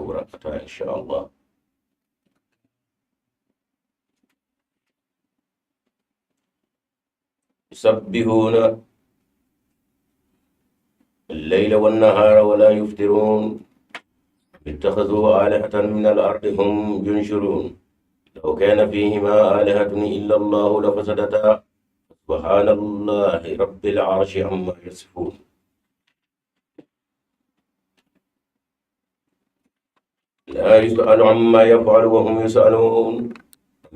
وبركاته إن شاء الله. يسبحون الليل والنهار ولا يفترون. اتخذوا آلهة من الأرض هم ينشرون. لو كان فيهما آلهة إلا الله لفسدتا. سبحان الله رب العرش عما يصفون. لا يسأل عما يفعل وهم يسألون.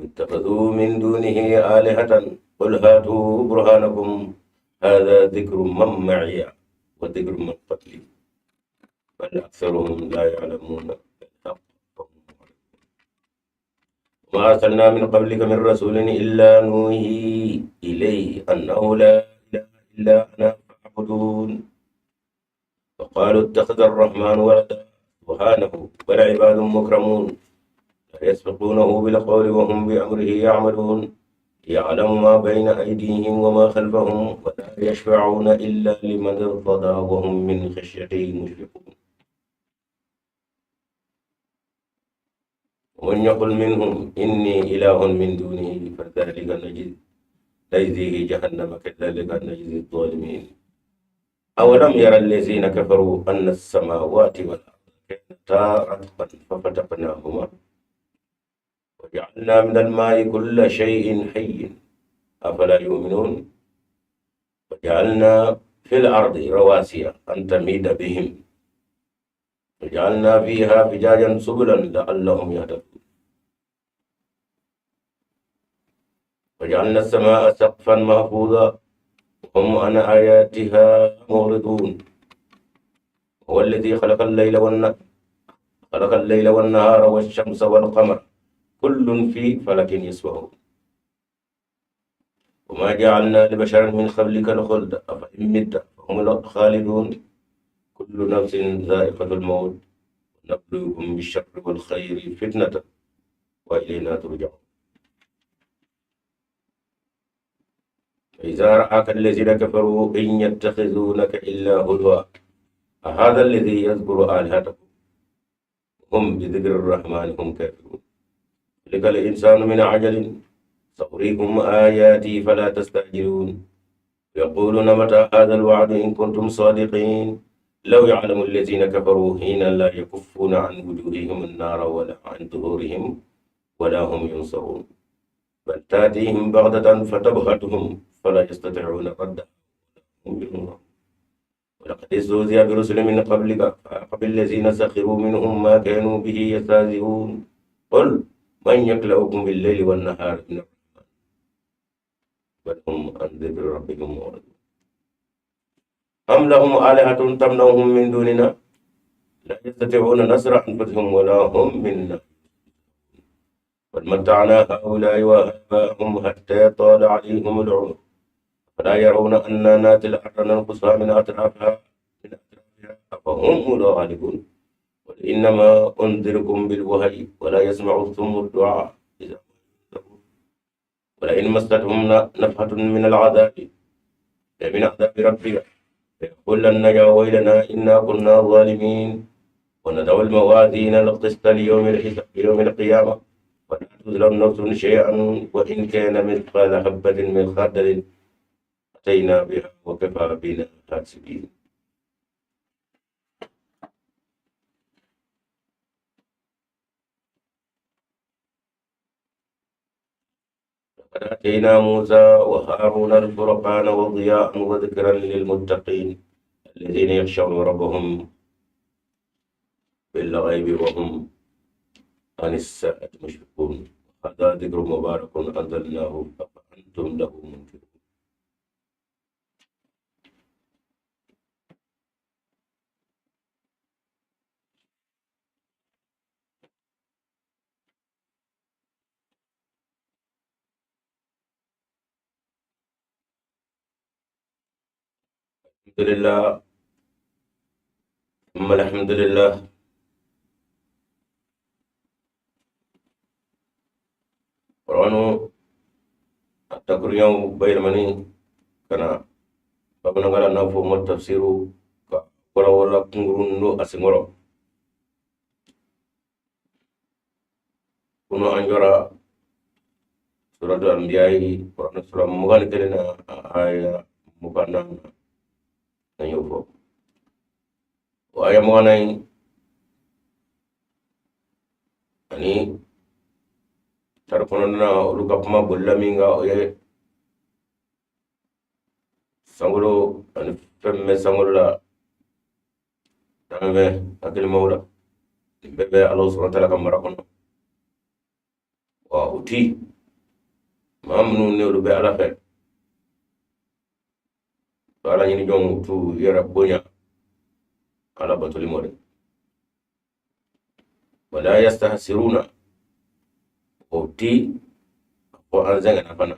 اتخذوا من دونه آلهة قل هاتوا برهانكم. هذا ذكر من معي وذكر من قبلي بل أكثرهم لا يعلمون الحق. وما أرسلنا من قبلك من رسول إلا نوحي إليه أنه لا إله إلا أنا فاعبدون. وقالوا اتخذ الرحمن ولدا سبحانه بل عباد مكرمون. لا يسبقونه بالقول وهم بأمره يعملون. يعلم ما بين أيديهم وما خلفهم ولا يشفعون إلا لمن ارتضى وهم من خشيته مشفقون. ومن يقل منهم إني إله من دونه فذلك نجزيه جهنم كذلك نجزي الظالمين. أولم ير الذين كفروا أن السماوات والأرض كانتا رتقا ففتقناهما وجعلنا من الماء كل شيء حي أفلا يؤمنون. وجعلنا في الأرض رواسي أن تميد بهم وجعلنا فيها فجاجا سبلا لعلهم يهتدون. وجعلنا السماء سقفا محفوظا وهم عن آياتها معرضون. هو الذي خلق الليل والنهار والشمس والقمر كل في فلك يسبحون. وما جعلنا لبشر من قبلك الخلد أفإن مت فهم الخالدون. كل نفس ذائقة الموت ونبلوكم بالشر والخير فتنة وإلينا ترجعون. إذا رآك الذين كفروا إن يتخذونك إلا هزوا أهذا الذي يذكر آلهتكم هم بذكر الرحمن هم كافرون. خلق الإنسان من عجل سأريكم آياتي فلا تستعجلون. يقولون متى هذا الوعد إن كنتم صادقين. لو يعلم الذين كفروا حين لا يكفون عن وجوههم النار ولا عن ظهورهم ولا هم ينصرون. بل تأتيهم بغتة فتبهتهم فلا يستطيعون ردها هم ينصرون. ولقد استهزئ برسل من قبلك فحاق بالذين سخروا منهم ما كانوا به يستهزئون. قل من يكلؤكم بالليل والنهار من الرحمن بل هم عن ذكر ربهم معرضون. أم لهم آلهة تمنعهم من دوننا لا يستطيعون نصر أنفسهم ولا هم منا. بل متعنا هؤلاء وآباءهم حتى طال عليهم العمر فلا يرون أنا نأتي الأرض ننقصها من أطرافها أفهم الغالبون. قل إنما أنذركم بالوحي ولا يسمع الصم الدعاء إذا ما ولئن مستهم نفحة من العذاب من عذاب ربك ليقولن يا ويلنا إنا كنا ظالمين. وندع الموازين القسط ليوم الحساب ليوم القيامة ولا تظلم نفس شيئا وإن كان مثقال حبة من خردل أتينا بها وكفى بنا حاسبين. لقد آتينا موسى وهارون الفرقان وضياء وذكرا للمتقين الذين يخشون ربهم بالغيب وهم عن الساعة مشفقون. هذا ذكر مبارك أنزلناه أفأنتم له منكرون. الحمد لله ثم الحمد لله. Qur'anu a dakuruɲaw bayɛlɛmani ka na bamanankan na n'a fɔ ma tafsiru ka walawala kunkurun don a senkɔrɔ. Kunu an jɔra suratu anbiya kuranɛ sura 21 na aya 24 na, an y'o fɔ. O aya 24 in ani tari kɔnɔna na, olu ka kuma bolila min kan, o ye sankolo ani fɛn min bɛ sankolo la, danfɛn hakilimaw la, nin bɛɛ bɛ Ala subahana wa taala ka mara kɔnɔ. Wa u ti maa minnu ni olu bɛ Ala fɛ, Ala ɲini jɔnw, t'u yɛrɛ bonya Ala batoli mɔ dɛ. Wala yastahsiruna, o ti fɔ an sɛgɛnna fana,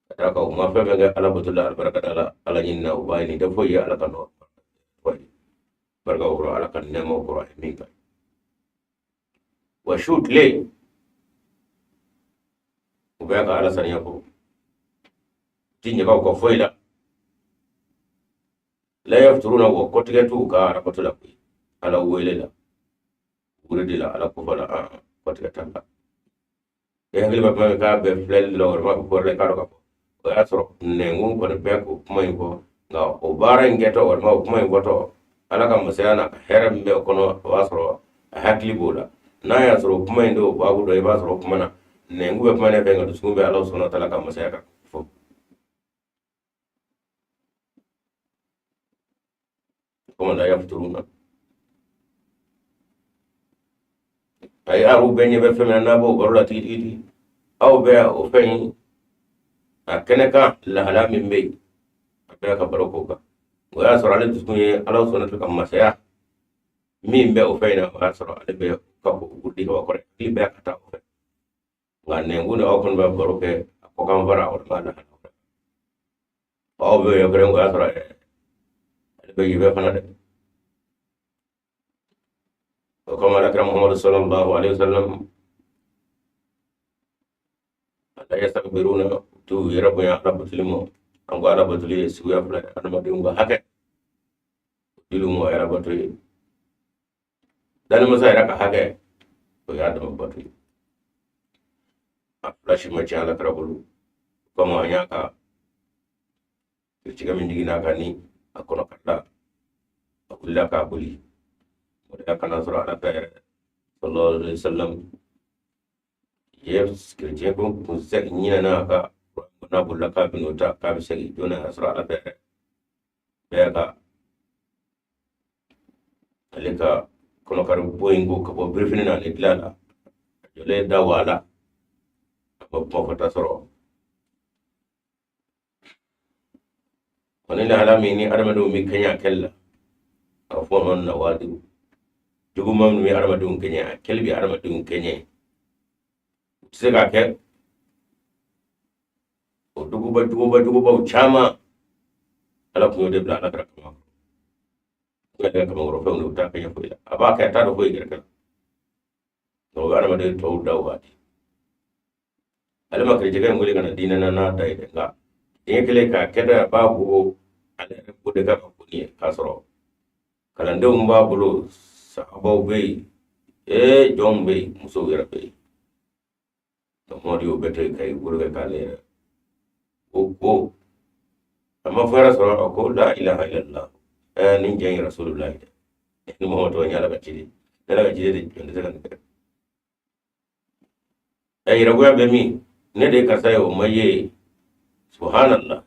ka d'a kan u ma fɛn fɛn kɛ Ala bato la, alibarika da la, Ala ɲini na, u b'a ɲini tɛ foyi ye Ala ka nɔ barika kɔrɔ, Ala ka nɛɛmaw kɔrɔ a ye min kɛ. Wa su tile u bɛ ka Ala saniya fɔ, ti ɲaga u ka foyi la. La yafturuna, wa kɔtigɛ t'u ka Ala bato la koyi, Ala wele la, wele de la, Ala kofɔ la, kɔtigɛ t'a la. E hakili bɛ kuma min k'a bɛ filɛli la, walima a bɛ kɔrɔ la, i k'a dɔn k'a fɔ o y'a sɔrɔ nɛnkun kɔni bɛ k'o kuma in fɔ, nka o baara in kɛtɔ walima o kuma in fɔtɔ, Ala ka masaya n'a ka hɛrɛ min bɛ o kɔnɔ, o b'a sɔrɔ a hakili b'o la. N'a y'a sɔrɔ o kuma in don baabu dɔ, i b'a sɔrɔ o kuma na nɛnkun bɛ kuma ne fɛ, nka dusukun bɛ Ala subahana wa taala ka masaya kan fɔ. Komi la yafturuna, ayi, aw bɛɛ ɲɛ bɛ fɛn min na, n'a b'o baro la tigitigi, aw bɛ o fɛn in a kɛnɛ kan, lahala min bɛ yen, a bɛɛ ka baro k'o kan. O y'a sɔrɔ ale dusukun ye Ala subahana ka masaya min bɛ o fɛn in na, o y'a sɔrɔ ale bɛ ka k'o di ka kɔrɔ, hakili bɛ ka taa o fɛ. Nka nɛnkun ni aw kɔni bɛ baro kɛ a kɔkan fara, walima a lahala, aw bɛ yɛrɛ, o y'a sɔrɔ ale bɛ yibɛ fana dɛ. O kama Alakira Muhammadu sallallahu alaihi wasallam, la yastakbiruna, t'u yɛrɛ bonya Ala batoli ma. An ko Ala batoli ye suguya fila ye: adamadenw ka hakɛ dili ma, o yɛrɛ bato ye; danimasa yɛrɛ ka hakɛ, o y'a dama bato ye. A fila si ma tiɲɛ Ala kira bolo. Komi an y'a ka cikɛ min jiginna a kan ni a kɔnɔ ka da, a wulila k'a boli, o de kana sɔrɔ Ala ka yɛrɛ sallallahu alaihi wasallam ye kerecɛn ko kun sɛgi ɲinɛna a ka n'a bolila k'a bɛn'o ta, k'a bɛ segin joona, y'a sɔrɔ Ala yɛrɛ bɛɛ ka ale ka kɔnɔkari bɔ in ko ka bɔ birifini na ani dilan la, a jɔlen da waa la, a ma kuma fɔta sɔrɔ. Wa ni lahala min ni adamadenw bɛ kɛɲɛ a kɛli la, a bɛ fɔ o ma nawadiru, juguman minnu bɛ adamadenw kɛɲɛ, a kɛli bɛ adamadenw kɛɲɛ, u tɛ se k'a kɛ. O duguba juguba jugubaw caman, Ala tun y'o de bila Ala kira kama kɔrɔ. Yɛrɛ kamakɔrɔ fɛnw de, u t'a kɛɲɛ foyi la, a b'a kɛ, a t'a dɔn foyi yɛrɛ kɛ la. O bɛ adamaden tɔw da waati. Ale ma kerecɛkɛ in wele ka na diinɛ na n'a da ye dɛ, nka diɲɛ kelen k'a kɛ dɛ, a b'a ko ale yɛrɛ ko de ka ka ko nin ye, k'a sɔrɔ kalandenw b'a bolo, sahabaw bɛ yen, ee jɔnw bɛ yen, musow yɛrɛ bɛ yen. Mamadu y'o bɛɛ to yen ka i bolo kɛ k'ale yɛrɛ ko a ma fɔ yɛrɛ sɔrɔ, a ko la ilaha illallah, ɛɛ nin jɛ in rasulullah dɛ, ni Muhammadu tɔgɔ ye Ala ka ciden, ne Ala ka ciden de jɔn tɛ se ka nin kɛ. Ɛ yɛrɛgoya bɛ min, ne de ye karisa ye, o ma ye, subhanallah.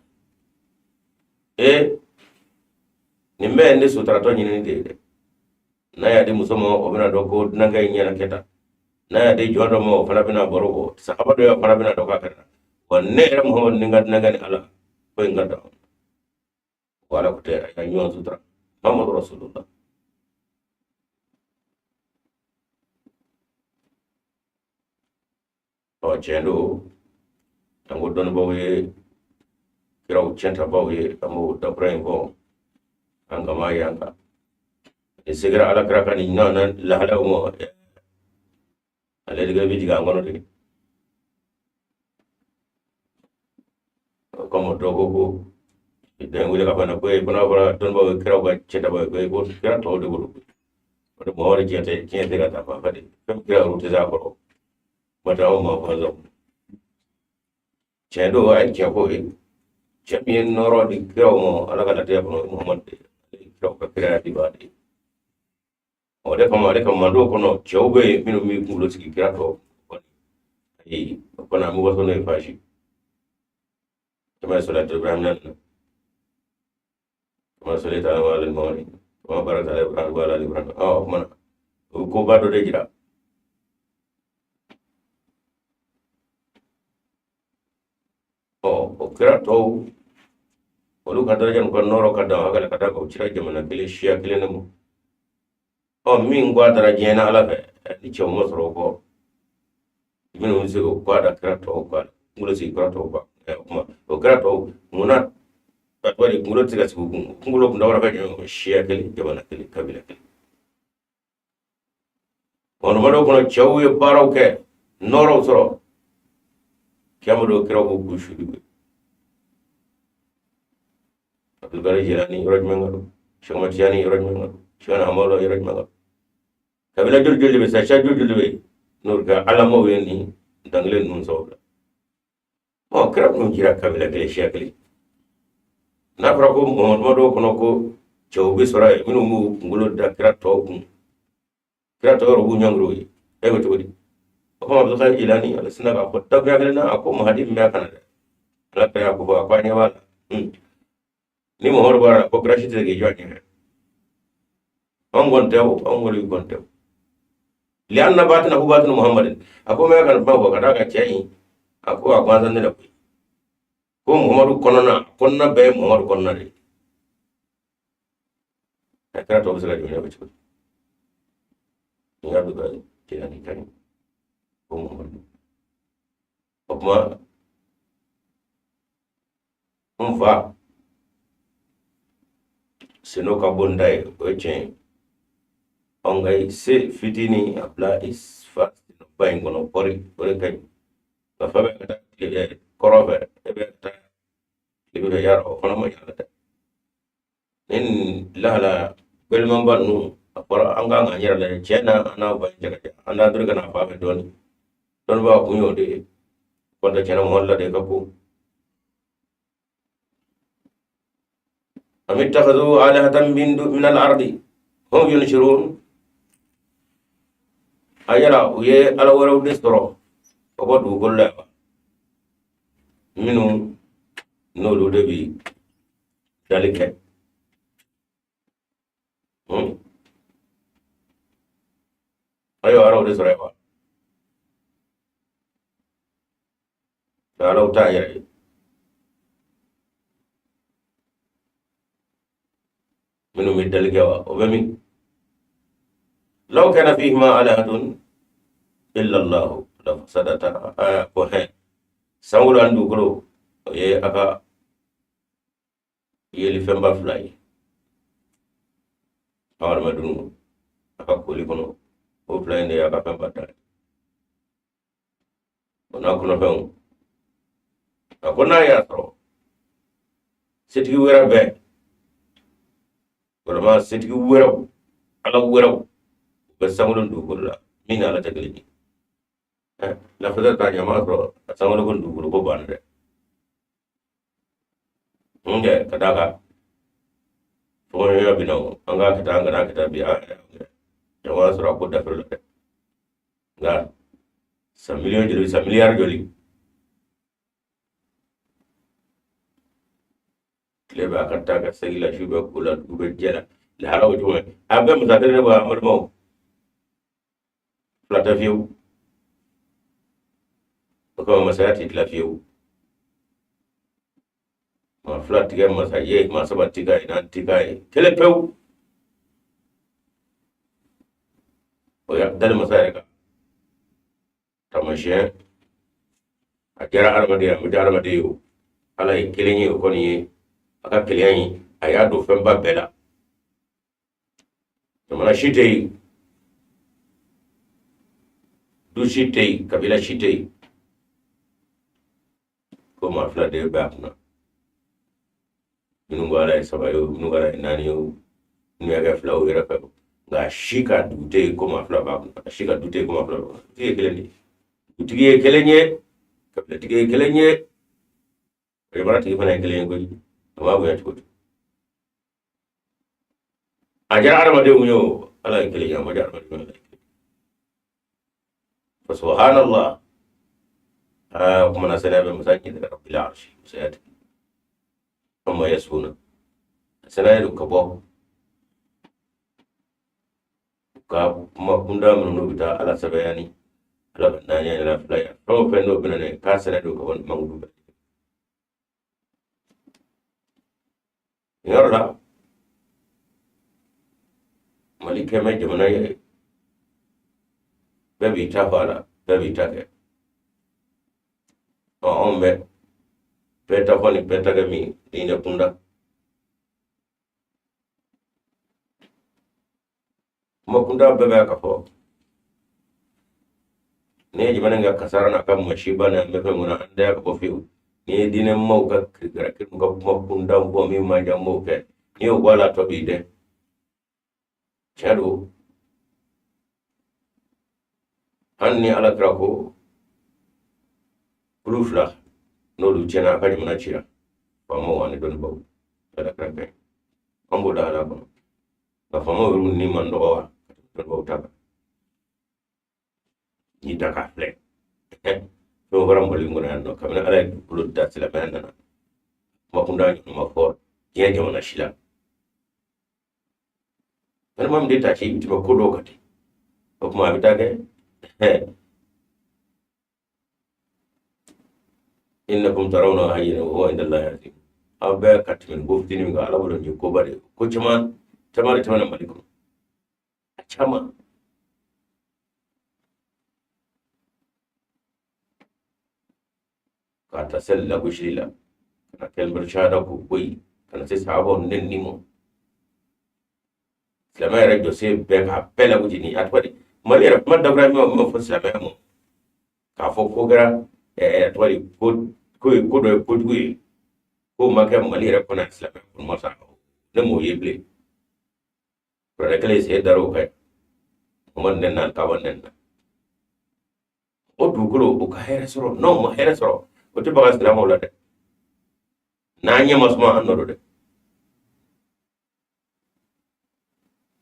Ee nin bɛɛ ye ne sutaratɔ ɲinini de ye dɛ. N'a y'a di muso ma, o bɛna dɔn ko dunankɛ in ɲɛna kɛ tan. N'a y'a di jɔn dɔ ma, o fana bɛna baro bɔ. Sahaba dɔ ye, o fana bɛna dɔn k'a kɛra. Wa ne yɛrɛ Muhamadu ni n ka dunankɛ ni Ala ko in ka dan ko Ala ko tɛ, a y'a ɲɔgɔn sutura, Muhamadu rasulullah. Ɔ tiɲɛ don, an ko dɔnnibaaw ye kiraw tiɲɛtabaw ye, an b'o dakura in fɔ an kama yan kan. Ni segira Ala kira ka nin ɲɔgɔnna lahalaw ma, ale de bɛ jigin an kɔnɔ de. O kama dɔ ko den wele ka bana ko ko n'a fɔra dɔnnibaaw ye kiraw ka tiɲɛtabaw ye, ko kira tɔw de bolo, o de mɔgɔ wɛrɛ tiɲɛ tɛ, tiɲɛ tɛ ka taa fan fɛ de, fɛn kira yɛrɛ tɛ se a kɔrɔ. Kuma tɛ anw ma kɔnɔ. Tiɲɛ don, a ye tiɲɛ fɔ ye. Cɛ min ye nɔɔrɔ di kiraw ma Ala ka latigɛ kɔnɔ, Muhamadu de ye kiraw ka kiraya dibaa de ye. O de kama, ale ka mando kɔnɔ, cɛw bɛ yen minnu b'i kunkolo sigi kira tɔw kɔni. Ayi, o kɔni an bɛ waso n'o ye faasi. Kama salatu Ibrahim na kama salatu ala ali Muhammad kama barakta ala Ibrahim wa ala ali Ibrahim. Ɔ, o kumana o bɛ koba dɔ de jira. Ɔ, o kira tɔw, olu ka daraja n'u ka nɔɔrɔ ka dan hakɛ la ka d'a kan u cira jamana kelen, siya kelen de ma. Ɔ, min ko a dara diɲɛ na Ala fɛ, ni cɛw ma sɔrɔ o kɔ minnu bɛ se k'o ko a da kira tɔw kan, kunkolo sigi kira tɔw kan. O kuma, o kira tɔw munna wali kunkolo tɛ se ka sigi u kun? Kunkolo kun dawara fɛ jumɛn? Siya kelen, jamana kelen, kabila kelen. Mɔnɔmɔdɔw kɔnɔ, cɛw ye baaraw kɛ, nɔɔrɔw sɔrɔ. Kiyama don, kiraw ko k'u su ye. Abdulkadir Jilani yɔrɔ jumɛn ka don? Sɛki Tijani yɔrɔ jumɛn ka don? Sɛki Hamadu yɔrɔ jumɛn ka don? Kabila joli joli de bɛ sa, siya joli joli de bɛ yen n'olu ka alamaw ye nin dankelen ninnu sababu la? Ɔ, kira minnu cira kabila kelen, siya kelen, n'a fɔra ko mɔgɔ dɔw kɔnɔ ko cɛw bɛ sɔrɔ yen minnu b'u kunkolo da kira tɔw kun, kira tɔw yɛrɛ b'u ɲɔngiri o ye, e ko cogo di? O kama Abdulkadir Jilani, ale sinna k'a fɔ dakurunya kelen na, a ko Mahadi min bɛ ka na dɛ, Ala kira y'a ko fɔ, a ko a ɲɛ b'a la ni Muhamadu bɔra la, ko kira si tɛ se k'i jɔ a ɲɛfɛ. Anw kɔni tɛ o, anw kɔni kɔni tɛ o. Lianna batinahu batinu Muhammadin. A ko mɛ ka nin kuma fɔ ka d'a kan cɛ in, a ko a gansan ne la koyi, ko Muhamadu kɔnɔna, kɔnɔna bɛɛ ye Muhamadu kɔnɔna de ye. A kira tɔw bɛ se ka jɔ ɲɛfɛ cogo di? Ni y'a don Jilani ka ɲi ko Muhamadu. O kuma, n fa seno ka bon da ye, o ye tiɲɛ ye. Ɔ, nka i se fitinin a bila i fa ba in kɔnɔ kɔri, o de ka ɲi. Nka fa bɛ ka taa tile kɔrɔn fɛ, e bɛ ka taa tilebin fɛ, yarɔ o fana ma ɲa dɛ. Ni nin lahala gɛlɛmanba ninnu a fɔra, an kan k'an yɛrɛ lajɛ. Tiɲɛ na, an n'a fa in cɛ ka jan, an n'an dɔrɔn ka na fa fɛ dɔɔnin. Dɔnnibaa kun y'o de ye. Kɔntɛ tiɲɛna, mɔgɔ la de ka ko am ittakhadhu alihatan min al-ardi hum yunshirun. A yala u ye ala wɛrɛw de sɔrɔ ka bɔ dugukolo la wa, minnu n'olu de bi dali kɛ? Ayiwa, alaw de sɔrɔ yen wa? Alaw t'a yɛrɛ ye. Minnu bɛ dali kɛ wa, o bɛ min? Law kana fihima alihatun illa Allahu la fasadata. Aya ko hɛn sankolo ani dugukolo, o ye a ka yelifɛnba fila ye adamadenw a ka koli kɔnɔ. O fila in de y'a ka fɛnba ta ye, o n'a kɔnɔfɛnw. A ko n'a y'a sɔrɔ setigi wɛrɛ bɛ, walima setigi wɛrɛw, ala wɛrɛw u bɛ sankolo ni dugukolo la min ni ala tɛ kelen ye, lafasadata, ɲama sɔrɔ a sankolo ko ni dugukolo ko banna dɛ. Mun kɛ ka d'a kan fɔɲɔgɔnya bɛ na o, an k'a kɛ tan, an kana kɛ tan bi, an yɛrɛ jama sɔrɔ a ko dafɛ la dɛ. Nka san miliyɔn joli, san miliyari joli, tile bɛ a ka taa ka segin la, su bɛ ko la, dugu bɛ jɛ la, lahala o cogo a bɛɛ masa kelen de bɔ. An balimaw, fila tɛ fiyewu. O kama masaya tɛ tila fiyewu. Maa fila ti kɛ masa ye, maa saba ti k'a ye, naani ti k'a ye, kelen pewu. O ya dali masa yɛrɛ kan taamasiyɛn. A diyara hadamaden ye, a ma diya hadamaden ye o, Ala ye kelen ye. O kɔni ye a ka kelenya ye, a y'a don fɛnba bɛɛ la. Jamana si tɛ yen, du si tɛ yen, kabila si tɛ yen ko maa fila de bɛ a kunna. Minnu ko Ala ye saba ye o, minnu ko Ala ye naani ye o, minnu y'a kɛ fila o yɛrɛ fɛ o, nka si ka dugu tɛ yen ko maa fila b'a kunna, a si ka du tɛ yen ko maa fila b'a kunna. Dutigi ye kelen de ye. Dugutigi ye kelen ye, kabilatigi ye kelen ye, jamana tigi fana ye kelen ye koyi. A b'a bonya cogo di? A diyara hadamadenw ye o, Ala ye kelen ye, a ma diya hadamadenw ye, Ala ye kelen ye. Fa subhanallah, aa, o kumana saniya bɛ masa ɲɛ rabbil arshi, masaya tigi, amma yasifuna, saniya don ka bɔ ka kuma kunda minnu n'u bɛ taa Ala sɛbɛya ni Ala ka naaniya ni Ala filaya, fɛn o fɛn n'o bɛ na n'a ye k'a saniya don ka bɔ nin mankutu bɛɛ. Nin yɔrɔ la, Mali kɛmɛ jamana ye, bɛɛ b'i ta fɔ a la, bɛɛ b'i ta kɛ. Ɔ, anw bɛ bɛɛ ta fɔ ni bɛɛ ta kɛ min diinɛ kunda, kuma kunda bɛɛ bɛ ka fɔ n'i ye jamana in ka kasara n'a ka masiba n'a bɛ fɛn mun na, an tɛ ka bɔ fiyewu. N'i ye diinɛ maaw ka kirikara ka kuma kunda bɔ min man jan, m'o kɛ, n'i y'o bɔ a la, tɔ b'i dɛ. Tiɲɛ don, hali ni Ala kira ko kulu fila n'olu tiɲɛna, a ka jamana cira, faamaw ani dɔnnibaw. Ala kira kɛ an b'o lahala kɔnɔ, nka faamaw yɛrɛ ni man dɔgɔ wa ka tɛmɛ dɔnnibaw ta kan. N'i ta k'a filɛ, fɛn bɔra Mali in kɔnɔ yan nɔ, kabini Ala ye dugukolo da, silamɛya nana, kuma kunda ɲɔgɔn ma fɔ diɲɛ jamana si la. Balima min de ta ci, i bɛ tɛmɛ ko dɔw kan ten, o tuma a bɛ taa kɛ innakum tarawna hayyinan wa huwa inda Allahi azim. Aw bɛɛ ka tɛmɛ ni ko fitinin min kan, Ala bolo nin ye koba de ye. Ko caman caman de tɛmɛna Mali kɔnɔ, a caman. K'a ta seli lagosili la, ka na kalimatu shahada k'o bɔ yen, ka na se sahabaw nɛnini ma, silamɛya yɛrɛ jɔsen bɛɛ k'a bɛɛ lagosi. Ni a tɔgɔ di, Mali yɛrɛ kuma dabura min ma fɔ silamɛya ma k'a fɔ ko kɛra a tɔgɔ di, ko ko ye ko dɔ ye, kojugu ye, k'o ma kɛ Mali yɛrɛ kɔnɔ yan, silamɛya kɔnɔ ma sa, ne m'o ye bilen. Kuranɛ kelen sen dar'o kan, Muhamadu nɛnina, Kaba nɛnina, o dugukolo o ka hɛrɛ sɔrɔ. N'o ma hɛrɛ sɔrɔ, o tɛ baga silamɛw la dɛ. N'an ɲɛ ma suma, an nɔ don dɛ.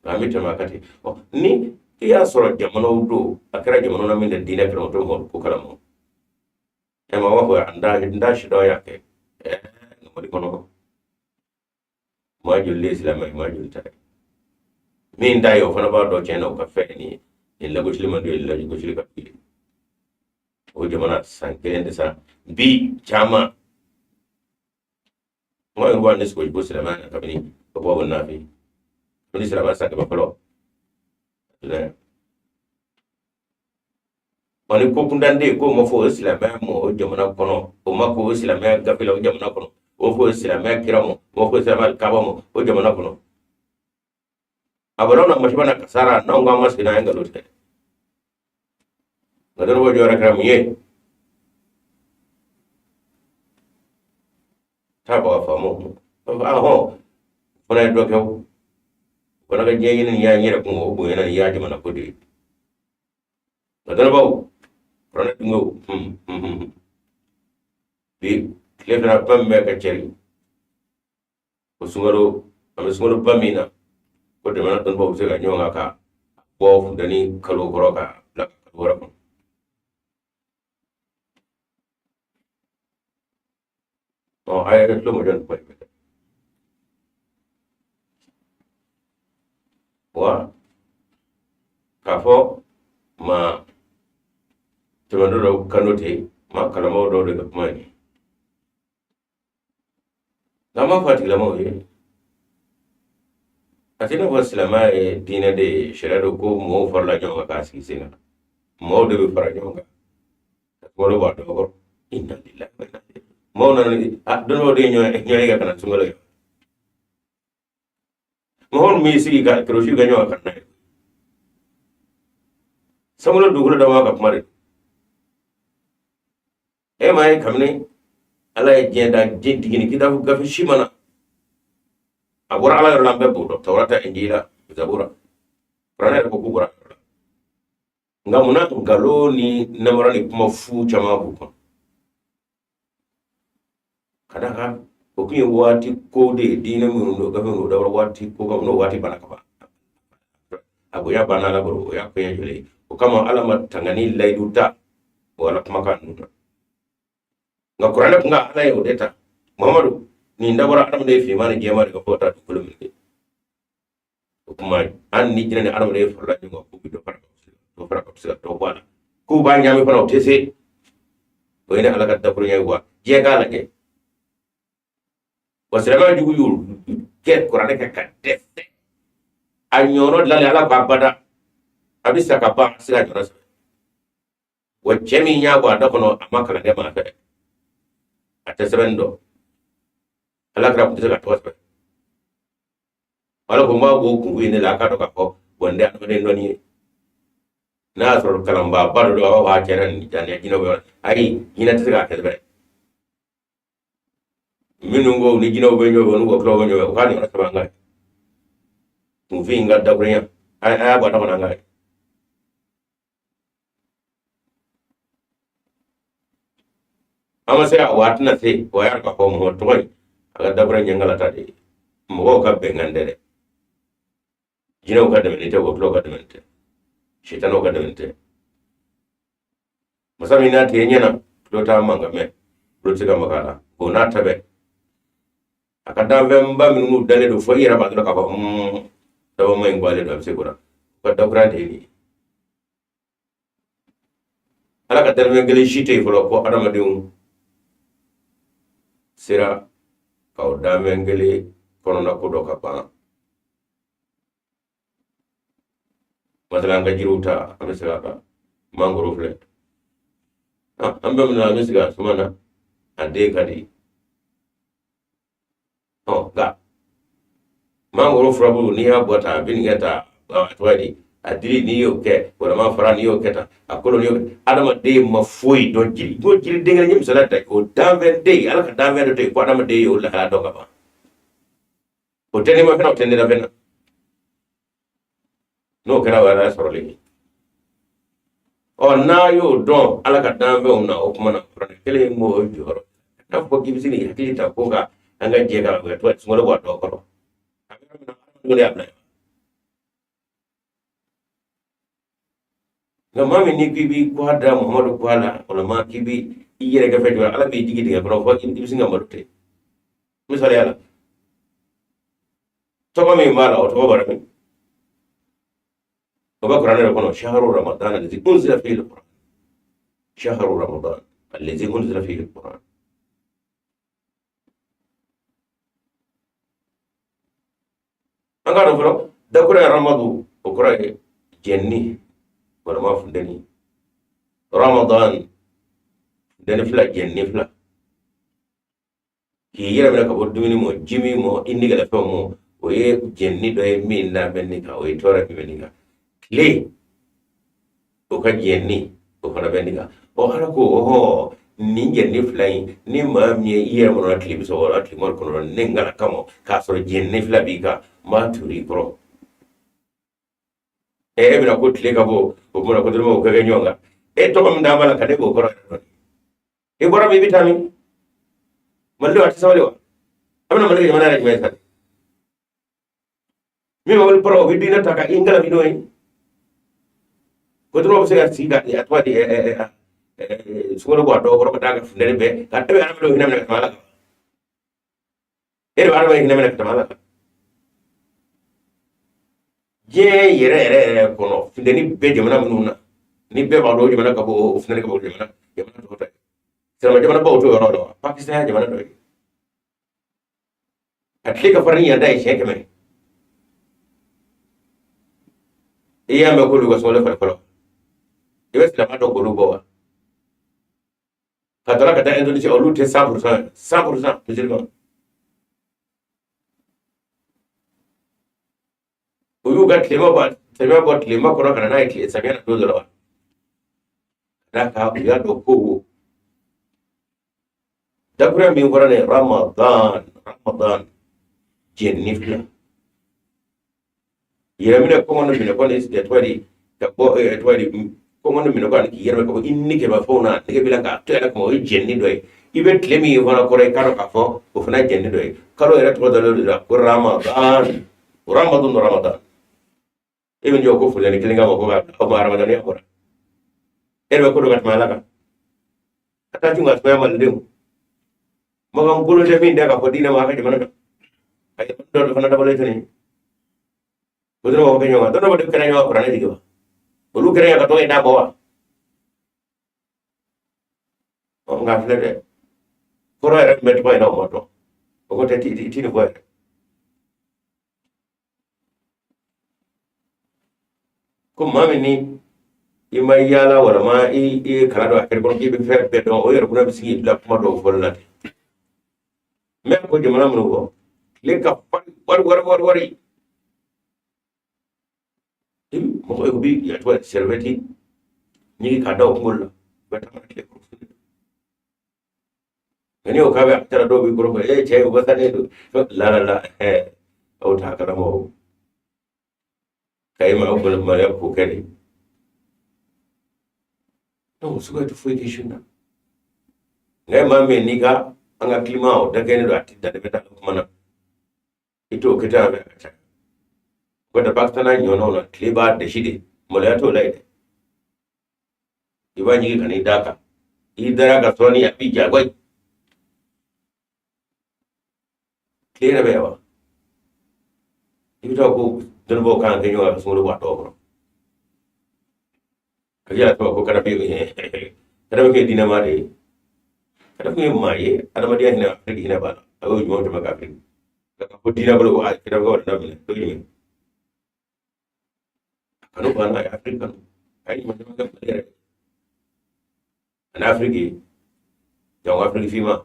An bɛ tɛmɛ a kan ten. Ɔ, ni i y'a sɔrɔ jamanaw don, a kɛra jamana na min tɛ diinɛ kɛlɛ, o tɛ mɔgɔ ko kalama. Ɛ, maa b'a fɔ n t'a si dɔn y'a kɛ. Ɛ, Mali kɔnɔ, maa joli de ye silamɛ ye, maa joli ta ye? Min ta ye, o fana b'a dɔn tiɲɛ na o ka fɛn nin ye, nin lagosili man d'u ye, lagosili ka d'u ye. O jamana san kelen tɛ sa bi caman. N ko yɛrɛ b'a ne sogo ko silamɛya na kabini o bɔ bɔ nafi, ni silamɛya san 100 fɔlɔ. Wa ni ko kundanden k'o ma fɔ o silamɛya ma o jamana kɔnɔ, o ma ko o silamɛya gafe la o jamana kɔnɔ, o ma fɔ o silamɛya kira ma, o ma fɔ o silamɛya kaba ma o jamana kɔnɔ, a bɔra na masiba na kasara n'anw k'an ma sigi n'an ye nkalon tigɛ. Nka dɔnnibaaw jɔyɔrɔ kɛra mun ye? Taa baga faamaw ma, a hɔn fana ye dɔ kɛ, o fana ka diɲɛ ɲini y'an yɛrɛ kun, o bonyana ni y'a jamana ko de ye. Nka dɔnnibaaw, kuranɛ dungew, bi tile fana ba min bɛ ka cɛri ko sunkalo, an bɛ sunkaloba min na, ko jamana dɔnnibaaw bɛ se ka ɲɔgɔn kan ka bɔ funteni kalo kɔrɔ ka bila kalo wɛrɛ kɔnɔ. Ɔ, a ye tulo majɔ nin kuma in fɛ wa, k'a fɔ maa tɛmɛtɔ dɔw kan tɛ, maa kalanbaaw dɔw de ka kuma ye. N'an b'a fɔ a tigilamɔgɔw ye, a tɛ i n'a fɔ silamɛya ye diinɛ de ye, sariya don ko mɔgɔw farala ɲɔgɔn kan k'a sigi sen kan. Mɔgɔw de bɛ fara ɲɔgɔn kan ka sunkalo bɔ a dɔ kɔrɔ. Inna lillahi wa inna ilaihi. Mɔgɔw nana ni a dɔnnibaaw de ye ɲɔgɔn ye ka na sunkalo ye. Mɔgɔ min b'i sigi ka kɛrɛsi kɛ ɲɔgɔn kan n'a ye sankolo dugukolo dama ka kuma de. E m'a ye, kabini Ala ye diɲɛ da, diɲɛ digini kitabu gafe si ma na a bɔra Ala yɔrɔ la, an bɛɛ b'o dɔn: Tawurata, Injila, Zabura. Kuranɛ yɛrɛ ko k'u bɔra yɔrɔ la. Nka munna nkalon ni namara ni kuma fu caman b'u kɔnɔ? Ka d'a kan o tun ye waati ko de ye, diinɛ minnu don, gafe minnu dabɔra waati ko kama, n'o waati banna ka ban, a bonya banna Ala bolo, o y'a koɲɛ jɔlen ye. O kama Ala ma tangani layidu ta o Ala kumakan ninnu na. Nka kuranɛ kun ka Ala ye o de ta. Muhamadu, nin dabɔra adamaden finman ni jɛman de ka fɔ taa dugukolo min kɛ. O tuma hali ni jinɛ ni adamaden farala ɲɔgɔn kan, k'u bɛ dɔ fara dɔ fara ka se ka dɔ bɔ a la, k'u b'a ɲaami fana, o tɛ se. O ye ne Ala ka dakurunya ye wa diɲɛ k'a lajɛ. Wa silamɛya jugu y'u kɛ kuranɛ kɛ ka dɛsɛ a ɲɔgɔnna dilanni, Ala ko abada, a bɛ sa ka ban, a se ka ɲɔgɔnna sɛbɛn. Wa cɛ min y'a bɔ a da kɔnɔ, a ma kalan kɛ maa fɛ, a tɛ sɛbɛnni dɔn, Ala kira tun tɛ se ka tɔgɔ sɛbɛn. Ala ko n b'a bɔ kunko in de la, a k'a dɔn k'a fɔ wa n tɛ adamaden dɔnni ye. N'a y'a sɔrɔ kalanbaaba dɔ don, a b'a fɔ a tiɲɛ na nin jan jinɛ bɛ yɔrɔ, ayi, jinɛ tɛ se k'a kɛ sɛbɛn. Minnu ko ni jinɛw bɛ ɲɔgɔn fɛ, n'u ka kulaw bɛ ɲɔgɔn fɛ, u k'a ɲɔgɔnna sɛbɛn an ka ye. Kunfin in ka dakurunya, a y'a bɔ a da kɔnɔ an ka ye. An ma se a wa a tɛna se o y'a k'a fɔ mɔgɔ tɔgɔ in a ka dakurunya ɲɛngalata de ye. Mɔgɔw ka bɛnkan tɛ dɛ, jinɛw ka dɛmɛni tɛ, wɔkulɔw ka dɛmɛni tɛ, sitanɛw ka dɛmɛni tɛ. Masa min n'a tigɛ ɲɛna, tulo t'a mankan mɛn, tulo tɛ se ka maga a la. O n'a ta bɛɛ, a ka danfɛnba minnu dalen don, fo i yɛrɛ b'a dɔn k'a fɔ dabama in bɔlen don, a bɛ se ko la. U ka dakurunya de ye nin ye. Ala ka danfɛn kelen si tɛ yen fɔlɔ ko adamadenw sera ka o danfɛn kelen kɔnɔna ko dɔn ka ban. Masala an ka jiriw ta, an bɛ segin a kan. Mangoro filɛ, an bɛ min na, an bɛ segin a suma na, a den ka di. Ɔ nka mangoro furabulu, n'i y'a bɔ tan, a bɛ nin kɛ tan, a tɔgɔ ye di, a dili n'i y'o kɛ, walima fara n'i y'o kɛ tan, a kolo n'i y'o kɛ, adamaden ma foyi dɔn jiri ko jiriden kelen. N ye misaliya ta, o danfɛn tɛ yen, Ala ka danfɛn dɔ tɛ yen ko adamaden y'o lahala dɔn ka ban. O tɛ nimafɛn na, o tɛ nilafɛn na. N'o kɛra, o yɛrɛ sɔrɔlen ye. Ɔ n'a y'o dɔn Ala ka danfɛnw na, o tuma na kuranɛ kelen b'o jɔyɔrɔ n'a fɔ k'i bɛ se k'i hakili ta ko ka an ka jɛ ka sunkalo bɔ a dɔ kɔrɔ, a bɛ yɔrɔ min na, adamadenw de y'a bila yen. Nka maa min ni k'i b'i kɔ da Muhamadu kɔ la, walima k'i b'i i yɛrɛ kɛ fɛn jumɛn, Ala b'i jigin dingɛ kɔnɔ fo i bɛ sin ka malo ten. Misaliya la, tɔgɔ min b'a la, o tɔgɔ bɔra min? O bɛ kuranɛ de kɔnɔ: shahru ramadan allazi unzila fihi alquran, shahru ramadan allazi unzila fihi alquran. An k'a dɔn fɔlɔ, dakura ramadu, o kɔrɔ ye jɛnni walima funteni. Ramadan, funteni fila, jɛnni fila, k'i yɛrɛ minɛ ka bɔ dumuni mɔ, ji min mɔ, i negela fɛnw mɔ, o ye jɛnni dɔ ye min n'a bɛ nin kan, o ye tɔɔrɔ min bɛ nin kan. Tile o ka jɛnni, o fana bɛ nin kan. Ɔ Ala ko ɔhɔ, nin jɛnni fila in, ni maa min ye i yɛrɛ mɔnɔ tile 30 wala tile 29 ne ngala kama, k'a sɔrɔ jɛnni fila b'i kan, n b'a turu i kɔrɔ. E bɛna ko tile ka bɔ o kuma ko dɔrɔn o ka kɛ ɲɔgɔn kan. E tɔgɔ min d'an b'a la ka ne b'o kɔrɔ yɛrɛ dɔn. I bɔra min, i bɛ taa min? Malidenw, a tɛ sabali wa? A bɛna Mali kɛ jamana yɛrɛ jumɛn ye sa? Min bɛ wuli kɔrɔ, o bɛ diinɛ ta ka i ngalabi n'o ye. Ko dɔrɔn bɛ se ka sigi ka a tɔgɔ di sunkalo bɔ a dɔw kɔrɔ ka d'a kan funteni bɛɛ ka e bɛ adamadenw hinɛ minɛ ka tɛmɛ Ala kan. E de bɛ adamaden hinɛ minɛ ka tɛmɛ Ala kan. Diɲɛ yɛrɛ yɛrɛ yɛrɛ kɔnɔ, funteni bɛ jamana minnu na, ni bɛɛ b'a dɔn o jamana ka bon, o funteni ka bon jamana jamana tɔw ta ye. Silamɛ jamanabaw t'o yɔrɔ la wa? Pakistan ye jamana dɔ ye, a tile ka farin ni yan ta ye siɲɛ 100. I y'a mɛn k'olu ka sunkalo falen fɔlɔ? I bɛ silamɛ dɔ k'olu bɔ wa? Ka taara ka taa Indonésie, olu tɛ 100%, 100% musulman. U y'u ka tilema bɔ, samiya bɔ tilema kɔnɔ ka na n'a ye tile samiya na don dɔ la wa? Ka d'a kan u y'a dɔn ko dakuruya min fɔra nin Ramadan, Ramadan jɛnni fila, yɛrɛminɛ kɔngɔ ni minɛ kɔni, tɔgɔ di ka bɔ, tɔgɔ di Kɔngɔ ni minɔgɔ ani k'i yɛrɛ ka bɔ i nege ma fɛnw na, nege b'i la k'a to yɛrɛ kuma, o ye jɛnni dɔ ye. I bɛ tile min ye fana kɔrɔ, i k'a dɔn k'a fɔ o fana ye jɛnni dɔ ye. Kalo yɛrɛ tɔgɔ dalen de la ko Ramadan, Ramadan, Ramadan. E bɛ jɔ ko funteni kelen kama ko k'a bila o ma hadamadenya bɔra. E yɛrɛ bɛ ko dɔ ka tɛmɛ Ala kan. A taa cun ka sumaya malidenw. Makan bolo tɛ min da k'a fɔ diinɛ ma a ka jamana na. A jamana dɔ fana dabɔlen tɛ nin ye. O dɔrɔn b'aw kɛ ɲɔgɔn kan. Dɔw bɛ kɛra ɲɔgɔn kuranɛ jigin wa? Olu kɛra ka tɔgɔ in d'a bɔ wa? Ɔ nka filɛ dɛ, kɔrɔ yɛrɛ tun bɛ tɔgɔ in na o ma dɔn. O ko tɛ ti nin fɔ yɛrɛ. Ko maa min ni i ma yaala walima i ye kalan dɔn a kɛrɛ kɔnɔ k'i bɛ fɛn bɛɛ dɔn, o yɛrɛ kunna bɛ se k'i bila kuma dɔw fɔli la ten. N bɛ ko jamana minnu kɔ, tile ka farin wari wari wari wari. Mɔgɔ u bi a tɔgɔ serviette ɲigi k'a da o kunkolo la, u bɛ taa tile kɔrɔ. Nka ni o k'a bɛ a taara dɔw b'i kɔrɔ fɔ e cɛ o bɛ taa ne don la la la aw t'a kalama o ka e ma aw bolo maloya k'o kɛ de. Donc suguya tɛ foyi kɛ su na. Nka e maa min n'i ka an ka climat o dakɛnnen don, a tɛ dan bɛ taa kuma na, i t'o kɛ tan a bɛ a ka ca. O tɛ Pakistan n'a ɲɔgɔnnaw na, tile b'a dɛsi de, maloya t'o la yen dɛ. I b'a ɲigin ka n'i d'a kan, i dara ka sɔɔni a b'i ja koyi. Tile yɛrɛ bɛ yan wa? I bɛ taa ko dɔnnibaaw kan ka kɛ ɲɔgɔn kan sunkalo bɔ a tɔgɔ kɔrɔ. A y'a tɔgɔ ko Kadafi Kadafi kɛ diinɛmaa de ye. Kadafi ye maa ye, adamadenya hinɛ, Afiriki hinɛ b'a la. A y'o ɲuman tɛmɛ ka Afiriki. Ka fɔ diinɛ bolo ko a Kadafi ka wari daminɛ don jumɛn? A kanu banna, a ye Afiriki kanu. A ye ɲuman caman kɛ Mali yɛrɛ. Ani Afiriki, jango Afiriki finman.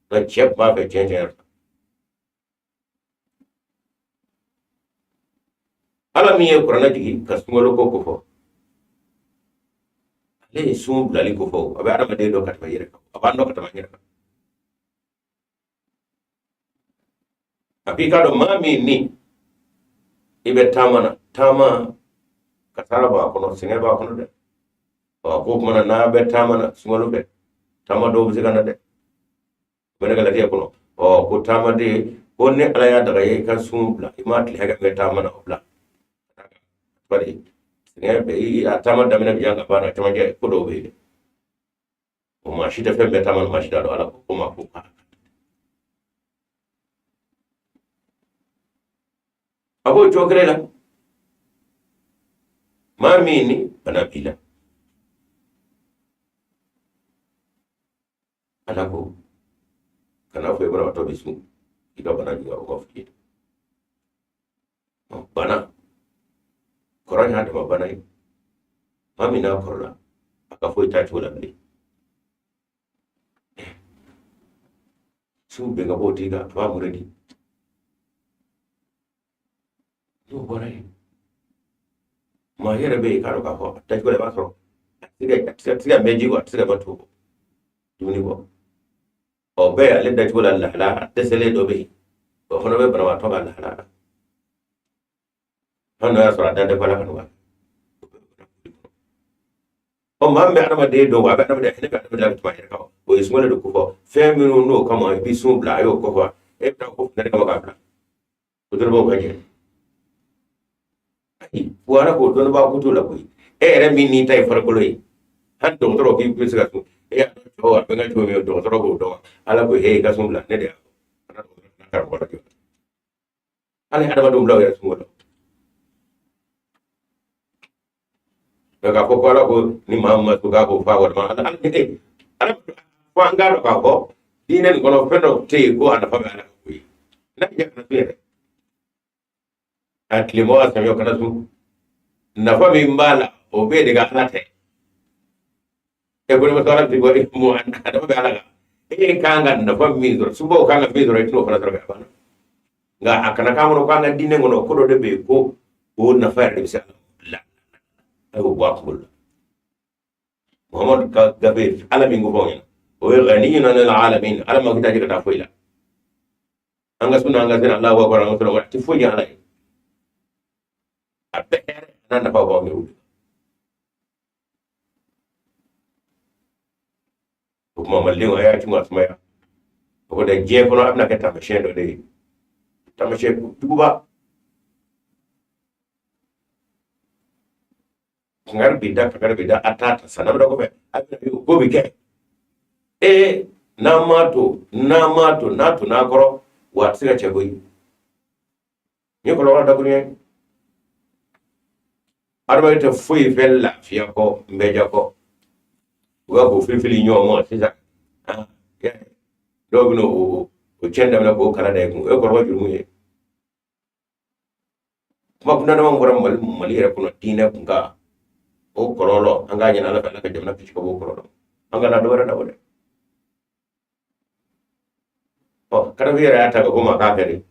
Nka cɛ tun b'a fɛ tiɲɛ tiɲɛ yɛrɛ la. Ala min ye kuranɛ jigin ka sunkalo ko kofɔ, ale ye sun bilali kofɔ. A bɛ adamaden dɔn ka tɛmɛ yɛrɛ kan, a b'an dɔn ka tɛmɛ an yɛrɛ kan. A k'i k'a dɔn maa min ni i bɛ taama na, taama kasara b'a kɔnɔ, sɛgɛn b'a kɔnɔ dɛ. Ɔ ko o tuma na n'a bɛ taama na sunkalo fɛ, taama dɔw bɛ se ka na dɛ. Bɛ ne ka lajɛ kɔnɔ. Ɔ ko taamaden ko ni Ala y'a daga ye i ka sun bila, i m'a tile hakɛ min kɛ taama na o bila. Bari sɛgɛn bɛ i a taama daminɛ bi yan ka ban na camancɛ ko dɔw bɛ yen. O maa si tɛ fɛn bɛɛ taama na, maa si t'a dɔn. Ala ko ko ma ko a b'o cogo kelen la, maa min ni bana b'i la, Ala ko kana fɔ i banabaatɔ bɛ sun i ka bana juguya, o ma f'i ye. Bana kɔrɔ y'a dama bana ye, maa min n'a kɔrɔla a ka foyi t'a cogo la bilen, sun bɛn ka bɔ o tigi kan, a b'a mun di n'o bɔra yen. Maa yɛrɛ bɛ yen k'a dɔn k'a fɔ a dacogo la i b'a sɔrɔ a tɛ se ka mɛn ji kɔ, a tɛ se ka mɛn to kɔ dumuni kɔ. Ɔ bɛɛ ale dacogo la lahala dɛsɛlen dɔ bɛ yen, o fana bɛ banabaatɔ ka lahala la. Hali n'o y'a sɔrɔ a dan tɛ bala ka nɔgɔya. Ɔ maa min bɛ adamaden dɔn, a bɛ adamaden hinɛ bɛ adamaden la ka tɛmɛ a yɛrɛ kan, o ye sunkalo de kofɔ. Fɛn minnu n'o kama i bɛ sun bila, a y'o kofɔ. E bɛ taa ko funteni kama k'a bila, o dɔnnibaaw ka jɛ. Ayi, wa Ala k'o dɔnnibaa ko t'o la koyi. E yɛrɛ min n'i ta ye farikolo ye, hali dɔgɔtɔrɔ k'i bɛ se ka sun, e y'a dɔn cɛw a bɛ n ka cogo min, dɔgɔtɔrɔ k'o dɔn. Ala ko he i ka sun bila, ne de y'a fɔ. Karamɔgɔ la jɔ. Ala ye adamadenw bila u yɛrɛ sun kɔnɔ. Nka k'a fɔ ko Ala ko ni maa min ma sun k'a k'o fa walima Ala Ala Ala fo an k'a dɔn k'a fɔ diinɛ nin kɔnɔ fɛn dɔ tɛ yen ko a nafa bɛ Ala ka ko ye. N'a y'i diya kana sun yɛrɛ. A tilema wa samiyɛ kana sun. Nafa min b'a la o bɛɛ de ka Ala tɛ. E ko ne ma Ala ti bɔ e mɔ a nafa bɛ Ala kan. E kan ka nafa min sɔrɔ, sunbaw kan ka min sɔrɔ, i tɛn'o fana sɔrɔ ka ban. Nka a kana k'an kɔnɔ k'an ka diinɛ kɔnɔ ko dɔ de bɛ yen ko o nafa yɛrɛ de bɛ se ka la. A y'o bɔ a kunkolo la. Muhammadu ka gafe Ala min ko fɔ ɲɛna o ye ghaniyun anil alamin. Ala ma kita ka taa foyi la. An ka sunna, an ka sira Allahu akbar, an ka sira a tɛ foyi ɲɛ Ala ye. A bɛɛ hɛrɛ n'a nafa b'anw ye. Tuma malidenw, a y'a cun ka sumaya. O ko tɛ, diɲɛ kɔnɔ a bɛna kɛ taamasiyɛn dɔ de ye, taamasiyɛn juguba. Kangari bɛ da, kangari bɛ da, a t'a ta. San damadɔ kɔfɛ, a bɛna ye o ko bɛ kɛ. Ee, n'an m'a to, n'an m'a to, n'a to n'a kɔrɔ wa, a tɛ se ka cɛ koyi. Nin ye kɔlɔlɔ dakuru ye. Adamaden tɛ foyi fɛ lafiya kɔ, nbɛja kɔ. U b'a k'o filifili ɲɔgɔn ma sisan. Dɔw bɛ n'o o cɛn daminɛ k'o kala da i kun. O ye kɔrɔbɔ jurumu ye. Kuma kunda dama bɔra Mali, Mali yɛrɛ kɔnɔ diinɛ kun kan, o kɔlɔlɔ, an k'a ɲini Ala fɛ, Ala ka jamana kisi ka bɔ o kɔlɔlɔ. An kana dɔ wɛrɛ dabɔ dɛ. Ɔ, Kadafi yɛrɛ y'a ta ka ko ma k'a kɛ de.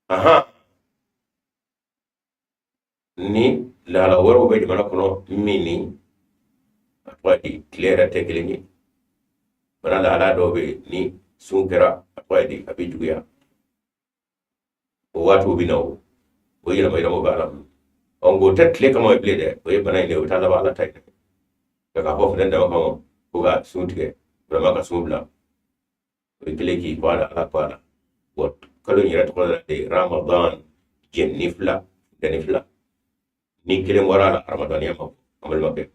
Ahan, ni lahala wɛrɛw bɛ jamana kɔnɔ min ni a tɔgɔ di, tile yɛrɛ tɛ kelen ye. Bana lahala dɔw bɛ yen, ni sun kɛra, a tɔgɔ di, a bɛ juguya. O waatiw bɛ na, o yɛlɛma yɛlɛmaw bɛ ala bolo. Ɔ, nka o tɛ tile kama bilen dɛ, o ye bana in de ye. O bɛ taa laban ala ta ye nka k'a fɔ funteni dama kama ko ka sun tigɛ, vraiment ka sun bila, o ye kelen k'i kɔ a la, ala kɔ a la. Wa kalo in yɛrɛ tɔgɔ la de Ramadan, jɛnni fila, funteni fila. Ni kelen bɔra a la, ramadaniya ma bɔ. An balimakɛ,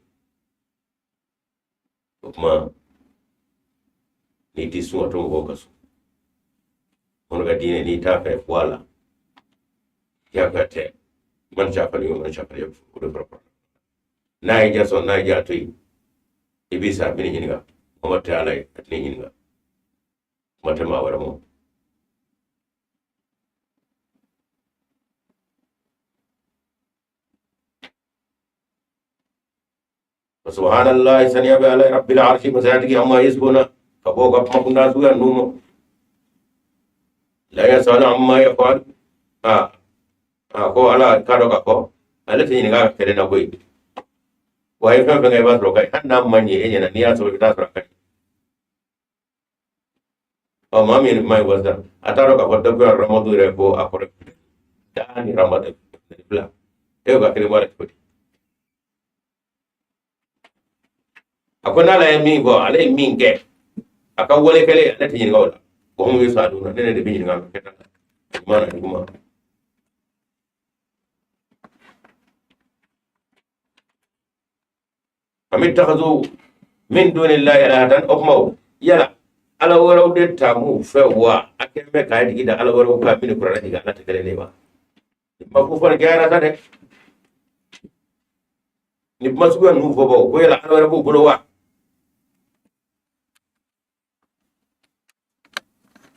o tuma n'i ti sun, a to mɔgɔw ka sun. Kɔnɔ ka diinɛ, n'i t'a fɛ, bɔ a la. Diyagoya tɛ. Man ca fali, man ca fali, o de fɔra. N'a ye ja sɔn, n'a ye ja to yen, i b'i sa, a bɛ ne ɲininka. Mɔgɔ tɛ ala ye, a tɛ ne ɲininka, kuma tɛ maa wɛrɛ ma. Subhanallah, saniya bɛ ala rabbil arshi masayatigi, amma yasifuna, ka bɔ ka kuma kunda suguya ninnu ma. La yasalu amma yafalu. A ko ala k'a dɔn k'a fɔ ale tɛ ɲininka a ka kɛlen na koyi. Wa a ye fɛn fɛn kɛ, i b'a sɔrɔ ka ɲi. Hali n'a ma ɲɛ e ɲɛna, n'i y'a sɔrɔ, i bɛ taa sɔrɔ a ka ɲi. Ɔ, maa min ye nin kuma in fɔ sisan, a t'a dɔn k'a fɔ dakuya ramadu yɛrɛ ko a kɔrɔ daa ni ramadu fila, e ko ka kelen bɔ a la cogo di? A ko n'ala ye min fɔ, ale ye min kɛ, a ka wale kɛlen, ale tɛ ɲininka o la. Wa hum yusaluna, ne de bɛ ɲininka a ka kɛta la, ɲuman na juguman. Am ittakhadhu min dunillahi alihatan. O kuma, yala ala wɛrɛw de ta m'u fɛ wa? A kɛn bɛ k'a jigi da ala wɛrɛw kan min ni kuranɛ jigin ala tɛ kelen de wa? Ma ko fɔ nin kɛra sa dɛ. Ni kuma suguya ninnu fɔ bawo ko yala ala wɛrɛ b'u bolo wa?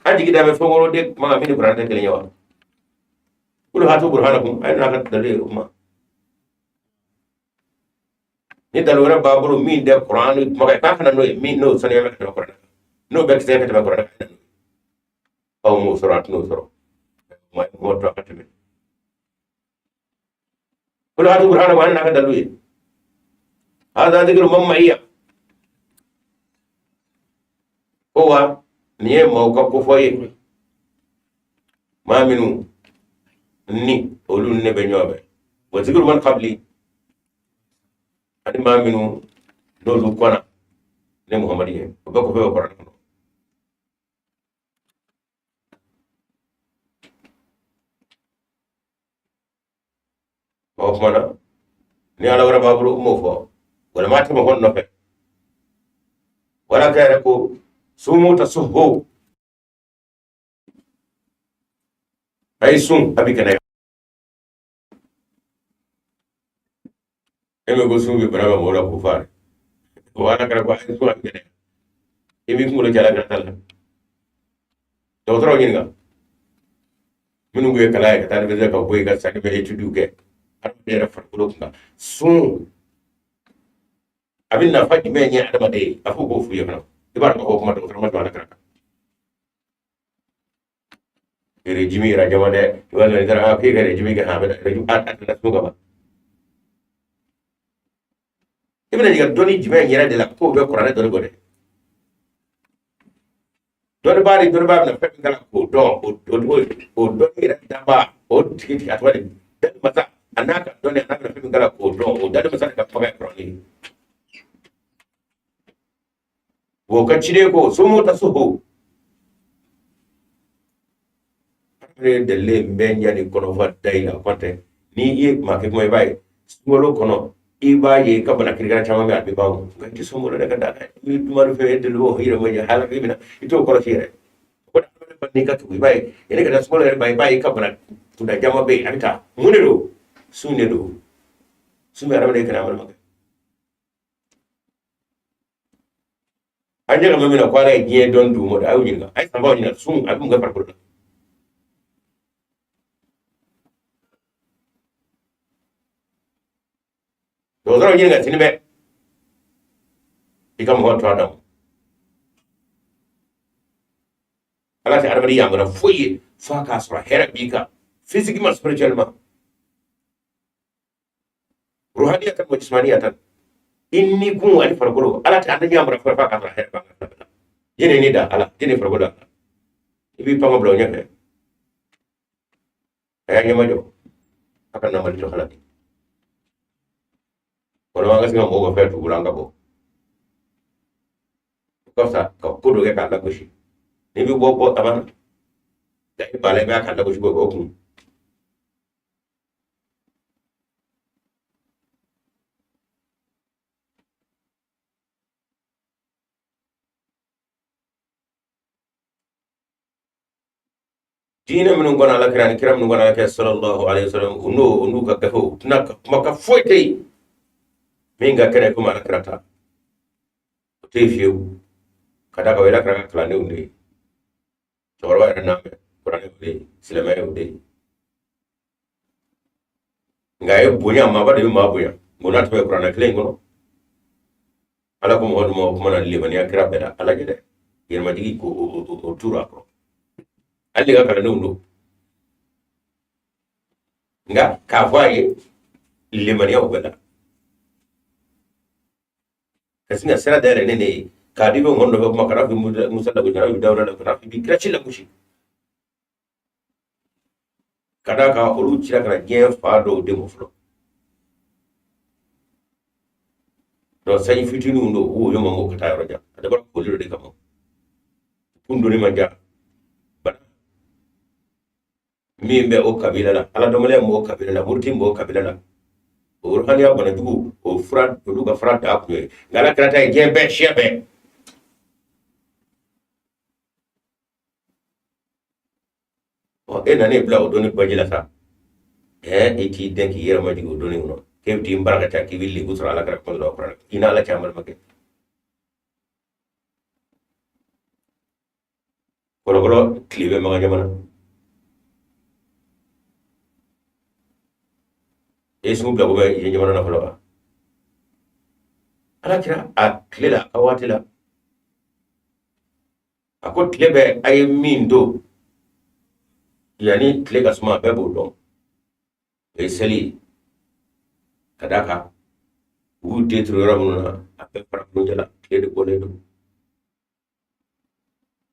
An jigi da bɛ fɛn wɛrɛw de kuma kan min ni kuranɛ tɛ kelen ye wa? Qul hatu burhanakum, a ye n'a ka dalilu ye. O kuma, ni dalilu wɛrɛ b'a bolo min tɛ kuranɛ kuma kan, k'a kana n'o ye, min n'o saniya bɛ ka tɛmɛ kuranɛ kan, n'o bɛɛ kisɛ ka tɛmɛ kuranɛ kan. Aw m'o sɔrɔ, a tɛn'o sɔrɔ. Mɔgɔ to a ka tɛmɛ. Qul hatu burhanakum, a ye n'a ka dalilu ye. Hadha dhikru man ma'iya, ko wa nin ye maaw ka kofɔ ye, maa minnu ni olu ne bɛ ɲɔgɔn fɛ. Wa zikru man qabli, ani maa minnu n'olu kɔnna ne Muhamadu ye, o bɛɛ kɔfɛ bɛ kuranɛ kɔnɔ. O tuma na, ni ala wɛrɛ b'a bolo, n m'o fɔ, walima a tɛ mɔgɔ nɔfɛ wala ka yɛrɛ ko sumu ta suhu, a ye sun, a bɛ kɛnɛya. E bɛ ko sun bɛ bana bɛ mɔgɔ la k'o fa dɛ. O ala kɛra ko a ye sun, a bɛ kɛnɛya. I b'i kunkolo jala ka taa la dɔgɔtɔrɔw ɲininka, minnu ye kalan ye ka taa université ka bɔ yen ka sanni bɛ études kɛ adamaden yɛrɛ farikolo kun kan. Sun a bɛ nafa jumɛn ɲɛ adamaden ye? A f'u k'o f'u ye fana. I b'a dɔn k'o kuma dɔgɔtɔrɔ ma jɔ ala kɛra kan. Régime yɛrɛ jama dɛ, i b'a sɔrɔ i taara k'e ka régime kɛ, a bɛ régime a tɛna sun ka ban. I bɛna ɲininka dɔnni jumɛn yɛrɛ de la k'o bɛ kuranɛ dɔnni kɔ dɛ? Dɔnnibaa ni dɔnnibaa bɛna fɛn min kalan k'o dɔn, o dɔnni yɛrɛ dabaa, o tigi a tɔgɔ de dali masa, a n'a ka dɔnni, a n'a bɛna fɛn min kalan k'o dɔn, o dali masa de ka kumakan ye kuranɛ ye. O ka ciden ko sumu tasuhu adamaden delilen bɛ ɲani kɔnɔfa da i la kɔntɛ. N'i ye maa kɛ kuma, i b'a ye sunkalo kɔnɔ, i b'a ye i ka bana kirikara caman bɛ a bɛ ban. Nka i tɛ sunkalo dɛ ka da kan i bɛ dumuni fɛn e deli o yɛrɛ ma ɲɛ halaki i bɛna i t'o kɔlɔsi yɛrɛ. O de n'i ka tugu, i b'a ye yanni ka taa sunkalo yɛrɛ ban, i b'a ye i ka bana kunda caman bɛ yen, a bɛ taa. Mun de don? Sun de don. Sun bɛ adamaden kɛnɛya. Balimakɛ, an ɲɛ ka min na ko ala ye diɲɛ dɔn d'u ma, a y'u ɲininka, a ye sanbaw ɲininka, sun a bɛ mun kɛ farikolo la? Dɔgɔtɔrɔ ɲininka sini bɛɛ i ka mɔgɔ to a dama. Ala tɛ adamaden yamaruya foyi ye f'a k'a sɔrɔ hɛrɛ b'i kan, physiquement, spirituellement, ruhaniyatan wa jismaniyatan, i ni kun ani farikolo. Ala tɛ an yamaruya foyi f'a k'a sɔrɔ hɛrɛ b'an kan. Jɛnɛ ni da ala jɛnɛ farikolo da, i b'i pan ka bila o ɲɛfɛ. A y'a ɲɛmajɔ a ka na Mali to halaki. Walima an ka se ka mɔgɔw ka fɛn t'u bolo, an ka bɔ. O ka fisa ka ko dɔ kɛ k'a lagosi. N'i bɛ bɔ, bɔ a banna. Nka i banna, i b'a k'a lagosi k'o kun. Diinɛ minnu kɔnɔ ala kira ni kira minnu kɔnɔ ala kɛ sallallahu alaihi wasallam, u n'o u n'u ka gafew, u tɛna ka kuma ka foyi tɛ yen min ka kɛnɛ komi ala kira ta. O tɛ yen fiyewu, ka d'a kan o ye ala kira ka kalandenw de ye. Cɛkɔrɔba yɛrɛ n'a mɛn kuranɛ o de ye, silamɛya o de ye. Nka a ye bonya, maaba de bɛ maa bonya. Mun n'a tɔgɔ ye kuranɛ kelen in kɔnɔ, ala ko mɔgɔ dun ma o kuma na limaniya kira bɛɛ la. Ala jɛ dɛ, yɛrɛmajigi ko o tura a kɔrɔ, hali ka kalandenw don. Nka k'a fɔ a ye limaniya o bɛɛ la, ka sin ka sira dayɛlɛ ne ye k'a di bɛ mɔgɔ dɔ bɛ kuma, kana fi Musa lagosi, kana fi Dawuda lagosi, kana fi kira ci lagosi, ka d'a kan olu cira ka na diɲɛ fa dɔw de ma fɔlɔ. Donc sanji fitininw don, u woyo ma ka taa yɔrɔ jan, a dabɔra koli dɔ de kama. Kun donni man ja bana min bɛ o kabila la, ala dɔnbaliya b'o kabila la, muruti b'o kabila la, o ruhaniya bana jugu, o fura, olu ka fura da kun ye. Nka ala kira ta ye diɲɛ bɛɛ, siya bɛɛ. Ɔ, e nana e bila o dɔnni baji la sa, i t'i dɛn k'i yɛrɛ majigin o dɔnni kɔnɔ, k'e bɛ t'i bara ka ca k'i bɛ lebu sɔrɔ ala kira kuma dɔ la i n'ala cɛ. An balimakɛ, kɔlɔkɔlɔ tile bɛ maga jamana e sugu bila ko bɛ yen jamana na fɔlɔ wa. Ala kira a tile la, a waati la, a ko tile bɛ a ye min don yanni tile ka suma, bɛɛ b'o dɔn, o ye seli ye. Ka d'a kan u y'u den turu yɔrɔ minnu na, a bɛɛ fara kuncɛ la, tile de bɔlen don.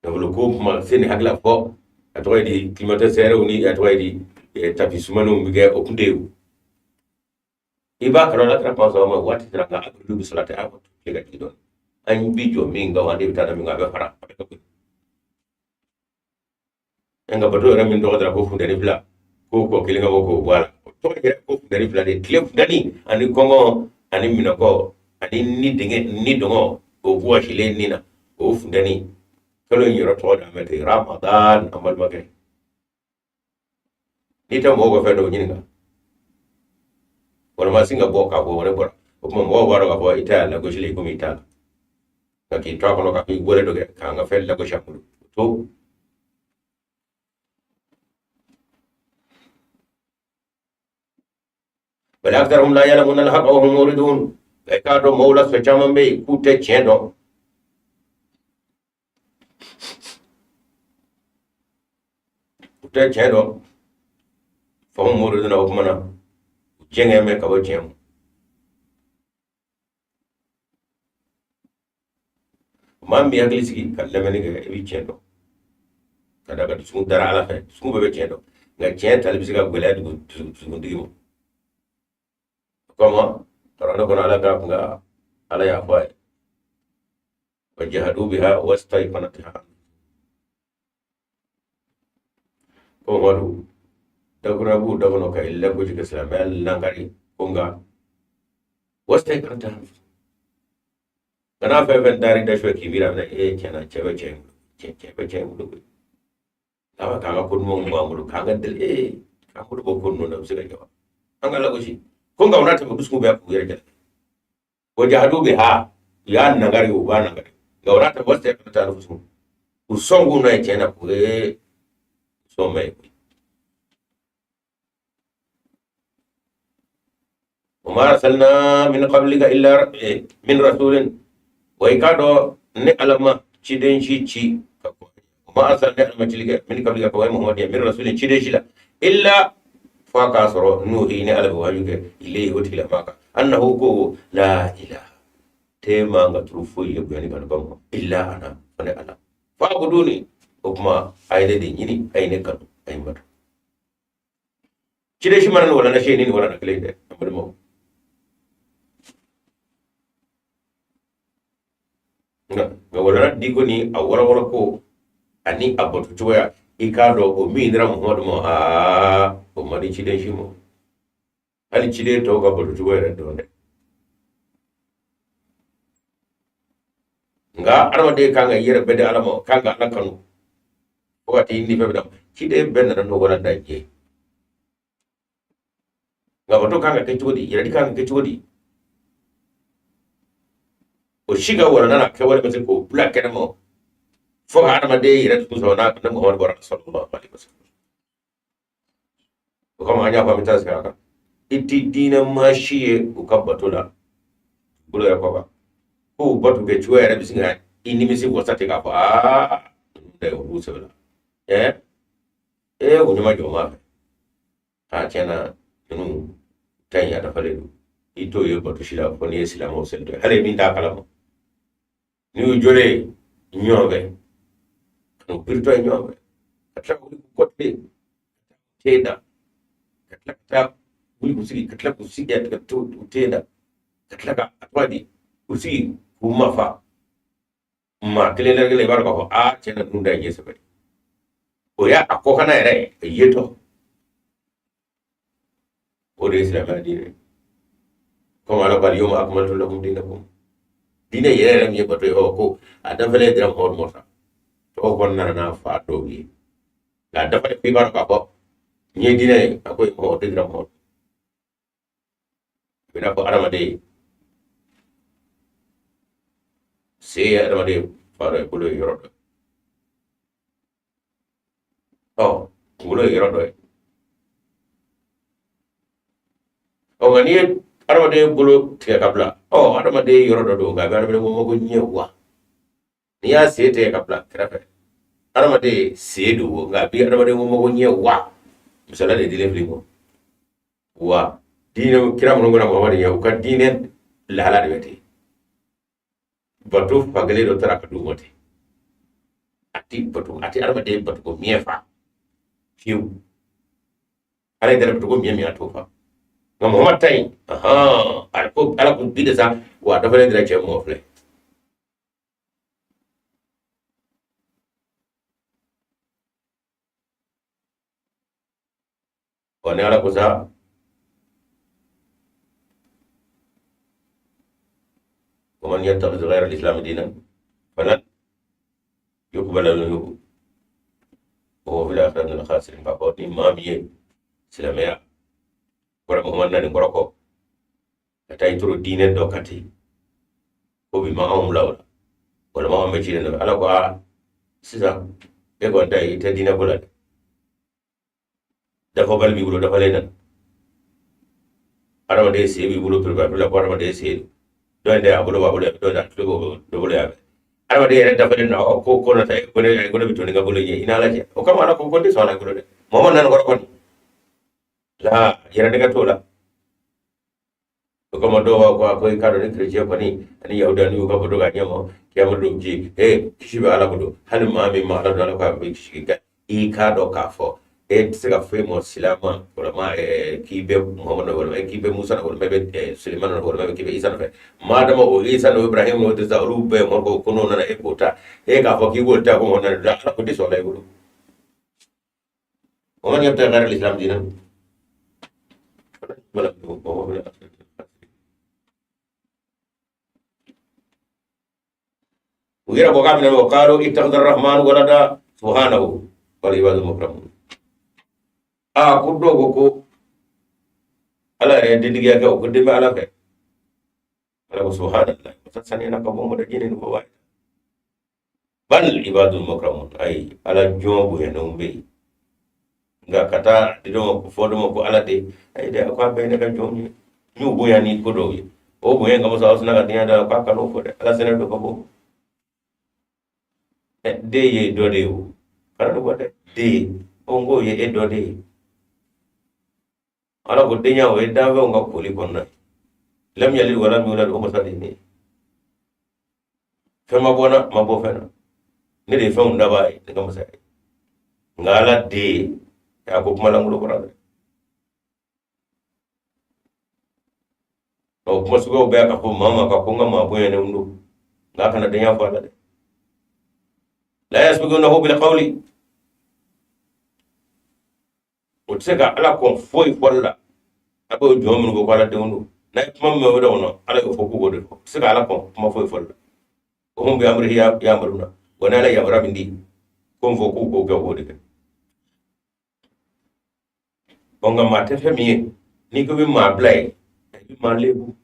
Nafolo ko kuma se ni hakili fɔ, a tɔgɔ ye di, climatiseur ni a tɔgɔ ye di, tapi sumaninw bɛ kɛ, o kun tɛ yen. I b'a kalan ala kira kuma sɔrɔ ma waati sera, nka a bɛ sɔrɔ tɛ a tile ka jigin dɔɔnin. An bi jɔ min kan, an de bɛ taa na min kan, a bɛ fara, a bɛ kɛ koyi. An ka bato yɛrɛ min tɔgɔ dara ko funteni fila, ko kɔ kelen ka bɔ k'o bɔ a la, o tɔgɔ yɛrɛ ko funteni fila de, tile funteni ani kɔngɔ ani minɛkɔ ani ni dingɛ ni dɔngɔ, o wɔsilen ni na o funteni. Kalo in yɛrɛ tɔgɔ da mɛ ten, Ramadan. An balimakɛ, n'i tɛ mɔgɔw ka fɛn dɔw ɲininka walima sin ka bɔ k'a fɔ ne bɔra, o tuma mɔgɔw b'a dɔn k'a fɔ i tɛ a lagosili komi i t'a la. Nka k'i to a kɔnɔ k'a fɔ i wale dɔ kɛ k'an ka fɛn lagosi a bolo to. Bal aktharuhum la ya'lamuna al-haqqa wa hum muridun. I k'a dɔn mɔgɔw la fɛn caman bɛ yen k'u tɛ tiɲɛ dɔn. U tɛ tiɲɛ dɔn. Fahum muriduna, o kuma na u jɛngɛ bɛ ka bɔ tiɲɛ ma. Maa min b'i hakili sigi ka lamɛnni kɛ, i bɛ tiɲɛ dɔn. Ka d'a kan dusukun dara ala fɛ, dusukun bɛɛ bɛ tiɲɛ dɔn, nka tiɲɛ tali bɛ se ka gɛlɛya dusukuntigi ma. Kɔma kuranɛ kɔnɔ, ala ka kun ka ala y'a fɔ a ye. Wa jahadu biha wastayqanatha. Ko Mamadu dakura b'u da kɔnɔ ka i lagosi ka silamɛya langari ko nka wastayqanatha. Kana fɛn fɛn dari da su k'i miiri a bɛna e tiɲɛna cɛ bɛ cɛ in bolo, cɛ bɛ cɛ in bolo koyi. N'a bɛ k'an ka ko ɲumanw b'an bolo, k'an ka deli ee k'an bolo bɔ ko ninnu na, u bɛ se ka jɔ wa? An ka lagosi ko nka u n'a tɛmɛ dusukun bɛɛ k'u yɛrɛ jalaki. Wa jahadu biha, u y'a nangari, u b'a nangari, nka u n'a tɛmɛ wastayqanatha anfusuhum, u sɔn k'u n'a ye tiɲɛ na ko ee sɔn ma ye koyi. Wa ma arsalna min qablika illa min rasulin, wa i k'a dɔn ne Ala ma ciden si ci ka kɔn, wa ma arsalna, ne Ala ma cili kɛ, min qablika ka kɔn Muhammad min rasulin ciden si la, illa f'a k'a sɔrɔ nuhi, ne Ala bɛ waaju kɛ, ilayhi, o tigilamaa kan, annahu ko la ilaha tɛ man ka turu foyi ye bonya ni kanu kama illa ana, fo ne Ala, fa'buduni, o kuma a ye ne de ɲini, a ye ne kanu, a ye n bato. Ciden si ma na ni walanda si ye ni nin walanda kelen tɛ, an balimaw. Nka walanda diko ni a walawala ko ani a bato cogoya, i k'a dɔn o min dira Muhamadu ma, aa o ma di ciden si ma, hali ciden tɔw ka bato cogo yɛrɛ dɔn dɛ. Nka adamaden kan ka i yɛrɛ bɛɛ di Ala ma, kan ka Ala kanu fo ka t'i ni fɛn bɛɛ d'a ma. Ciden bɛɛ nana n'o walanda in ye. Nka bato kan ka kɛ cogo di, yɛrɛdi kan ka kɛ cogo di, o si ka walanda n'a kɛwale bɛ se k'o bila kɛnɛ ma fo ka adamaden yɛrɛ tugu sɔrɔ n'a ne Muhamadu bɔra sallallahu alaihi wasallam. O kama an y'a fɔ an bɛ taa segin a kan, i ti diinɛ maa si ye u ka bato la bolo yɛrɛ kɔ kan ko u bato kɛ cogoya yɛrɛ bɛ sin ka i nimisi wasa ten k'a fɔ aa ninnu da ye olu sɛbɛ la ɛ ee u ɲɛma jɔ maa fɛ a tiɲɛ na ninnu ta in a dafalen don. I t'o ye bato si la fo n'i ye silamɛw seli dɔ ye, hali min t'a kalama, n'u y'u jɔlen ɲɔgɔn fɛ ka n'u biritɔ ye ɲɔgɔn fɛ ka tila ka wuli k'u kɔtilen ten da, ka tila ka taa wuli k'u sigi, ka tila k'u sigi ka to u ten da, ka tila ka a tɔgɔ di k'u sigi k'u mafa maa kelen da kelen, i b'a dɔn k'a fɔ aa tiɲɛ na ninnu da in ye sɛbɛ ye. O y'a a kɔkanna yɛrɛ ye yetɔ, o de ye silamɛya diinɛ ye. Komi Ala ko al-yawma akmaltu lakum dinakum, diinɛ yɛrɛ yɛrɛ min ye bato ye, ɔ ko a dafalen dira Muhamadu ma sa, tɔgɔ kɔni nana n'a fa dɔw ye, nka a dafalen i b'a dɔn k'a fɔ nin ye diinɛ ye, a ko o de dira Muhamadu. A bɛ n'a fɔ adamaden sen ye adamaden fa dɔ ye, bolo ye yɔrɔ dɔ ye, ɔ kunkolo ye yɔrɔ dɔ ye. Ɔ nka n'i ye adamaden bolo tigɛ ka bila, ɔ adamaden yɔrɔ dɔ don, nka a bɛ adamaden mako ɲɛ wa. N'i y'a sen tigɛ ka bila kɛrɛfɛ, adamaden sen don, nka a bɛ adamaden mako ɲɛ wa. Misaliya de dilen filɛ ma wa diinɛ kira minnu kɛra Muhamadu ye, u ka diinɛ lahala de bɛ ten. Bato fankelen dɔ taara ka d'u ma ten, a ti bato, a ti adamaden bato ko miɲɛ fa fiyewu. Ala ye bato ko miɲɛ min a t'o fa, nka Muhamadu ta in, ahan, ko Ala ko bi de sa wa a dafalen dira cɛ mɔgɔ filɛ. Wa ni Ala ko sa wa man yattakhidh ghayra al-islam dinan falan yuqbala minhu wa huwa fil akhirati minal khasirin. K'a fɔ ni maa min ye silamɛya kɔrɔ Muhammad na nin kɔrɔ kɔ ka taa i toro diinɛ dɔ kan ten, ko bi ma anw bila o la, walima anw bɛ ci de nɔfɛ. Ala ko aa sisan e kɔni ta i tɛ diinɛ ko la dɛ, dafabali b'i bolo, dafalen nana adamaden sen b'i bolo pereperepere la, ko adamaden sen dɔ in tɛ a bolo b'a bolo yan, dɔ in a tulo b'o dɔ bolo yan fɛ, adamaden yɛrɛ dafalen don. Ko ko na ta ko ne bɛ to ni ka bolo ye i n'Ala cɛ. O kama Ala ko ko n tɛ sɔn a la i bolo dɛ, mɔgɔ ma nana kɔrɔ kɔni la yɛrɛ nɛgɛ t'o la. O kama dɔw b'a fɔ ko i k'a dɔn ni kerecɛn kɔni ani yahudiya n'u y'u ka bato k'a ɲɛ ma kiyama don ji ee kisi bɛ Ala bolo. Hali maa min ma Ala dɔn, Ala ko a bɛ kisi ka i k'a dɔn k'a fɔ E tɛ se ka foyi mɔ silama walima k'i bɛ Muhamadu walima k'i bɛ Musa walima i bɛ Sulemana walima k'i bɛ Isa nɔfɛ. Madama o Isa n'o Ibrahim n'o tɛ sa, olu bɛɛ mɔgɔ ko n'o nana e k'o ta, e k'a fɔ k'i b'o ta ko nana da, Ala ko tɛ sɔn i bolo. Wa man yabtaghi ghayra al-islam dinan wala huwa u yɛrɛ ko k'a bɛna wa qalu ittakhadha ar-rahmanu walada subhanahu bal ibadun mukramun. Aa, ko dɔw ko ko Ala yɛrɛ ye dentigiya kɛ, o ko den bɛ Ala fɛ. Ala ko subhanallah, masa saniyana ka bɔ mɔdɛ jini ni bɔ. Bal ibadun mukramun, ayi, Ala jɔn bonyanenw bɛ yen, nka ka taa di dɔ ma ko fɔ dɔ ma ko Ala den, ayi dɛ, a ko a bɛɛ ye ne ka jɔnw ye, n y'u bonya ni ko dɔw ye, o bonya kama sa aw sina ka denya da la k'a kan'o fɔ dɛ, Ala sɛnɛ dɔ ka bɔ den ye dɔ de ye, o kana nin fɔ dɛ, den o n k'o ye e dɔ de ye. Ala ko denya o ye danfɛnw ka koli kɔnɔna ye. Lam yalid walam yulad, o masa de ye ne ye, fɛn ma bɔ n na, ma bɔ fɛn na, ne de ye fɛnw dabaa ye, ne ka masa ye. Nka Ala den, a ko kuma lankolon kɔrɔ dɛ. Ɔ, kuma suguyaw bɛ ka fɔ maa ma ka ko n ka maa bonyanenw don, nka a kana denya fɔ a la dɛ. La yasbiqunahu bil qawli, o tɛ se ka Ala kɔn foyi fɔli la. A b'o jɔn minnu ko ko Ala denw don, n'a ye kuma min mɛn o de kɔnɔ, Ala y'o fɔ k'u k'o de fɔ, o tɛ se ka Ala kɔn kuma foyi fɔli la. Wa hum bi amrihi ya'maluna, wa n'Ala yamaruya min di ko n fɔ k'u k'o kɛ, k'o de kɛ. Ɔ, nka maa tɛ fɛn min ye, n'i ko bɛ maa bila yen, i bɛ maa lebu,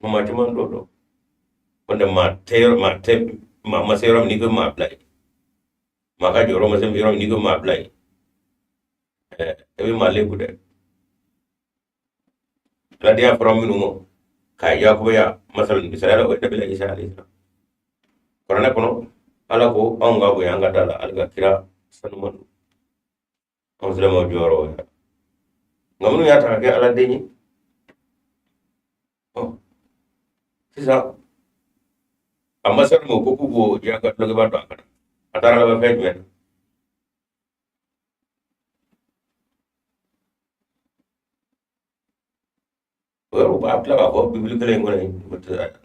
maa caman t'o dɔn. O tɛ maa tɛ yɔrɔ, maa tɛ maa ma se yɔrɔ min, n'i ko maa bila yen, maa ka jɔyɔrɔ ma se yɔrɔ min, n'i ko maa bila yen, e bɛ maa lebu dɛ. Aladenya fɔra minnu ma k'a yakubaya, masalan misaliya la, o ye nabila Isa alayhi salam. Kuranɛ kɔnɔ, Ala ko anw ka bonya an ka da la, ale ka kira sanuman don, anw silamɛw jɔyɔrɔ o ye. Nka minnu y'a ta ka kɛ Ala den ye, ɔ, sisan a ma se ma ko k'u b'o diyagoya dulɔkiba don a kan na, a taara laban fɛn jumɛn na? O yɔrɔ b'a tila k'a fɔ bibili kelen in kɔnɔ yen,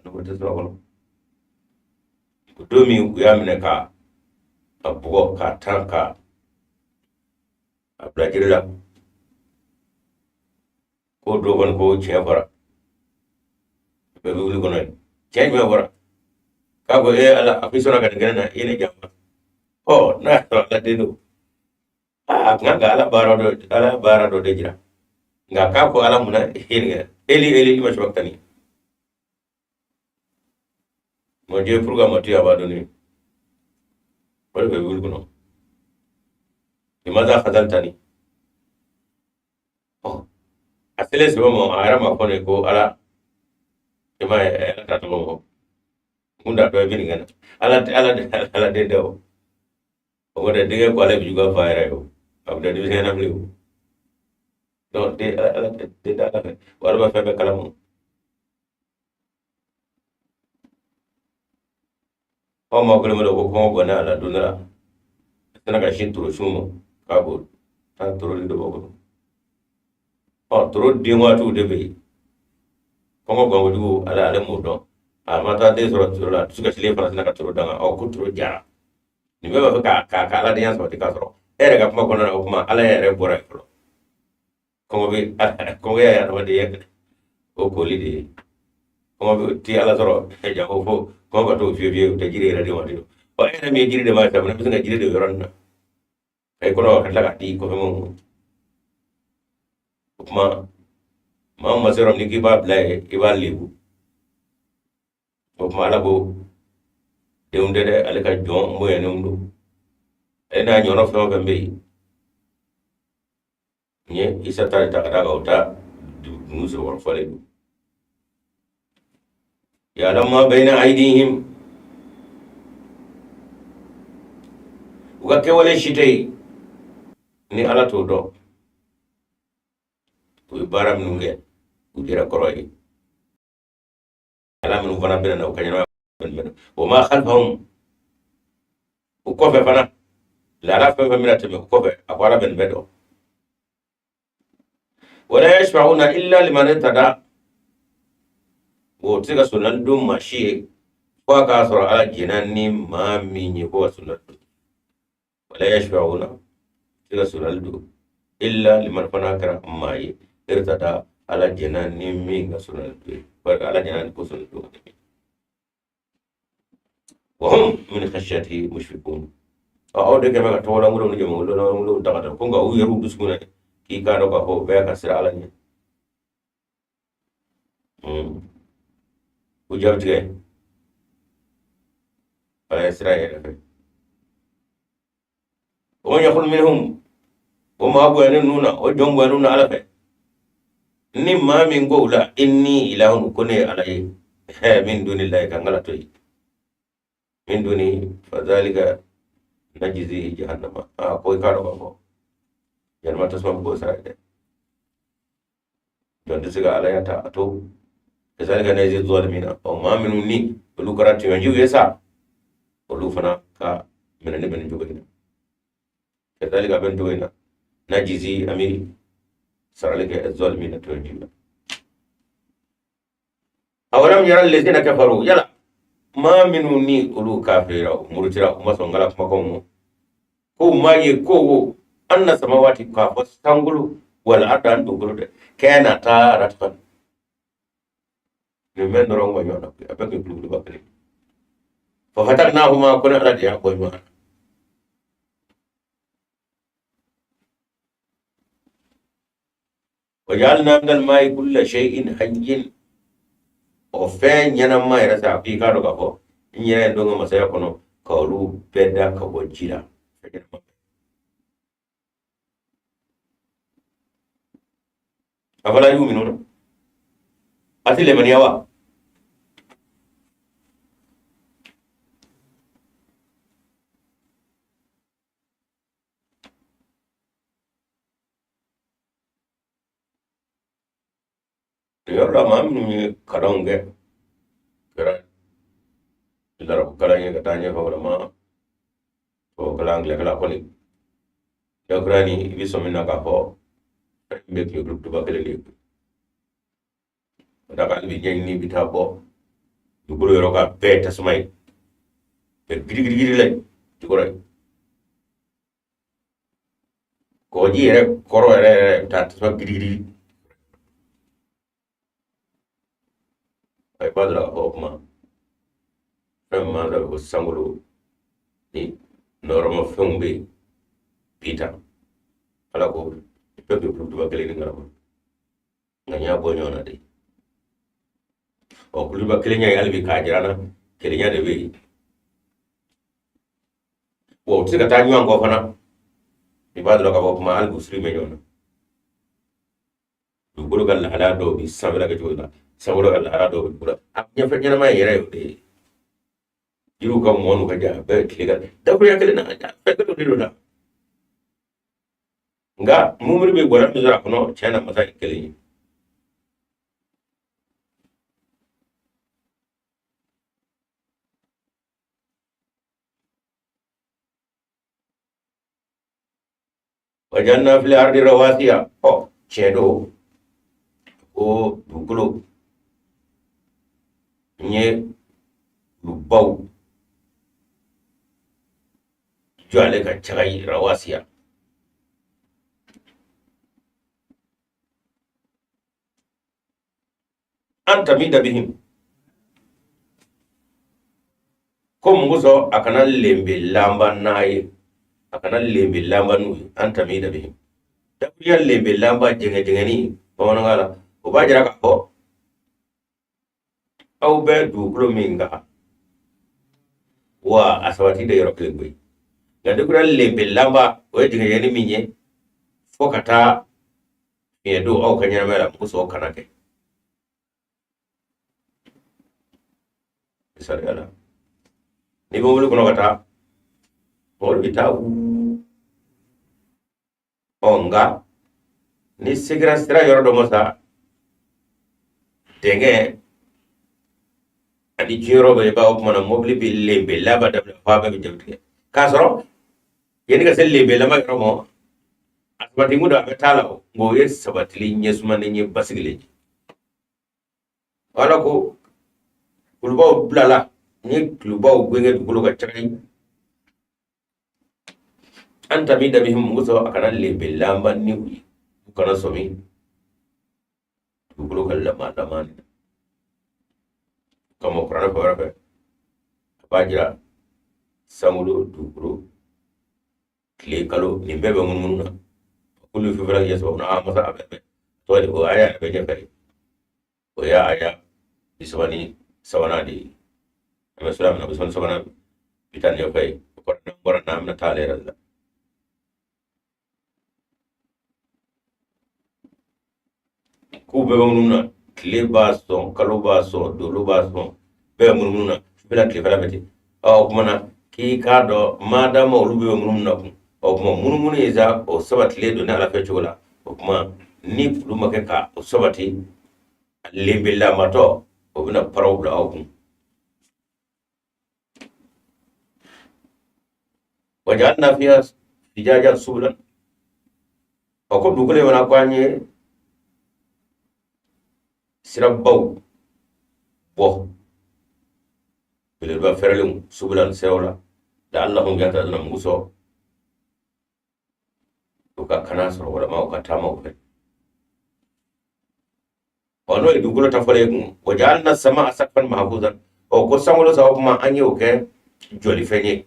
Nouveau Testament kɔnɔ, o don min u y'a minɛ ka a bugɔ k'a tan ka a bila jiri la, k'o don kɔni ko tiɲɛ fɔra bɛɛ bibili kɔnɔ yen. Tiɲɛ jumɛn fɔra? K'a ko e Ala, a ko i sɔnna ka nin kɛ ne na, i ye ne janfa. Ɔ, n'a y'a sɔrɔ Ala den don, a kan ka Ala baara dɔ, Ala baara dɔ de jira. Nka k'a ko Ala munna i ye nin kɛ? Eli Eli lima sabaktani, mon Dieu, pourquoi m'as-tu abandonné? O de bɛ bibili kɔnɔ. Limaza khazaltani. Ɔ, a selen sɛbɛn ma, a yɛrɛ ma fɔ ne ko Ala, i m'a ye, Ala ta tɔgɔ ma mun da dɔ i bɛ nin kɛ na. Ala Ala Ala den tɛ o. O kɔrɔ denkɛ ko ale bɛ juguya fa yɛrɛ ye, o a bɛ taa denmisɛnya na bilen o. Donc den Ala den tɛ Ala fɛ, wa Ala bɛ fɛn bɛɛ kalama. Aw ma kelen ko kɔngɔ bɔnna a la don dɔ la, a sina ka sin toro sun ma k'a b'o taa toro di dɔ bɔ kɔnɔ. Ɔ, toro den waatiw de bɛ yen, kɔngɔ gan kojugu, ale ale m'o dɔn, a ma taa den sɔrɔ toro la, a dusu kasilen fana sina ka toro danga. Ɔ, ko toro jara. Nin bɛɛ b'a fɛ ka aladenya sabati k'a sɔrɔ e yɛrɛ ka kuma kɔnɔna na, o kuma Ala yɛrɛ bɔra yen fɔlɔ. Kɔngɔ bɛ, kɔngɔ ye adamadenya o koli de ye. Kɔngɔ bɛ ti Ala sɔrɔ janko fo kɔngɔ ka t'o fiye fiye, o tɛ jiri yɛrɛ de waati dɔn. Ɔ, e yɛrɛ min ye jiri de ma sa, fana bɛ se ka jiri de yɔrɔ nin na ka i kɔnɔ ka tila k'a di kɔfɛ mɔgɔw ma. O kuma maa min ma se yɔrɔ min k'i b'a bila yen, i b'a lebu. O kuma Ala ko denw tɛ dɛ, ale ka jɔn bonyanenw don, ale n'a ɲɔgɔnna fɛn o fɛn bɛ yen. N ye Isa ta de ta ka d'a kan, o ta ninnu sɔrɔ fɔlen don. Ya'lamu ma bayna aydihim, u ka kɛwale si tɛ yen ni Ala t'o dɔn. U ye baara minnu kɛ u yɛrɛ kɔrɔ ye, Ala minnu fana bɛna na u ka ɲɛnamaya. Wa ma khalfahum, u kɔfɛ fana Lahala fɛn fɛn bɛna tɛmɛ o kɔfɛ, a ko Ala bɛ nin bɛɛ dɔn. Wala yashfa'una illa liman irtada, o tɛ se ka solonali don maa si ye fo a k'a sɔrɔ Ala jɛnna ni maa min ye ko ka solonali don. Wala yashfa'una, tɛ se ka solonali don illa liman, fo n'a kɛra maa ye, irtada, Ala jɛnna ni min ka solonali don ye, barika Ala jɛnna ni ko solonali don ka tɛmɛ. Wa hum min khashyatihi mushfiqun. Aw de kɛmɛ ka tɔgɔlankolonw ni jamulankolonw ta ka taa ko nka u yɛrɛw dusukun na k'i k'a dɔn k'a fɔ bɛɛ ka siran Ala ɲɛ. U jaabi tigɛ Ala ye sira yɛrɛ fɛ. Wa man yakhruj minhum, o maa bonyanen ninnu na, o jɔn bonyanen na Ala fɛ, ni maa min ko u la inni ilahun, ko ne ye Ala ye, min dunillahi, ka n kala to yen, min duni fadhalika najzihi jahannama. A ko i k'a dɔn k'a fɔ jahanama tasuma bɛ k'o sara ye dɛ. Jɔn tɛ se ka Alaya ta a to. Kazalika najzi zalimina. Ɔ, maa minnu ni olu kɛra tɔɲɔjiw ye sa, olu fana ka minɛni bɛ nin cogo in na. Kazalika, bɛ nin cogo in na, najzi, an bɛ sarali kɛ, zalimina, tɔɲɔjiw la. Awalam yara allazina kafaru, yala maa minnu ni olu kafira, u murutira, u ma sɔn k'Ala kumakanw ma, ko u m'a ye ko wo anna samawati, k'a fɔ sankolo, wal arda, ani dugukolo dɛ, kanata ratqan, nin bɛ nɔrɔ ŋɔ ɲɔgɔn na koyi, a bɛɛ kɛ kulukuluba kelen, fa fataknahuma, ko ne Ala de y'a bɔ ɲɔgɔn na. Wa ja'alna min al-ma'i kulla shay'in hayyin, o fɛn ɲɛnama yɛrɛ sa, k'i k'a dɔn k'a fɔ n yɛrɛ ye don ka masaya kɔnɔ ka olu bɛɛ da ka bɔ ji la, fɛn ɲɛnama bɛɛ. Afala yu'minuna, a ti limaniya wa? Nin yɔrɔ la, maa minnu ye kalanw kɛ, kɛra larabu kalan ye ka taa ɲɛfɛ, walima tubabu kalan, angilɛ kalan kɔni, dakura ni i bɛ sɔmi na k'a fɔ fɛn bɛ tun ye duba kelen de ye. Ka d'a kan hali bi ɲɛɲini bɛ taa bɔ dugukolo yɔrɔ ka bɛɛ tasuma ye, bɛɛ girigirigiri la jukɔrɔ ye, kɔgɔji yɛrɛ kɔrɔ yɛrɛ yɛrɛ bɛ taa tasuma girigiri. A b'a dɔn k'a fɔ o kuma fɛn min b'an ko sankolo ni nɔrɔmafɛnw bɛ yen bi tan, Ala ko bɛɛ bɛ kulutuba kelen ni kalama, nka n y'a bɔ ɲɔgɔn na de. Ɔ, kulutuba kelenya ye hali bi k'a jira n na kelenya de bɛ yen wa u tɛ se ka taa ɲɔgɔn kɔ fana. I b'a dɔn k'a fɔ kuma hali k'u siri bɛ ɲɔgɔn na. Dugukolo ka lahalaya dɔw bɛ sanfɛla kɛ cogo la, sankolo ka lahalaya dɔw bɛ dugu la. A ɲɛfɛ ɲɛnamaya yɛrɛ ye o de ye. Yiriw ka mɔn n'u ka ja bɛɛ tile ka dakurunya kelen na, fɛn kelen de don na. Nka mumuni bɛ gwada min sɔrɔ a kɔnɔ, tiɲɛ na masa ye kelen ye. Wajalna fil ardi rawasiya. Ɔ, tiɲɛ don ko dugukolo n ye kulubaw jɔ ale kan cagayi, rawasiya. An tamida bihim, ko mun kosɔn a kana lenbe lanba n'a ye, a kana lenbe lanba n'u ye. An tamida bihim, dakurunya lenbe lanba, jɛngɛ jɛngɛni bamanankan la, o b'a jira k'a fɔ aw bɛ dugukolo min kan wa a sabati tɛ yɔrɔ kelen koyi. Nka dakurunya lenbe lanba, o ye jɛngɛ jɛngɛni min ye fo ka taa fiɲɛ don aw ka ɲɛnamaya la, mun kosɔn o kana kɛ? Misaliya la, n'i bɛ mobili kɔnɔ ka taa, mobili bɛ taa. Ɔ, nka ni segira sira yɔrɔ dɔ ma sa, dɛngɛ ani ji yɔrɔ bɛ, i b'a o kuma na mobili bɛ lenbe laban daminɛ fo a bɛɛ bɛ jabi tigɛ k'a sɔrɔ Yanni ka se lenbelama yɔrɔ ma, a sabati kun don, a bɛ taa la o, nka o ye sabatili ɲɛsumanen ye, basigilen ye. Ala ko kulubaw bilala ni kulubaw gwenge dugukolo kan cagay an tamida bihim, mun kosɔn a kana lenbelama ni u ye, u kana sɔmi dugukolo ka lama lama nin kama. Kuranɛ fan wɛrɛ fɛ, a b'a jira sankolo, dugukolo, tile, kalo, nin bɛɛ bɛ munumunu na. Kullu fi falakin yasbahuna. A masa a bɛɛ bɛ tɔgɔ di, o aya yɛrɛ bɛ ɲɛfɛ de, o y'a aya 33nan de ye. An bɛ sura min na, 33nan bi taa ɲɛfɛ ye. O kɔrɔ, n'an bɔra n'an bɛna taa ale yɛrɛ de la. K'u bɛɛ bɛ munumunu na, tile b'a sɔn, kalo b'a sɔn, dolo b'a sɔn, bɛɛ bɛ munumunu na, sufɛla tilefɛla bɛ ten. Ɔ, o tuma na k'i k'a dɔn, madama olu bɛɛ bɛ munumunu na kun, o tuma munumunu ye sa, o sabatilen don ne Ala fɛ cogo la. O tuma ni olu ma kɛ ka o sabati, lenbelamatɔ o bɛna paraw bila aw kun. Waja'alna fiha fijajan subulan. O ko dugukolo in fana, ko an ye sirabaw bɔ, belebeleba fɛrɛlenw, subulan, siraw la, la'allahum yahtaduna, mun kosɔn u ka kana sɔrɔ walima u ka taamaw fɛ. Ɔ, n'o ye dugukolo ta fɔlen ye kun, wa ja'alna samaa saqfan mahfuzan. Ɔ, ko sankolo sa, o kuma an ye o kɛ jɔlifɛn ye,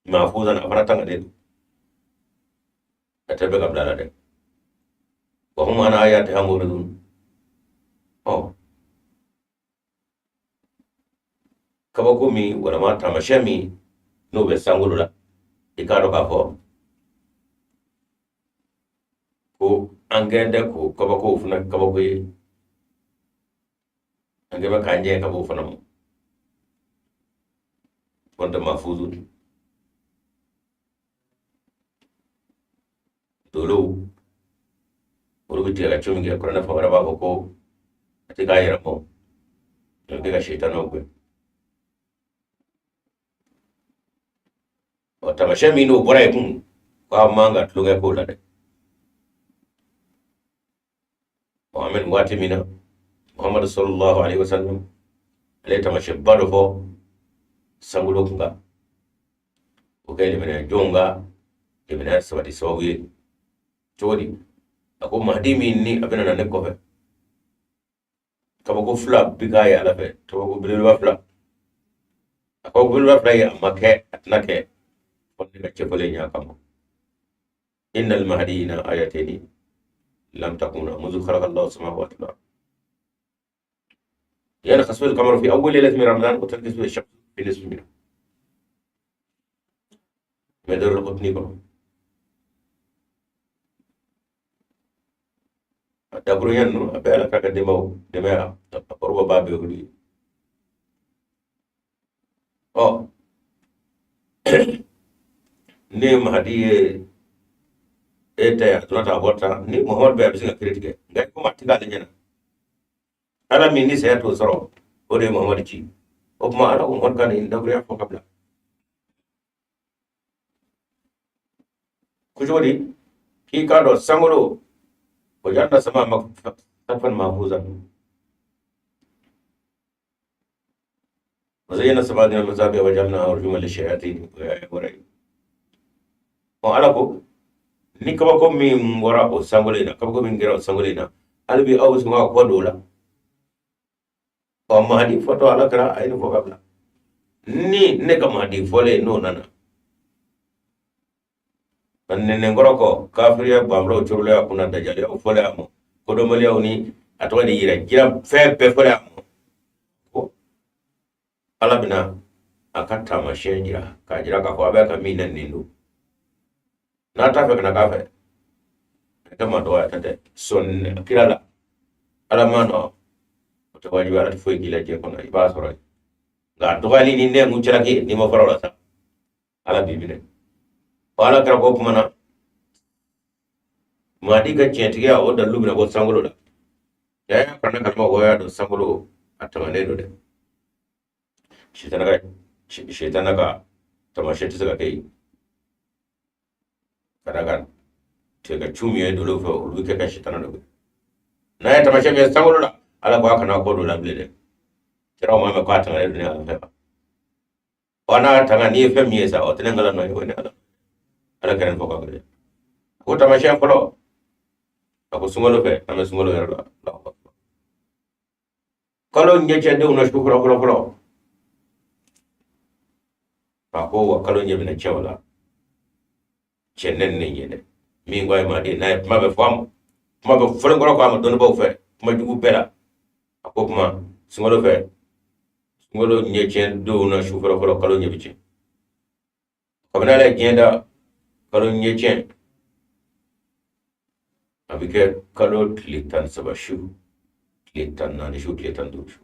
mahfuzan, a fana tanganen don, a tɛ bɛ ka bila la dɛ. Wa hum an ayatiha muridun. Ɔ, kabako min walama taamasiyɛn min n'o bɛ sankolo la, i k'a dɔn k'a fɔ ko an kɛn tɛ k'o kabakow fana kabako ye, an kɛn bɛ k'an jɛ ka b'o fana ma. Kɔntɛ mafuzu dolow, olu bɛ tigɛ ka co min kɛ, kuranɛ fan wɛrɛ b'a fɔ ko a tɛ k'a yɛrɛ bɔ, a bɛ kɛ ka sitanɛw gɛn. Ɔ, taamasiyɛn min n'o bɔra yen kun, k'a man ka tulonkɛ k'o la dɛ. Ɔ, an bɛ nin waati min na, Muhammadu sallallahu alaihi wasallam, ale ye taamasiyɛnba dɔ fɔ sankolo kun kan, o kɛ limaniya jɔnw ka limaniya sabati sababu ye. Cogo di? A ko Mahdi min ni a bɛna na ne kɔfɛ, kabako fila bi k'a ye Ala fɛ, kabako belebeleba fila. A kabako belebeleba fila ye, a ma kɛ, a tɛna kɛ fo ne ka cɛfɔlen ɲa kama. Inna al-mahdiyina ayatayni lam takuna munzu khalaqa Allahu samawati wal ard yankhasifu al-qamaru fi awwal laylatin min Ramadan wa tankasifu ash-shamsu fi nisfi minhu. Mɛ dɔrɔn ko tini kɔnɔ a dakuruɲɛ ninnu, a bɛɛ Ala ka denbaw dɛmɛ, a kɔrɔbɔ b'a bɛɛ olu ye. Ɔ, ne ye Mahadi ye, e tɛ a donna ta a bɔ ta ni Muhamadu bɛ, a bɛ se ka kiri tigɛ, nka komi a tɛ k'ale ɲɛna, Ala min ni saya t'o sɔrɔ, o de ye Muhamadu ci. O tuma Ala ko Muhamadu ka nin dakurunya fɔ ka bila. Ko cogo di? K'i k'a dɔn sankolo, wa ja'alna sama saqfan mahfuzan wa zayyana sama dunya bi masabiha wa ja'alnaha rujuman lishayatin. O y'a wɛrɛ ye. Ɔ, Ala ko ni kabako min bɔra o sankolo in na, kabako min kɛra o sankolo in na, hali bi aw bɛ sɔn ka kɔ don o la. Ɔ, Mahadi fɔtɔ, Ala kɛra a ye nin fɔ ka bila. Ni ne ka Mahadi fɔlen n'o nana ka nɛnɛnkɔrɔ kɔ, kafiriya banfulaw corolen a kunna, dajaliyaw fɔlen a ma, kodɔnbaliyaw ni a tɔgɔ de yira jira fɛn bɛɛ fɔlen a ma, ko Ala bɛna a ka taamasiyɛn jira k'a jira k'a fɔ a bɛ ka min na nin don. N'a t'a fɛ ka na k'a fɛ, a ka ma dɔgɔya ta tɛ sɔn kira la, Ala ma nɔ o tɛ wajibi, Ala tɛ foyi k'i la diɲɛ kɔnɔ, i b'a sɔrɔ yen. Nka a dɔgɔyali ni ne mun cɛla k'i n'i ma fara o la sa, Ala b'i minɛ. Ɔ, Ala kɛra ko kuma na, Mahadi ka tiɲɛtigiya o dalilu bɛna bɔ sankolo la. Ya kuranɛ karamɔgɔ y'a dɔn sankolo a tangalen don dɛ, sitana ka taamasiyɛn tɛ se ka kɛ yen. Ka d'a kan tigɛ ka cu min ye dolo fɛ, olu bɛ kɛ ka sitana dɔ kɛ. N'a ye taamasiyɛn min ye sankolo la, Ala ko a kana kɔ don la bilen dɛ. Kiraw ma mɛn ko a tangalen don ne Ala fɛ. Wa n'a tanga, n'i ye fɛn min ye sa, o tɛ ne ngala nɔ ye, o ye ne Ala. Ala kɛra nin fɔ ka gɛlɛn. Ko taamasiyɛn fɔlɔ, a ko sunkalo fɛ, an bɛ sunkalo yɛrɛ la, kalo ɲɛcɛdenw na su fɔlɔ fɔlɔ fɔlɔ, a ko wa kalo ɲɛ bɛna cɛ o la. Cɛ ne ne ɲɛ dɛ, min ko a ye maa den n'a ye kuma bɛ fɔ a ma, kuma bɛ fɔlen kɔrɔ ko a ma dɔnnibaaw fɛ, kuma jugu bɛɛ la. A ko kuma sunkalo fɛ, sunkalo ɲɛcɛ donw na su fɔlɔ fɔlɔ, kalo ɲɛ bɛ tiɲɛ. Kabini Ala ye diɲɛ da, kalo ɲɛcɛ a bɛ kɛ kalo tile 13 su, tile 14 su, tile 15 su.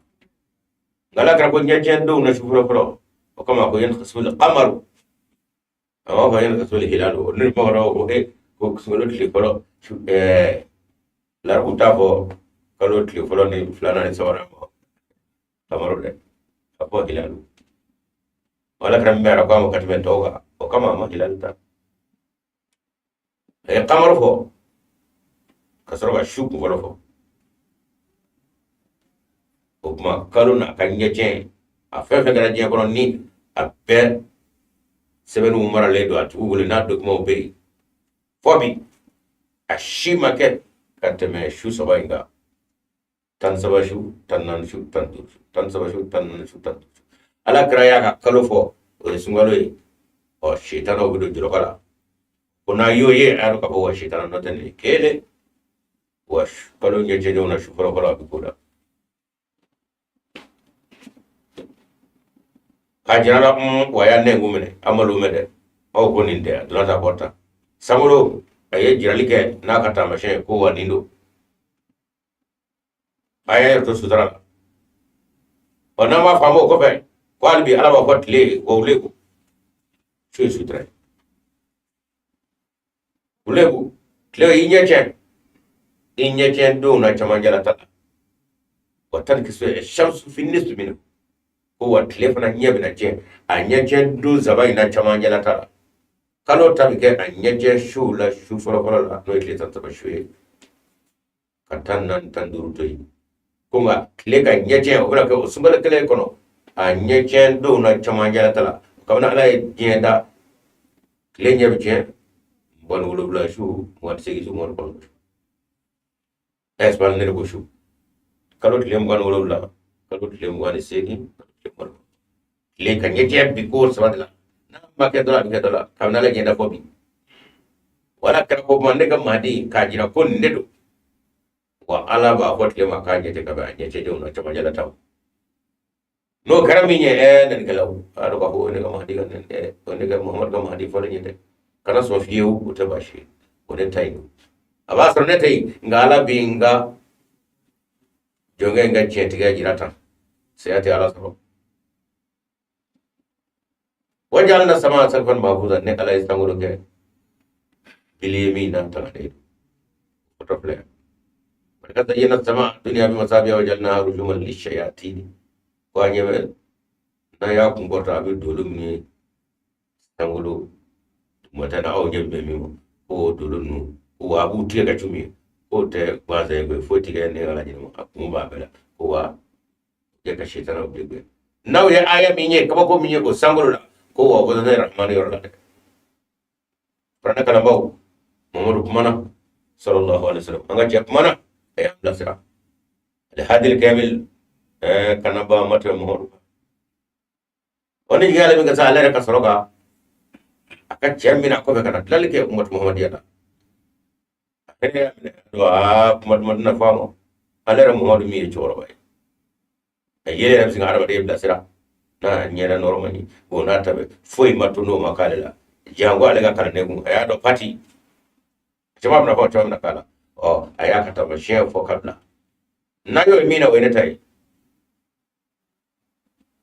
Nka Ala kɛra ko ɲɛcɛ donw na su fɔlɔ fɔlɔ, o kama a ko yankhasiful qamaru, a b'a fɔ yankhasiful hilalu. O ni kuma kɔrɔ ko e ko sunkalo tile fɔlɔ su, larabu t'a fɔ kalo tile fɔlɔ ni filanan ni sabanan ma qamaru dɛ, a fɔ hilalu. Ala kɛra min bɛ ko a ma ka tɛmɛ tɔw kan, o kama a ma hilalu ta, a ye qamaru fɔ ka sɔrɔ ka su kun fɔlɔ fɔ. O tuma kalo n'a ka ɲɛcɛn, a fɛn fɛn kɛra diɲɛ kɔnɔ, ni a bɛɛ sɛbɛnniw maralen don a tigiw bolo, n'a documentw bɛ yen fɔ bi, a si ma kɛ ka tɛmɛ su saba in kan: 13 su, 14 su, 15 su, 13 su, 14 su, 15 su. Ala kɛra y'a ka kalo fɔ, o ye sunkalo ye. Ɔ sitanaw bɛ don jɔlɔkɔ la ko n'a y'o ye, a y'a dɔn k'a fɔ wa sitana nɔ tɛ nin ye kelen. Wa kalo ɲɛcɛdenw na su fɔlɔ fɔlɔ, a bɛ k'o la k'a jira la. Wa y'a nɛnkun minɛ, a ma mɛn dɛ, aw ko nin tɛ, a donna ta bɔ tan. Sankolo a ye jirali kɛ n'a ka taamasiyɛn ye ko wa nin don, a y'a yɛrɛ to sutura la. Ɔ n'an b'a faamu o kɔfɛ ko hali bi Ala b'a fɔ tile wa wuleku, su ye sutura ye, wuleku tile i ɲɛ cɛ, i ɲɛ cɛ donw na camancɛ la ta la. Wa tankisu shamsu fi nisfi minhu, ko wa tile fana ɲɛ bɛna tiɲɛ a ɲɛ cɛ don saba in na camancɛ la ta la. Kalo ta bɛ kɛ a ɲɛ cɛ su la, su fɔlɔ fɔlɔ la, n'o ye tile 13 su ye, ka 14, 15 to yen. Ko nka tile ka ɲɛcɛn, o bɛna kɛ o sunkalo kelen kɔnɔ, a ɲɛcɛn donw na camancɛ la ta la. Kabini Ala ye diɲɛ da, tile ɲɛ bɛ tiɲɛ 27 su, 28 su, 29 su. Ɛsipani ne de ko su, kalo tile 27, kalo tile 28, kalo tile 29, tile ka ɲɛcɛn bi ko saba de la. N'a ma kɛ dɔ la, a bɛ kɛ dɔ la. Kabini Ala ye diɲɛ da fɔ bi, wala kɛra ko ma ne ka maden k'a jira ko nin de don. Wa Ala b'a fɔ tile ma k'a ɲɛ tɛ ka bɛn a ɲɛcɛdenw na camancɛ la ta. N'o kɛra min ye, nɛnikɛlaw, a dɔn k'a fɔ o ne ka mahadi ka nɛni, o ne ka Muhamadu ka mahadi fɔlen ye dɛ. Kana sɔn fiyewu, o tɛ baasi ye, o ne ta yen, a b'a sɔrɔ ne tɛ yen, nka Ala bɛ n ka jɔnkɛ in ka tiɲɛtigiya jira tan, saya tɛ Ala sɔrɔ. Wajalna sama sakfan mahfuza, ne Ala ye sankolo kɛ bili ye min n'a tagalen don. Foto filɛ, walaqad zayyana sama dunya bi masabiha wajalnaha rujuman lishayatin. Ko a ɲɛ bɛ n'a y'a kun kɔrɔta, a bɛ dolo min ye sankolo dugumata na, aw ɲɛ bɛ min ma, ko o dolo ninnu, ko wa a b'u tigɛ ka cu min ye, k'o tɛ gansan ye koyi, foyi tigɛ ne Ala ɲɛnama, a kun b'a bɛɛ la. Ko wa kɛ ka sitanaw de gɛn. N'aw ye aya min ye, kabako min ye o sankolo la, ko wa o bɛ rahmani yɔrɔ la dɛ. Kuranɛ kalanbaw, Mamadu kumana sallallahu alaihi wasallam, an ka cɛ kumana, a y'an bilasira alhadil kamil. Kana ba ma tɛmɛ Mamadu kan. O ni jigin ale min ka sa, ale yɛrɛ ka sɔrɔ ka a ka cɛ minɛ a kɔfɛ ka na tilali kɛ umatu muhamadiya la. A yɛrɛ y'a minɛ aa, kuma duman tɛna fɔ a ma. Ale yɛrɛ Muhamadu min ye cɛkɔrɔba ye, a yɛrɛ yɛrɛ bɛ se ka hadamaden bilasira n'a ɲɛda nɔrɔ man ɲi. O n'a ta bɛɛ, foyi ma to n'o ma k'ale la, janko ale ka kalanden kun, a y'a dɔn pati caman bɛna fɔ, caman bɛna k'a la. Ɔ a y'a ka taamasiyɛn fɔ ka bila, n'a y'o min na, o ye ne ta ye.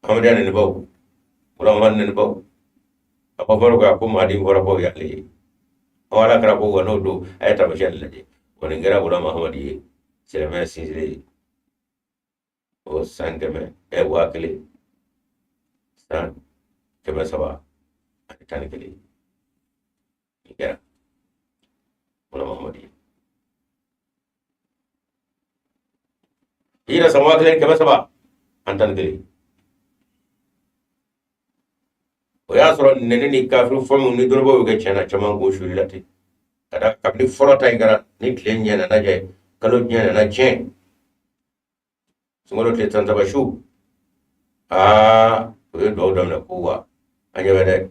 Amadiya nenibaw, Muhamadu nenibaw, a ko fɔra ko a ko maaden fɔra ko y'ale ye. Ɔ Ala kɛra ko wa n'o don, a ye taamasiyɛn lajɛ. O nin kɛra Wula Mahamadu ye, silamɛya sinsinlen ye o san kɛmɛ 1000 san 311, nin kɛra. Wala Mahamadu ye. Hijira san 1311. O y'a sɔrɔ nɛni ni kafiri fɔ minnu ni dɔnnibaaw y'o kɛ tiɲɛ na, caman ko suli la ten. Ka da kabini fɔlɔ ta in kɛra, ni tile ɲɛ nana jɛ, kalo ɲɛ nana tiɲɛ, sunkalo tile 13 su, aa, o ye duwawu daminɛ ko wa an ɲɛ bɛ dɛ,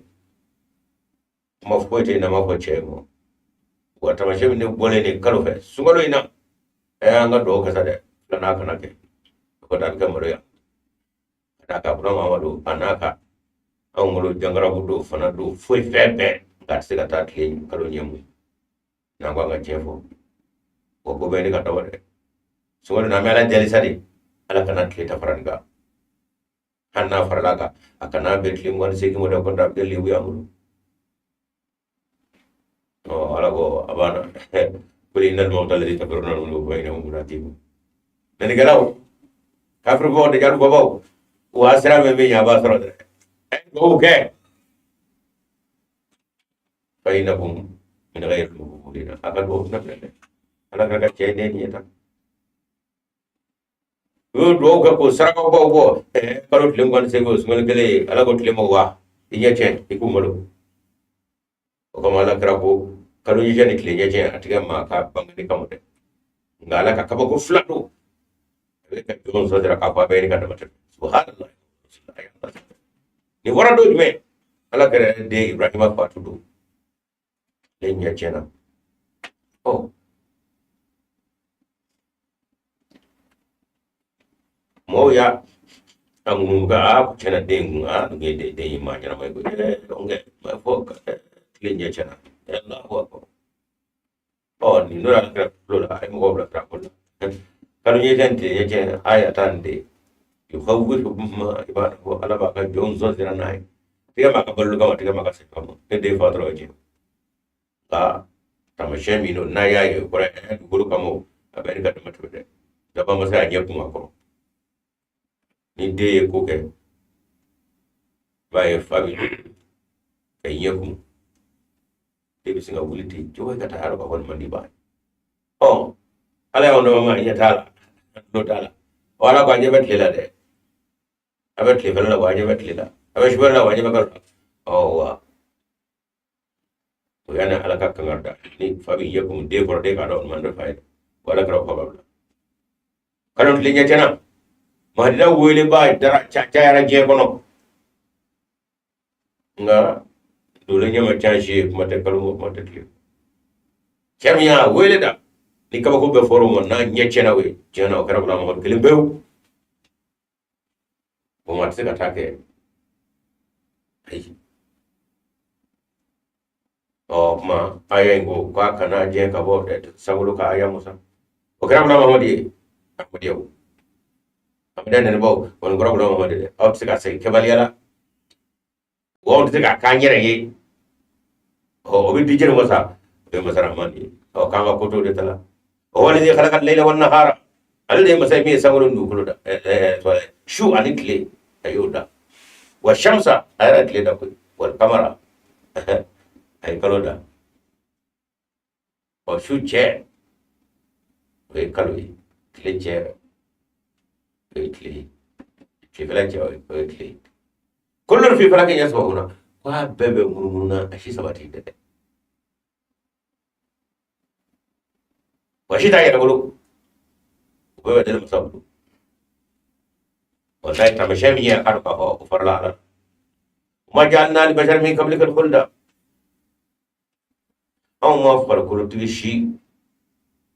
kuma foyi tɛ yen n'an b'a fɔ cɛ ye mɔ. Wa taamasiyɛn min ne bɔlen nin kalo fɛ sunkalo in na, ɛ, an ka duwawu kɛ sa dɛ, filanan kana kɛ, o kɔni a bɛ kɛ maloya. Ka d'a kan Bura Mamadu a n'a ka anw bolo jangarabu don fana don foyi fɛn bɛɛ, nka a tɛ se ka taa tile kalo ɲɛ mun n'an ko an ka tiɲɛ fɔ. O ko bɛɛ ni ka dɔgɔ dɛ. Sunkalo na, an bɛ Ala deli sa de, Ala kana tile ta fara nin kan. Hali n'a farala kan, a kana bɛn tile 28 ma dɛ, kɔntɛ a bɛ kɛ lebu y'an bolo. Ɔ, Ala ko a banna, qul innal mawta alladhi tafirruna minhu fa innahu mulaqikum. Nɛnikɛlaw, kafiri fɔ dajalu babaw, wa sira min bɛ ɲɛ a b'a sɔrɔ dɛ, ɛ dugawu kɛ, fa innakum min ghayri maqbulina, a ka dugawu tɛna minɛ dɛ. Ala ka cɛ den nin ye tan, u y'o dugawu kɛ k'o sarakaw baw bɔ. Kalo tile 28 o sunkalo kelen ye, Ala ko tile ma wa i ɲɛ tiɲɛ, i k'u malo. O kama Ala kira ko kalo ɲɛcɛ ni tile ɲɛcɛ a tigɛ maa ka bangeni kama dɛ, nka Ala ka kabako fila don, a bɛ ka jɔn sɔsira k'a fɔ a bɛ ɲini ka dama tɛmɛ. Subhanallah, nin fɔra don jumɛn? Ala kɛra den Ibrahima fatu don, ne ɲɛ tiɲɛna. Ɔ, mɔgɔw y'a a ŋunuŋunu ka a ko tiɲɛna den kun, a dun ye den ye maa ɲɛnama ye koyi. Ɛɛ, fɔ tile ɲɛ tiɲɛna. Allahu akbar. Ɔ, nin n'o y'a kɛra tulo la, a ye mɔgɔw bila sira ko la. Kalo ɲɛ tiɲɛ, tile ɲɛ tiɲɛ, aya tan de yukhawwifu ma i b'a dɔn ko Ala b'a ka jɔn sɔn sira n'a ye. Tigɛ maa ka balo kama, tigɛ maa ka se kama, ne den fatura o tiɲɛ. Nka taamasiyɛn min don, n'a y'a ye, o kɔrɔ ye dugukolo kama, o a bɛ ka dama tɛmɛ dɛ. Daba ma se a ɲɛ kun a kɔrɔ. Ni den ye ko kɛ, i b'a ye fa bɛ ka ɲɛ kun, den bɛ se ka wuli ten cogo ka taa yɔrɔ ka walima di ba ye. Ɔ, Ala y'anw dama ma, ɲɛ t'a la, tulo t'a la. Ɔ, Ala ko a ɲɛ bɛ tile la dɛ, a bɛ tile fɛnɛ la wa, a ɲɛ bɛ tile la, a bɛ sufɛ la wa, a ɲɛ bɛ kalo la. Ɔ wa o y'an Ala ka kangari da, ni fa bɛ ɲɛ kun den kɔrɔ, den k'a dɔn nin man fa ye o Ala kɛra o fa bila. Kalo tile ɲɛ tiɲɛna, Mahadida weleba dara cayara diɲɛ kɔnɔ, nka dole ɲɛ ma ca si ye, kuma tɛ kalo ma, kuma tɛ tile. Cɛ min y'a wele da ni kabako bɛɛ fɔra o ma, n'a ɲɛ tiɲɛna, o ye tiɲɛna, o kɛra Bula Mamadu kelen pewu. O ma tɛ se ka taa kɛ, ayi. Ɔ, kuma aya in ko k'a kana jɛ ka bɔ sankolo ka aya musa, o kɛra Bula Mamadu ye. Ahmadiyyaw, Ahmadiyya nɛnibaw kɔni kɔrɔ Bula Mamadu dɛ, aw tɛ se ka segin kɛbaliya la wa, aw tɛ se k'a k'an yɛrɛ ye. Ɔ, o bɛ di jɛni ma sa, o ye masa Rahman ye. Ɔ, k'an ka ko to de ta la. O wallazi khalaqa al-layla wan nahara, ale de ye masa ye min ye sankolo ni dugukolo da, su ani tile a y'o da, wa shamsa, a yɛrɛ tile da koyi, wal kamara, a ye kalo da. Ɔ, su cɛ o ye kalo ye, tile cɛ o ye tile ye, tilefɛla cɛ o ye tile ye. Kullun fi falakin yasbahuna, ko a bɛɛ bɛ munumunu na, a si sabati tɛ dɛ, wa si t'a yɛrɛ bolo, o bɛɛ bɛ deli masa bolo. Ɔ, n'a ye taamasiyɛn min ye, a k'a dɔn k'a fɔ o farala Ala la. Ma ja'alna li basharin min qablika al-khulda, anw ma farikolotigi si,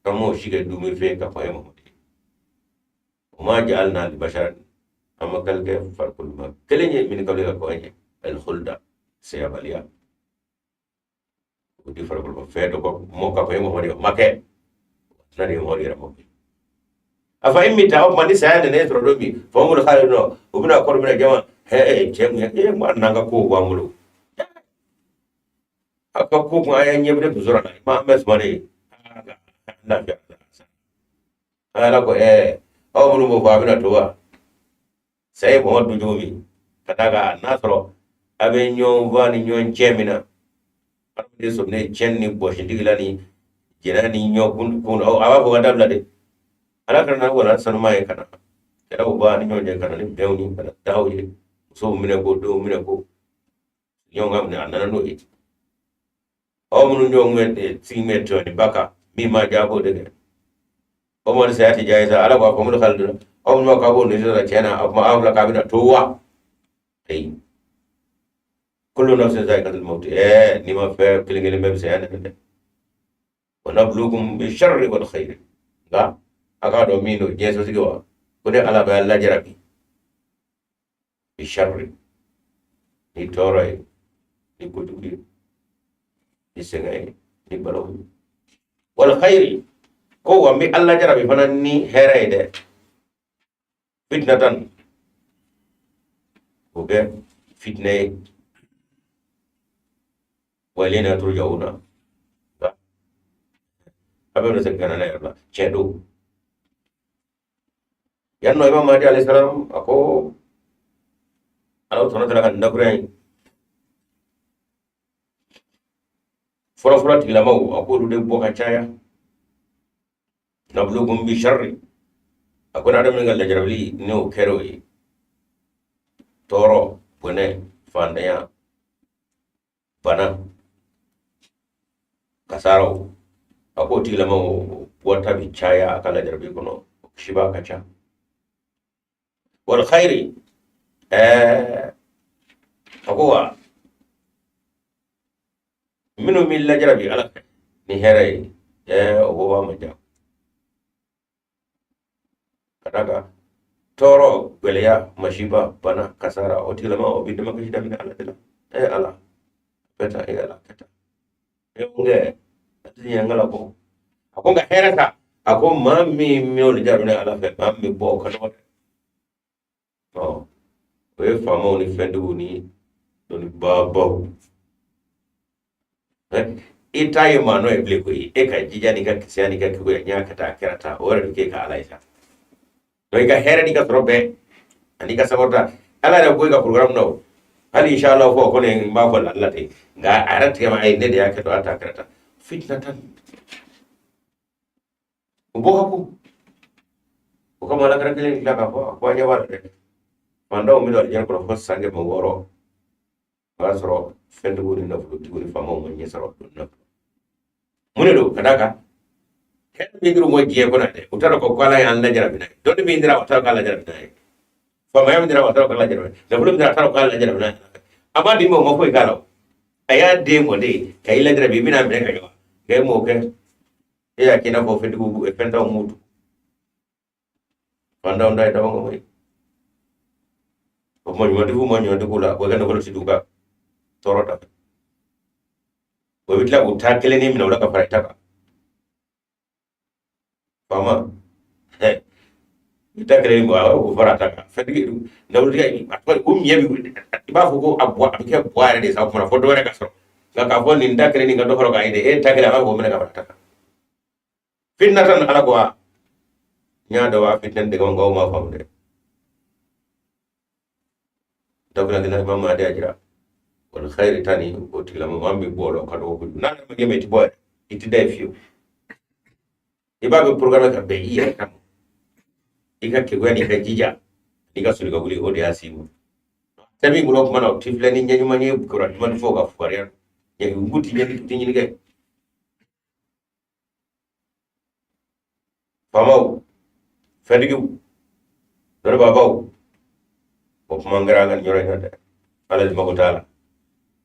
an m'o si kɛ duumɛfɛn ka fɔ e Mamadu ye. O ma ja'alna li basharin, an ma kali kɛ farikolo ma kelen ye, min qablika, ka kɔn e ɲɛ, al-khulda, sayabaliya, o di farikolo ma fɛn dɔ ko mɔ ka fɔ e Mamadu ye, o ma kɛ na de ye Mamadu yɛrɛ mɔ. A fa in mitta, o tuma ni saya nana e sɔrɔ don min, fa humul khalidun, o bɛna kɔrɔ bɛna jama hɛ cɛ mun ye, e ma n'an ka kow b'an bolo, a ka ko kun an y'an ɲɛbere kun sɔrɔ a la, ma an bɛ suma de lafiya. Ala ko aw minnu b'o fɔ, a bɛna to wa saya ye mɔgɔ dun cogo min, ka d'a kan n'a sɔrɔ a bɛ ɲɔgɔn fa ni ɲɔgɔn cɛ min na, adamaden sɔminen cɛn ni bɔsitigi la ni Jɛnɛya ni ɲɔ kun a b'a fɔ ka dabila de. Ala kana na wala sanuma ye ka na kɛlɛw b'a ni ɲɔgɔn cɛ, ka na ni bɛnw ni ka na daw ye, musow minɛ ko, denw minɛ ko, ɲɔgɔn ka minɛ, a nana n'o ye. Aw minnu ɲɔgɔn bɛ sigi bɛ tɔni ba kan, min ma diya a b'o de kɛ. O ma saya tɛ diya ye sa. Ala b'a fɔ minnu ka donna aw minnu k'a b'o nisɔndiya tiɲɛ na, a kuma aw fila k'a bɛna to wa? Ayi, kullu nafsin za'iqatul maut. N'i ma fɛn kelen kelen bɛɛ bɛ saya nɛnɛ dɛ. Wa nabluukum bi sharri wal khairi. Nka a k'a dɔn min don diɲɛ sosigi wa, ko ne Ala bɛ a lajarabi bi sharri, ni tɔɔrɔ ye, ni kojugu ye, ni sɛgɛn ye, ni balawu ye, wal khairi, ko wa n bɛ ala lajarabi fana ni hɛrɛ ye dɛ. Fitnatan, o kɛ fitinɛ ye. Wa ilayna turja'una, a bɛ segin ka na ne yɛrɛ la. Tiɲɛ don. Yan nɔ, Imam Mahdi alayhi salam a ko Ala subhanahu wa ta'ala ka nin dakuruya in fɔlɔfɔlɔ tigilamaw, a k'olu de bɔ ka caya. Nabluukum bi sharri, a ko adamaden ka lajarabili n'o kɛra o ye, tɔɔrɔ, bɔnɛ, fantanya, bana, kasaraw, a k'o tigilamaw bɔta bi caya a ka lajarabi kɔnɔ, o kisiba ka ca. Wal khairi, a ko wa minnu bɛ lajarabi Ala fɛ ni hɛrɛ ye, o bɔ man ca. Ka d'a kan tɔɔrɔ, gɛlɛya, masiba, bana, kasara, o tigilama o bɛ damakasi daminɛ Ala de la. Ala bɛɛ ta, Ala kɛ tan, mun kɛ a tɛ ɲinɛ la kɔ. A ko nka hɛrɛ ta, a ko maa min y'olu jarabi Ala fɛ, maa min bɛ bɔ o ka dɔgɔ dɛ. Ɔ o ye faamaw ni fɛntigiw ni dɔnnibabaw. I ta ye maa nɔ ye bilen koyi. E ka jija n'i ka kisɛya n'i ka keguya, n y'a kɛ tan, a kɛra tan, o yɛrɛ de k'e ka Ala ye sa. Donc i ka hɛrɛ n'i ka sɔrɔ bɛɛ ani ka sababu, Ala yɛrɛ ko i ka programme na o, hali inshallah fɔ kɔni n b'a fɔ la ten, nka a yɛrɛ tigɛ ma, ayi, ne de y'a kɛ tan, a ta kɛra tan. Fitina tan o bɔ ka ko o kama. Ala kɛra kelen tila k'a fɔ a ko an ɲɛ b'a la dɛ, fantanw bɛ don alijinɛ kɔnɔ fo san 600, o y'a sɔrɔ fɛntigiw ni nafolotigiw ni faamaw ma ɲɛ sɔrɔ don na. Mun de don? Ka d'a kan hɛrɛ min dir'u ma diɲɛ kɔnɔ dɛ, u t'a dɔn ko Ala y'an lajarabi n'a ye. Dɔnni min dira, u t'a dɔn k'ala lajarabi n'a ye. Faamaya min dira, u t'a dɔn k'ala lajarabi. Nafolo min dira, a t'a dɔn k'ala lajarabi n'a ye. A m'a d'i ma, o ma foyi k'a la. O a y'a den mɔ de ka i lajarabi, i bɛna minɛ ka ɲɔgɔn nka e m'o kɛ. E y'a kɛ i n'a fɔ fɛntigiw fɛntanw m'u dun, fantanw ta ye tabaŋo ye. O kuma ɲumantigiw ma ɲumantigiw la, o ka nafolo ti d'u ka tɔɔrɔ ta, o bɛ tila k'u ta kelen ni minɛ o la ka fara i ta kan. Faama i ta kelen bɔ, a b'o fara a ta kan. Fɛntigi nafolotigi, a tɔgɔ o miɲɛ bi, i b'a fɔ ko a bɔ, a bɛ kɛ bɔ yɛrɛ de sa. O kuma fɔ dɔ wɛrɛ ka sɔrɔ, nka k'a fɔ nin ta kelen nin ka dɔ fara o kan, ye dɛ, e ta kelen, a b'a fɔ k'o minɛ ka fara a ta kan. Fitina tan, Ala ko a n y'a dɔn a fitina de kama, nka o ma faamu dɛ. Dabila kelen Imam Mahdi y'a jira wal khairi tani, o tigilama maa min bɛ bɔ o la, o ka dɔgɔ kojugu. N'a ma ɲɛ, i ti bɔ yɛrɛ, i ti da yen fiyewu. I b'a bɛ programme ka bɛn i yɛrɛ kama, i ka keguya n'i ka jija n'i ka soli ka wuli, o de y'a s'i ma. Fɛn min bolo o kuma na, o ti filɛ ni ɲɛ ɲuman ye, kibaruya ɲuman ni fɔ ka fugariya ɲɛ ti ɲɛ ti ɲini kɛ. Faamaw, fɛntigiw, dɔnnibaabaw, o kuma kɛra an ka nin yɔrɔ in na dɛ. Ala de mako t'a la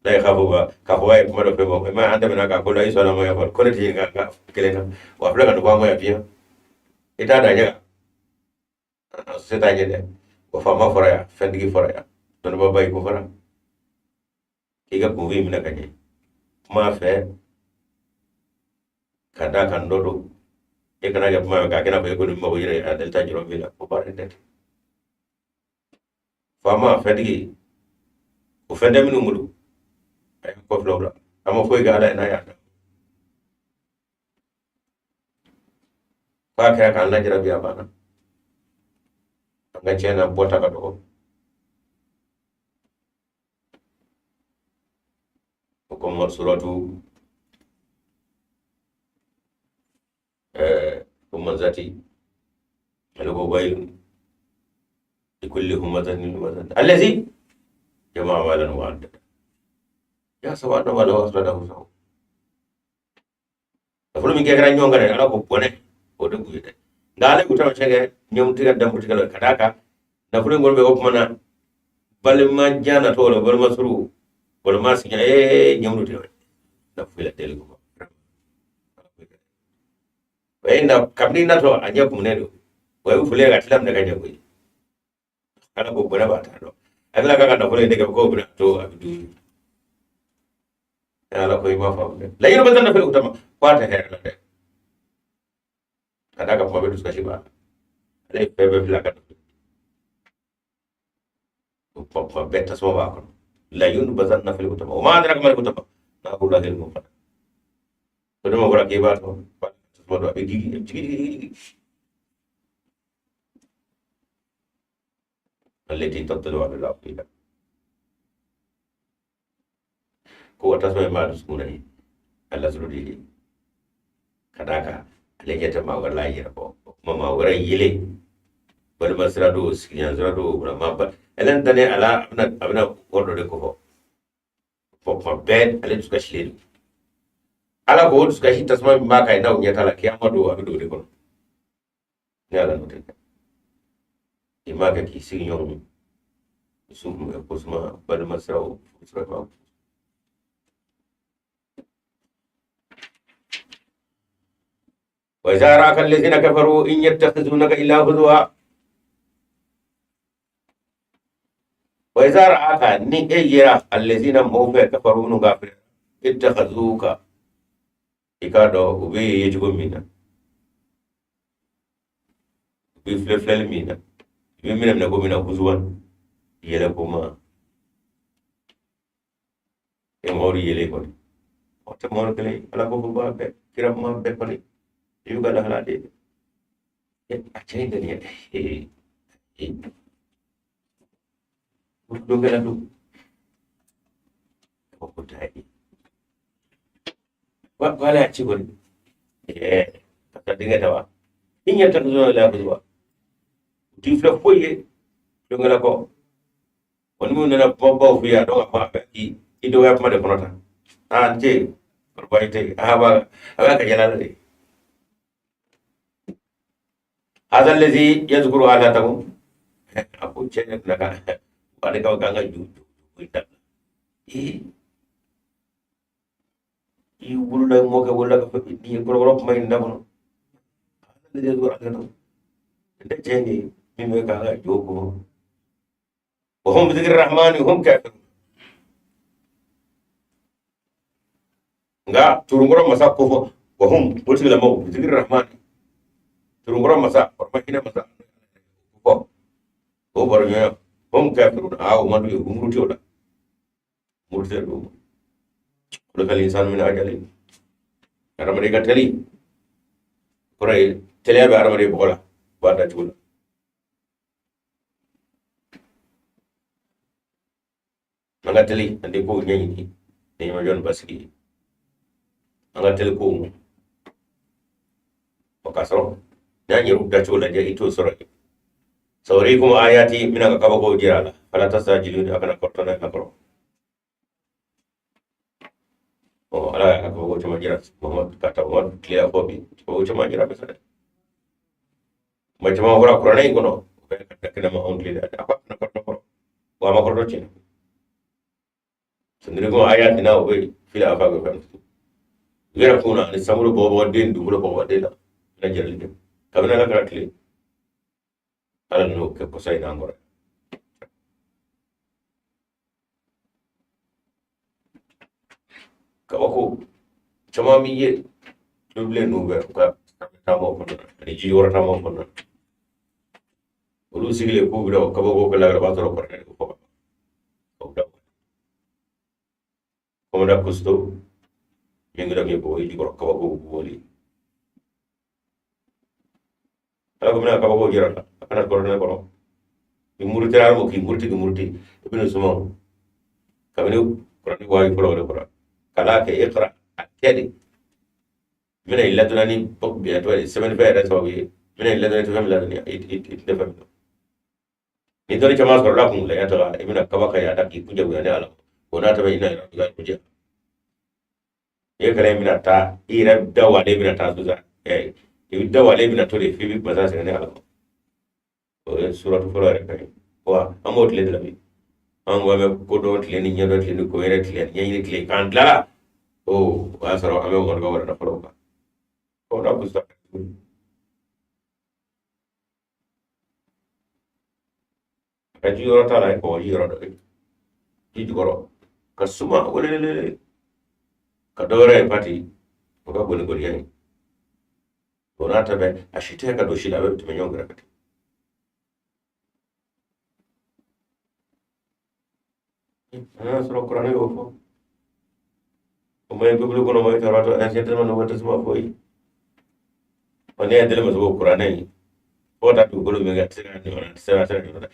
n'a ye k'a fɔ k'a fɔ a ye kuma dɔ fɛn bɔ ma, an tɛmɛna k'a ko la i sɔnna ma yan fɔ ko ne tɛ ɲininka ka kelen na wa filɛ ka nin bɔ an ma yan fiyewu. I t'a da ɲɛ kan, se t'a ɲɛ dɛ. O faama fɔra yan, fɛntigi fɔra yan, dɔnnibaaba yi ko fɔra k'i ka kunfin minɛ ka ɲɛ kuma fɛ, ka d'a kan dɔ don. E kana kɛ kuma fɛ k'a kɛ n'a fɔ e ko nin mago yɛrɛ a delita jɔrɔ b'i la, o baara tɛ. Faama, fɛntigi, o fɛn tɛ minnu bolo, a y'a kɔfilɛ o la, a ma foyi kɛ Ala ye n'a y'a da. K'a kɛra k'an lajarabi, a banna. An ka tiɲɛ na bɔta ka dɔgɔ. O kɔmi suratu Humazati ale ko waylun likulli humazatin lumazati allazi jamaa malan wa addada ya sawa anna malahu akhladahu sawa. Nafolo min kɛ kɛra ɲɔgɔn kan dɛ, Ala ko bɔnɛ o de kun ye dɛ. Nka ale kun taamasiyɛn kɛ ɲɛmutiga danbutigɛ la ka d'a kan nafolo in kɔni bɛ o tuma na balima jan natɔ la, balima suru, balima siɲɛ ee ɲɛmuru tigɛ nafolo la deli ko o ye na kabini natɔ a ɲɛ kumunen don wa i bɛ foli ka tila minɛ ka ɲɛ koyi. Ala ko bɔnɛ b'a ta dɔn, a tila k'a ka nafolo in de kɛ k'o bɛna to a bɛ dun. Ala ko i m'a faamu dɛ, layiru bɛ taa nafolo tama ko a tɛ hɛrɛ la dɛ, ka d'a kan kuma bɛ dusukasi b'a la, ale ye fɛn bɛɛ bila ka nafolo o kuma bɛɛ tasuma b'a kɔnɔ. Layiru bɛ taa nafolo tama o ma adraka mal hutama narullahil muqada to dama fɔra k'i b'a dɔn tasuma don a bɛ gigi jigi jigi jigi allati tattali'u ala al-afida ko tasuma in b'a dusukun na ye a lasulu de ye ka d'a kan ale ɲɛ tɛ maa wɛrɛ la a yɛrɛ kɔ, o kuma maa wɛrɛ yelen balima sira don, sigiɲɔgɔn sira don, vraiment ba ɛlɛn dannen a la, a bɛna wari dɔ de kofɔ fɔ kuma bɛɛ ale dusukasilen don. Ala ko o dusukasi tasuma min b'a kan n'aw ɲɛ t'a la, kiyama don a bɛ don o de kɔnɔ. Ni Ala n'o tɛ i m'a kɛ k'i sigiɲɔgɔnw dusu ko suma balima siraw sira b'a. وإذا رآك الذين كفروا إن يتخذونك إلا هزوا وإذا رآك ni e yera الذين mɔgɔw fɛ kafaru minnu kafir ittakhazuka i k'a dɔn u bɛ ye cogo min na, u bɛ filɛ filɛli min na, u bɛ minɛ minɛ ko min na, huzuwan yɛlɛ ko ma e mɔgɔw de yɛlɛ kɔni o tɛ mɔgɔ kelen ye. Ala ko ko b'a bɛɛ kira kuma bɛɛ kɔni i bɛ ka lahala de ye a cɛ in tɛ nin ye don kɛra don ko ta ye ko ala y'a ci kɔni ka taa denkɛ ta wa i ɲɛ ta dɔrɔn la wa u t'i filɛ foyi ye tulonkɛla kɔ wa ni minnu nana kumabaw f'i ye a dɔn ka fɔ a bɛ i dɔgɔya kuma de kɔnɔ tan aa n tɛ kɔrɔba i tɛ aa b'a a b'a ka yɛlɛ la de hada allazi yazkuru alihatakum a ko cɛ ne tɛna ka ale ka kan ka ju ju ju dabila ee i wolola i mɔkɛ wolola ka fɔ nin ye kɔrɔkɔrɔ kuma in da kɔnɔ hada allazi yazkuru alihatakum ne cɛ nin min bɛ k'an ka jo ko wa hum bi dhikri rahmani hum kafirun nka turunkɔrɔ masa ko fɔ wa hum o tigilamɔgɔw bi dhikri rahmani turunkɔrɔ masa kɔrɔma hinɛ masa fɔ o baro ɲɔgɔn hum kafirun aa o man d'u ye u muruti o la muruti don khuliqal insanu min ajalin hadamaden ka teli kɔrɔ ye teliya bɛ hadamaden bɔgɔ la u b'a da cogo la an ka teli an tɛ kow ɲɛɲini ni ɲɛmajɔ ni basigi ye an ka teli kow ma o k'a sɔrɔ n'an yɛrɛw dacogo lajɛ i t'o sɔrɔ yen saurikum ayati n bɛna ka kabakow jira a la fala tastajiluni a kana kɔrɔtɔ n'a kɔrɔ ɔ Ala y'a ka kabako caman jira Muhamadu ka taa Muhamadu tile a fɔ bi kabako caman jira bɛ dɛ kuma caman fɔra kuranɛ in kɔnɔ o bɛ ka da kɛnɛma anw tile la a ko a kana kɔrɔtɔ kɔrɔ wa a ma kɔrɔtɔ tiɲɛ sanurikum ayatina o bɛ fil afaqi fɛn u yɛrɛ kun na ani sankolo bɔbɔden dugukolo bɔbɔden la na jirali kɛ kabini Ala kɛra tile Ala n'o kɛ kɔsa in n'an kɔrɔ kabako caman bɛ ye tulobilen ninnu bɛ u ka taamaw kɔnɔ ani ji yɔrɔ taamaw kɔnɔ olu sigilen k'u bɛ o kabako kɛ la o b'a sɔrɔ kɔrɔkɛ de ko fɔ ka ban da kɔmɔda kusto min kɛra k'i bɔ i jukɔrɔ kabako bɔli Ala ko bɛna kabako jira la a kana kɔrɔ ne kɔrɔ i murutira ala ko k'i muruti k'i muruti i bɛna suma kabini kuranɛ wayi fɔlɔ o de kɔrɔ kala kɛ iqra a kɛ de N bɛna i ladɔnniya ni tɔgɔ ye sɛbɛnnifɛn yɛrɛ sababu ye. N bɛna i ladɔnniya fɛn min ladɔnniya, i tɛ fɛn min dɔn. Ni dɔnni caman sɔrɔla kun la, ya taga i bɛna kaba kan ya da k'i kunjɛ bonya ne Ala ma. O n'a ta bɛ i na yɛrɛ i ka kunjɛ. I ye kalan in bɛna taa i yɛrɛ da wale bɛna taa sisan. I bɛ da wale bɛna to de f'i bɛ masa sɛgɛn ne Ala ma. O ye suratu fɔlɔ yɛrɛ kan ye. Wa an b'o tile de la bi. An ko an bɛ kodɔn tile ni ɲɛdɔn tile ni ko yɛrɛ tile ni ɲɛɲini tile k'an tilala. O y'a sɔrɔ an bɛ mɔgɔ ka wɛrɛ fɔlɔ kan. O n'a kusa. A ka ji yɔrɔ t'a la, ye kɔgɔji yɔrɔ dɔ ye. Ji jukɔrɔ ka suma welelele ka dɔ wɛrɛ ye pati o ka goni goniya ye. O n'a ta bɛɛ a si tɛ ka don si la, a bɛ tɛmɛ ɲɔgɔn kɛrɛfɛ ten. An y'a sɔrɔ kuranɛ y'o fɔ. O ma ye Bibulu kɔnɔ, o ma ye Tawurata, Ancien Testament, Nouveau Testament foyi. Wa ne y'a deli masakɛ kuranɛ ye. Fo ka taa dugukolo min kɛ, a tɛ se ka ɲɔgɔn na, a tɛ se ka se ka ɲɔgɔn na.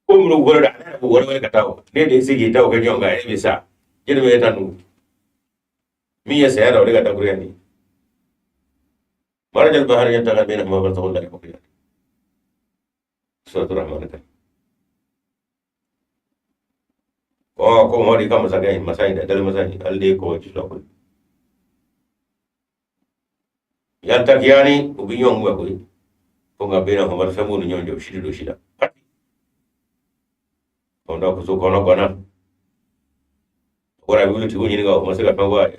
Ko minnu wɛrɛ don, ale yɛrɛ b'o wɛrɛ wɛrɛ ka taa o. Ne de ye se k'i ta o kɛ ɲɔgɔn kan, e bɛ sa. Jeli bɛ e ta nugu. Min ye saya da, o de ka dakuruya nin ye. Marajal bahari yabtaghiyani baynahuma barzakhun la yabghiyan. Suratul Rahman kan. Ɔ ko Mamadu i ka masakɛ in, masa in dɛ, dali masa in, ale de ye kɔgɔji la koyi. Yaltakiyani, u bɛ ɲɔgɔn kunbɛn koyi. Ko nka baynahuma bari fɛn b'u ni ɲɔgɔn cɛ, u si tɛ don si la. Kɔnɔ kuso kɔnɔ gwana. O kɔrɔ a bɛ wuli tigiw ɲininka, o ma se ka fɛn fɔ a ye.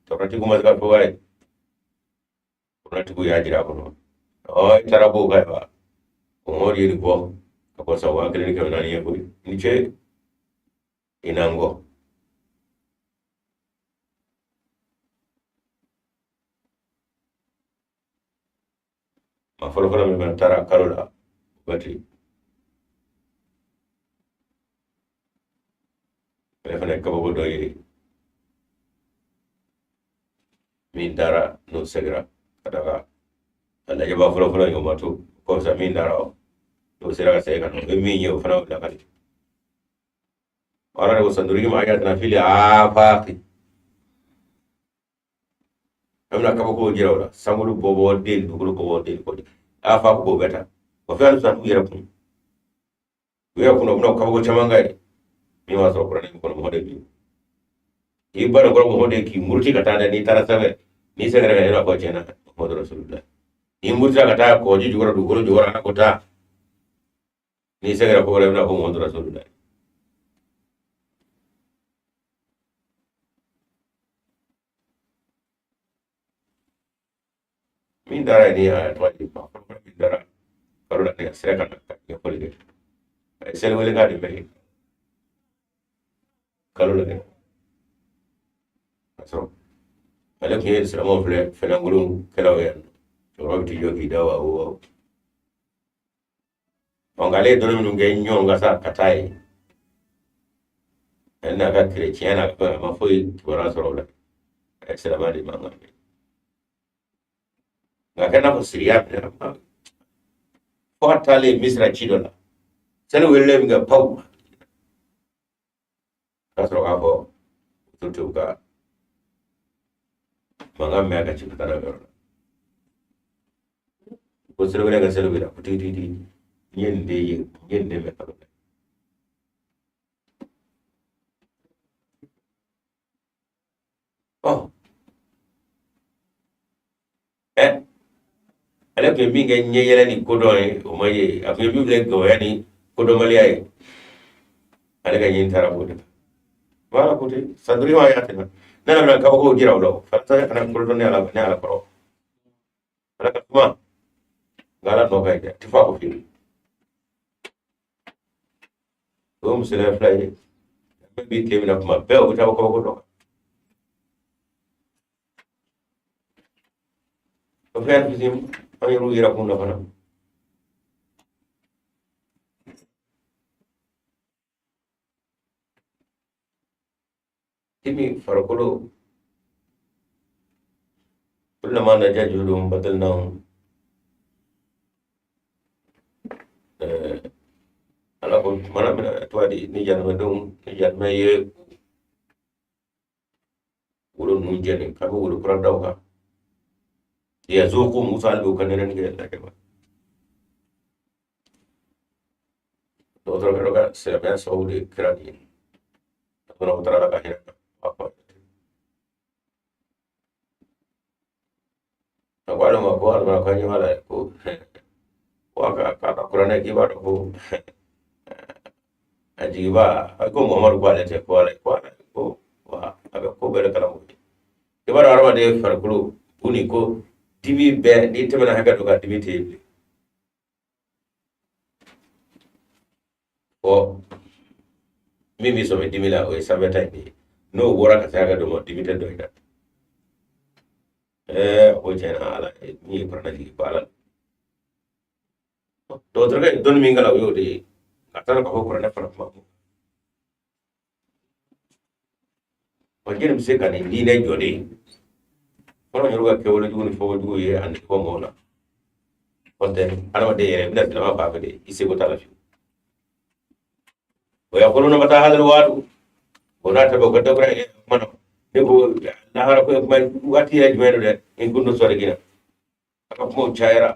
Tɔɔrɔtigiw ma se ka fɛn fɔ a ye. Kɔnɔtigiw y'a jira a kɔnɔ. Ɔ i taara b'o kan wa? O mɔgɔ ye nin bɔ ka bɔ san 1400 ye koyi. I ni ce i n'an kɔ. Maa fɔlɔfɔlɔ min fana taara kalo la, o bɛ ten. Ale fana ye kabako dɔ ye min taara n'o segira ka taga a lajɛba fɔlɔfɔlɔ in, o ma to kɔfɛ min taara o n'o sera ka segin ka na, o ye min ye o fana y'o lakali. Ala de ko sanurihim ayatina fil afaqi. An bɛna kabako jira o la, sankolo bɔbɔ den, dugukolo bɔbɔ den, kɔ afaq b'o bɛɛ ta. O fɛn san u yɛrɛ kun, u yɛrɛ kun, u bɛna kabako caman kɛ ye min b'a sɔrɔ kuranɛ kɔnɔ. Mɔgɔ de bi k'i ba kɔrɔ, mɔgɔ de k'i muruti ka taa dɛ. N'i taara sanfɛ, n'i seginna ka yɛrɛ fɔ tiɲɛna Muhammadu Rasulullah. N'i murutira ka taa kɔgɔji jukɔrɔ, dugukolo jukɔrɔ, ala ko taa, n'i seginna ko wɛrɛ, i bɛna fɔ Muhammadu Rasulullah. Min taara yen ni a tɔgɔ ye ba fɔlɔ min taara kalo la, ne ka sira ka na ka ɲɛfɔli kɛ, a ye seli wele k'a de bɛ yen kalo la dɛ. Ka sɔrɔ ale tun ye silamɛw filɛ fɛnlankolon kɛlaw ye yan nɔ, cɛkɔrɔba bɛ t'i jɔ k'i da wa wa. Nka ale ye dɔnni minnu kɛ ɲɔgɔn ka sa ka taa yen, ale n'a ka kerecɛnya n'a ka fɛn, a ma foyi kibaruya sɔrɔ o la. A ye silamɛya de mankan mɛn, nka a kɛra n'a fɔ siriya minɛ fo a taalen Misira ci dɔ la, sani welelen min kɛ pawu ka sɔrɔ k'a fɔ to ka mankan mɛn a ka ci ka taa n'a yɔrɔ la ko seli wele ka seli wele ko tigi tigi tigi, n ye nin de ye, n ye nin de mɛn kalo la. Ɔ ɛ ale tun ye min kɛ ɲɛ yɛlɛ ni kodɔn ye, o ma ye. A tun ye min filɛ gawaya ni kodɔnbaliya ye, ale ka ɲini taara k'o de kan. Wala ko ten sanurihim ayatina, ne yɛrɛ bɛna kabakow jira u la. O fana ta kana kodɔn ne Ala, ne Ala kɔrɔ, Ala ka kuma, nka Ala nɔ ka ɲi dɛ, a tɛ fɔ a kɔ fiyewu. O ye misaliya fila ye. Bɛɛ b'i tile minɛ kuma bɛɛ, o bɛ taa kabako dɔ kan. O fɛn fitinin an yɛrɛw yɛrɛ kun na fana. Kimi farikolo kullama nadijat juluduhum badalnahum. Ala ko tumana min na tɔgɔ di ni jahanamadenw ni jahanama ye wolo ninnu jɛni k'a bɛ wolo kura da u kan. Liyazuqu Musa hali bi u ka nɛnɛni kɛ lajɛ ba. Dɔgɔtɔrɔkɛ dɔ ka silamɛya sababu de kɛra nin ye. A donna o taara Ala ka hinɛ na. A ko a ko ale ma ko ale ma ko an ɲɛ b'a la ko wa ka k'a ka kuranɛ k'i b'a dɔn ko a jigiba a ko Muhamadu ko ale tɛ ko ale ko ale ko wa a bɛ ko bɛɛ de kalama i b'a dɔn hadamaden farikolo u ni ko dimi bɛɛ n'i tɛmɛna hakɛ dɔ kan dimi tɛ yen bilen fɔ min b'i sɔmi dimi la o ye sanfɛta in de ye n'o bɔra ka se hakɛ dɔ ma dimi tɛ dɔ in na ɛɛ o tiɲɛ na ala min ye kuranɛ jigin ko ala dɔgɔtɔrɔkɛ ye dɔnni min kalan o y'o de ye a taara k'a fɔ kuranɛ fana kuma bɔ wa jɛni bɛ se ka nin diinɛ jɔ de fɔlɔ yɛrɛ ka kɛwale jugu ni fɔko jugu ye a nege bɔ mɔgɔw la n'o tɛ adamaden yɛrɛ i bɛna silamɛ fan fɛ de i seko t'a la fiyewu wa yaquluna mata hadha alwa'du o n'a ta bɛɛ u ka dɔ kɛra kuma na ne ko lahara ko kuma waati yɛrɛ jumɛn don dɛ in kuntum sadiqina a ka kumaw cayara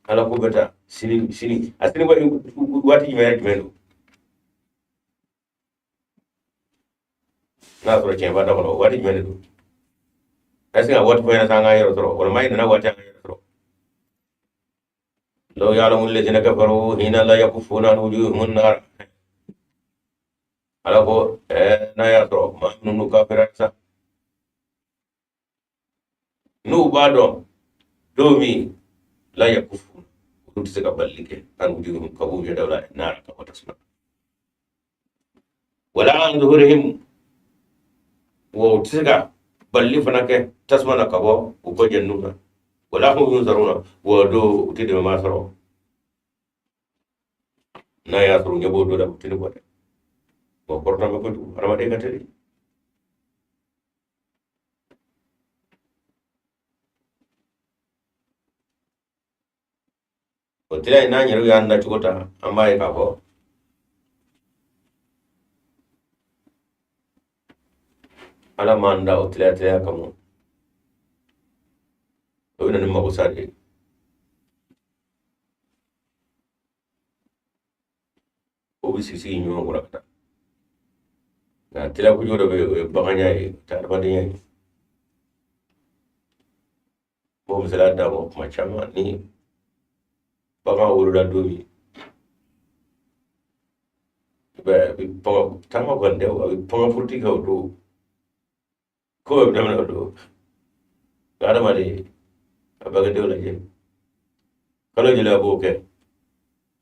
ala ko bɛ taa sini sini a sini waati jumɛn yɛrɛ jumɛn don n'a sɔrɔ tiɲɛ b'a da kɔnɔ waati jumɛn de don est ce que a waati fɔ ɲɛna sa an k'an yɛrɛ sɔrɔ walima i nana waati an k'an yɛrɛ sɔrɔ law ya'lamu alladhina kafaru hina la yakuffuna an wujuhihim an-nar ala ko n'a y'a sɔrɔ maa minnu kafira sa n'u b'a dɔn don min la yakufu olu tɛ se ka balili kɛ an wujuhihim ka b'u ɲɛdaw la nara ka bɔ tasuma wala an zuhurihim wa u tɛ se ka balili fana kɛ tasuma na ka bɔ u kɔ jɛnniw na wala hum yunsaruna wa don u tɛ dɛmɛbaa sɔrɔ n'a y'a sɔrɔ u ɲɛ b'o don la u tɛ ne bɔ dɛ wa kɔrɔta bɛ kojugu hadamaden ka teli o tila in n'an yɛrɛ y'an dacogo ta an b'a ye k'a fɔ ala m'an da o teliya teliya kama o bɛ na ni magosa de ye o bɛ sigi sigi ɲɔgɔn kɔrɔ ka taa nka teliya kojugu dɔ bɛ yen o ye baganya ye o tɛ adamadenya ye n b'o misaliya d'a ma kuma caman ni bagan wolola don min i b'a ye a bɛ pan taama kɔni tɛ a bɛ pan furuti kɛ o don ko bɛɛ bɛ daminɛ o don nka adamaden a bangedenw lajɛ kalo joli a b'o kɛ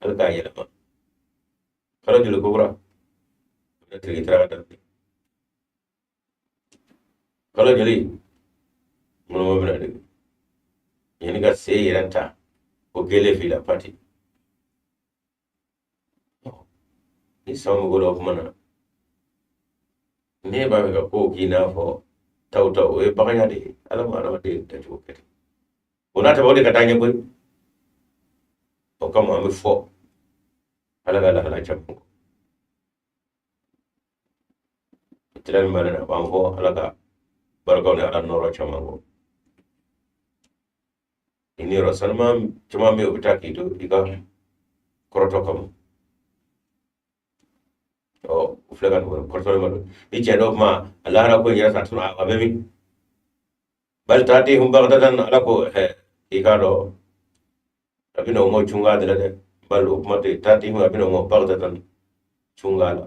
hali k'a yɛlɛma kalo joli ko kura a bɛna tiriki tiraka daminɛ kalo joli ŋɔnɔmɔ bɛna dege yanni ka sen yɛrɛ ta o kelen f'i la pati ni san bɛ ko la o kuma na ne b'a fɛ ka kow k'i n'a fɔ taw taw o ye baganya de ye ala ma adamaden dacogo kɛ ten o n'a ta o de ka taa ɲɛ koyi o kama an bɛ fɔ ala ka lahala caman kɔ tila min b'ale na a b'an fɔ ala ka barikaw ni ala nɔrɔ caman kɔ i niyɔrɔ sanuman caman bɛ yen o bɛ taa k'i to i ka kɔrɔtɔ kama ɔ o filɛ ka nin wɛrɛ kɔrɔtɔ ma don ni cɛ dɔw kuma a lahara ko in yɛrɛ sa tuna a bɛ min bal ta'tihim baghtatan ala ko ɛ i k'a dɔn a bɛ na o ma cunga de la dɛ bal o kuma tɛ ta'tihim a bɛ na o ma baghtatan cunga la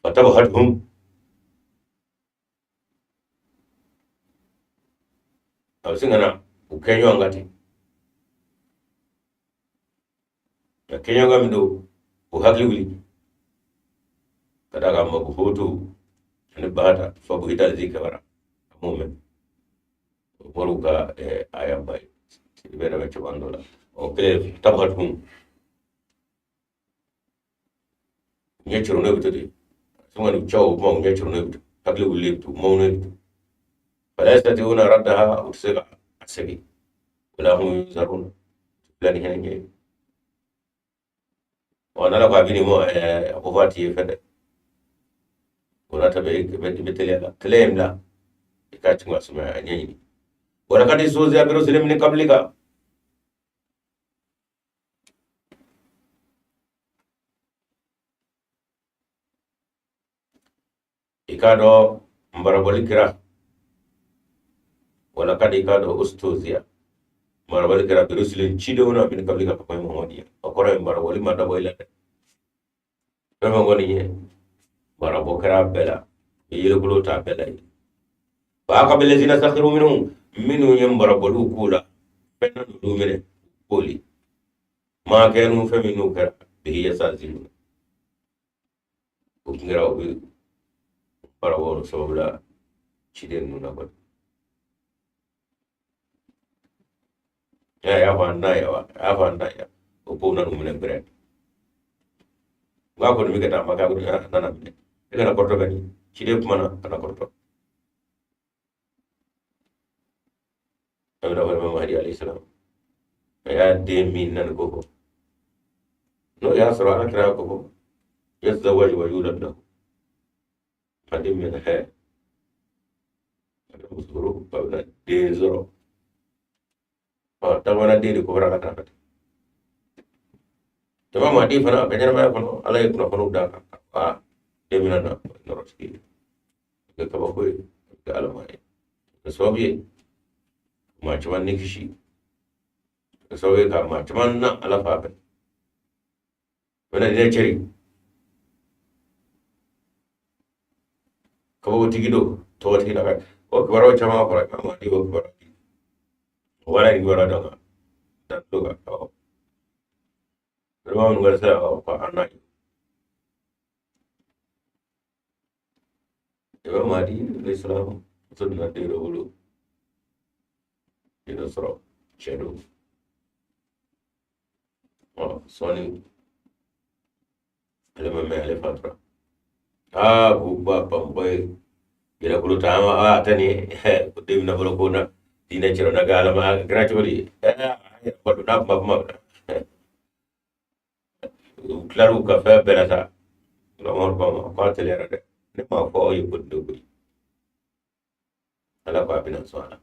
fatabhatuhum a bɛ sin ka na u kɛ ɲɔgɔn kan ten ka kɛ ɲɔgɔn kan min don u hakili wuli ka d'a kan mabuhutu ani bahata fa buhita lazi kafara a m'o mɛn o bɔr'u ka aya ba ye i bɛ yɛrɛ bɛ caman dɔ la o kelen tabahatuhum ɲɛ coronnen bɛ to ten sin ka n'u cɛw o kuma u ɲɛ coronnen bɛ to hakili wulilen bɛ to mɔnɛ bɛ to fala yastati'una raddaha u tɛ se ka a segin wala hum yunzaruna bila ni hinɛ ɲɛ ye wa n'ala ko a bɛ nin mɔ a ko fɔ a t'i ye fɛ dɛ o n'a ta bɛɛ i bɛ teliya la teliya in bila i k'a ci ka sumaya a ɲɛɲini. Walakad istuhzi'a bi rusulin min qablika. I k'a dɔn marabɔli kɛra, walakad, i k'a dɔn, ustuhzi'a, marabɔli kɛra, bi rusulin, cidenw na, min qablika, ka kɔn Muhamadu ye. O kɔrɔ ye marabɔli ma dabɔ i la dɛ. Fɛn fɛn kɔni ye marabɔ kɛra a bɛɛ la, i yɛlɛkolo t'a bɛɛ la ye. Fa haqa billazina sakhiru minhum, minnu ye marabɔliw k'u la, fɛn na n'olu minɛ k'oli ma kanu, fɛn minnu kɛra, bihi yastahzi'un, o tun kɛra u bɛ marabɔ o sababu la ciden ninnu na kɔni. A y'a fɔ an na yan wa, a y'a fɔ an na yan, o kow nan'u minɛ gbɛrɛ. N k'a kɔni bɛ ka taa, ma k'a kɔni a nana minɛ. E kana kɔrɔtɔ ka ɲɛ, ciden kumana, kana kɔrɔtɔ. A bɛna fɔ Imam Mahdi alayhi salam, a y'a den min nani ko fɔ, n'o y'a sɔrɔ ala kira ko fɔ yatazawwaju wa yulad lahu, Mahdi min hɛ a bɛna muso furu, a bɛna den sɔrɔ. Ɔ tagamana den de ko fɔra ala kira fɛ. Imam Mahdi fana a ka ɲɛnamaya kɔnɔ, ala ye kunnafoniw d'a kan, a den bɛna na nɔrɔtigi ye, a bɛ kɛ kabako ye, a bɛ kɛ alama ye, a bɛ kɛ sababu ye maa caman ni kisi, a bɛ kɛ sababu ye ka maa caman na ala fan fɛ. O bɛna diinɛ cɛri, kabakotigi don, tɔgɔtigi la ka o kibaruyaw caman fɔra. Imam Mahdi o kibaruya di, o wara nin kibaruya dɔ kan da tulo kan. Awɔ, vraiment minnu ka sira ko an na Imam Mahdi alayhi salam, muso nana den dɔ wolo, den dɔ sɔrɔ, cɛ don. Ɔ sɔɔni ale ma mɛn, ale fatura. Aa k'u ba banbɔ ye yɛrɛkolo ta, an a tɛ nin ye ko den bɛna bolo ko na diinɛ cɛrɛ na kɛ ala ma, a kɛra cogo di? A yɛrɛ balo n'a kuma kuma na, u tilar'u ka fɛn bɛɛ la sa. Umaru ko a ma k'a teliyara dɛ, ne m'a fɔ aw ye ko nin don koyi. Ala ko a bɛna sɔn a la,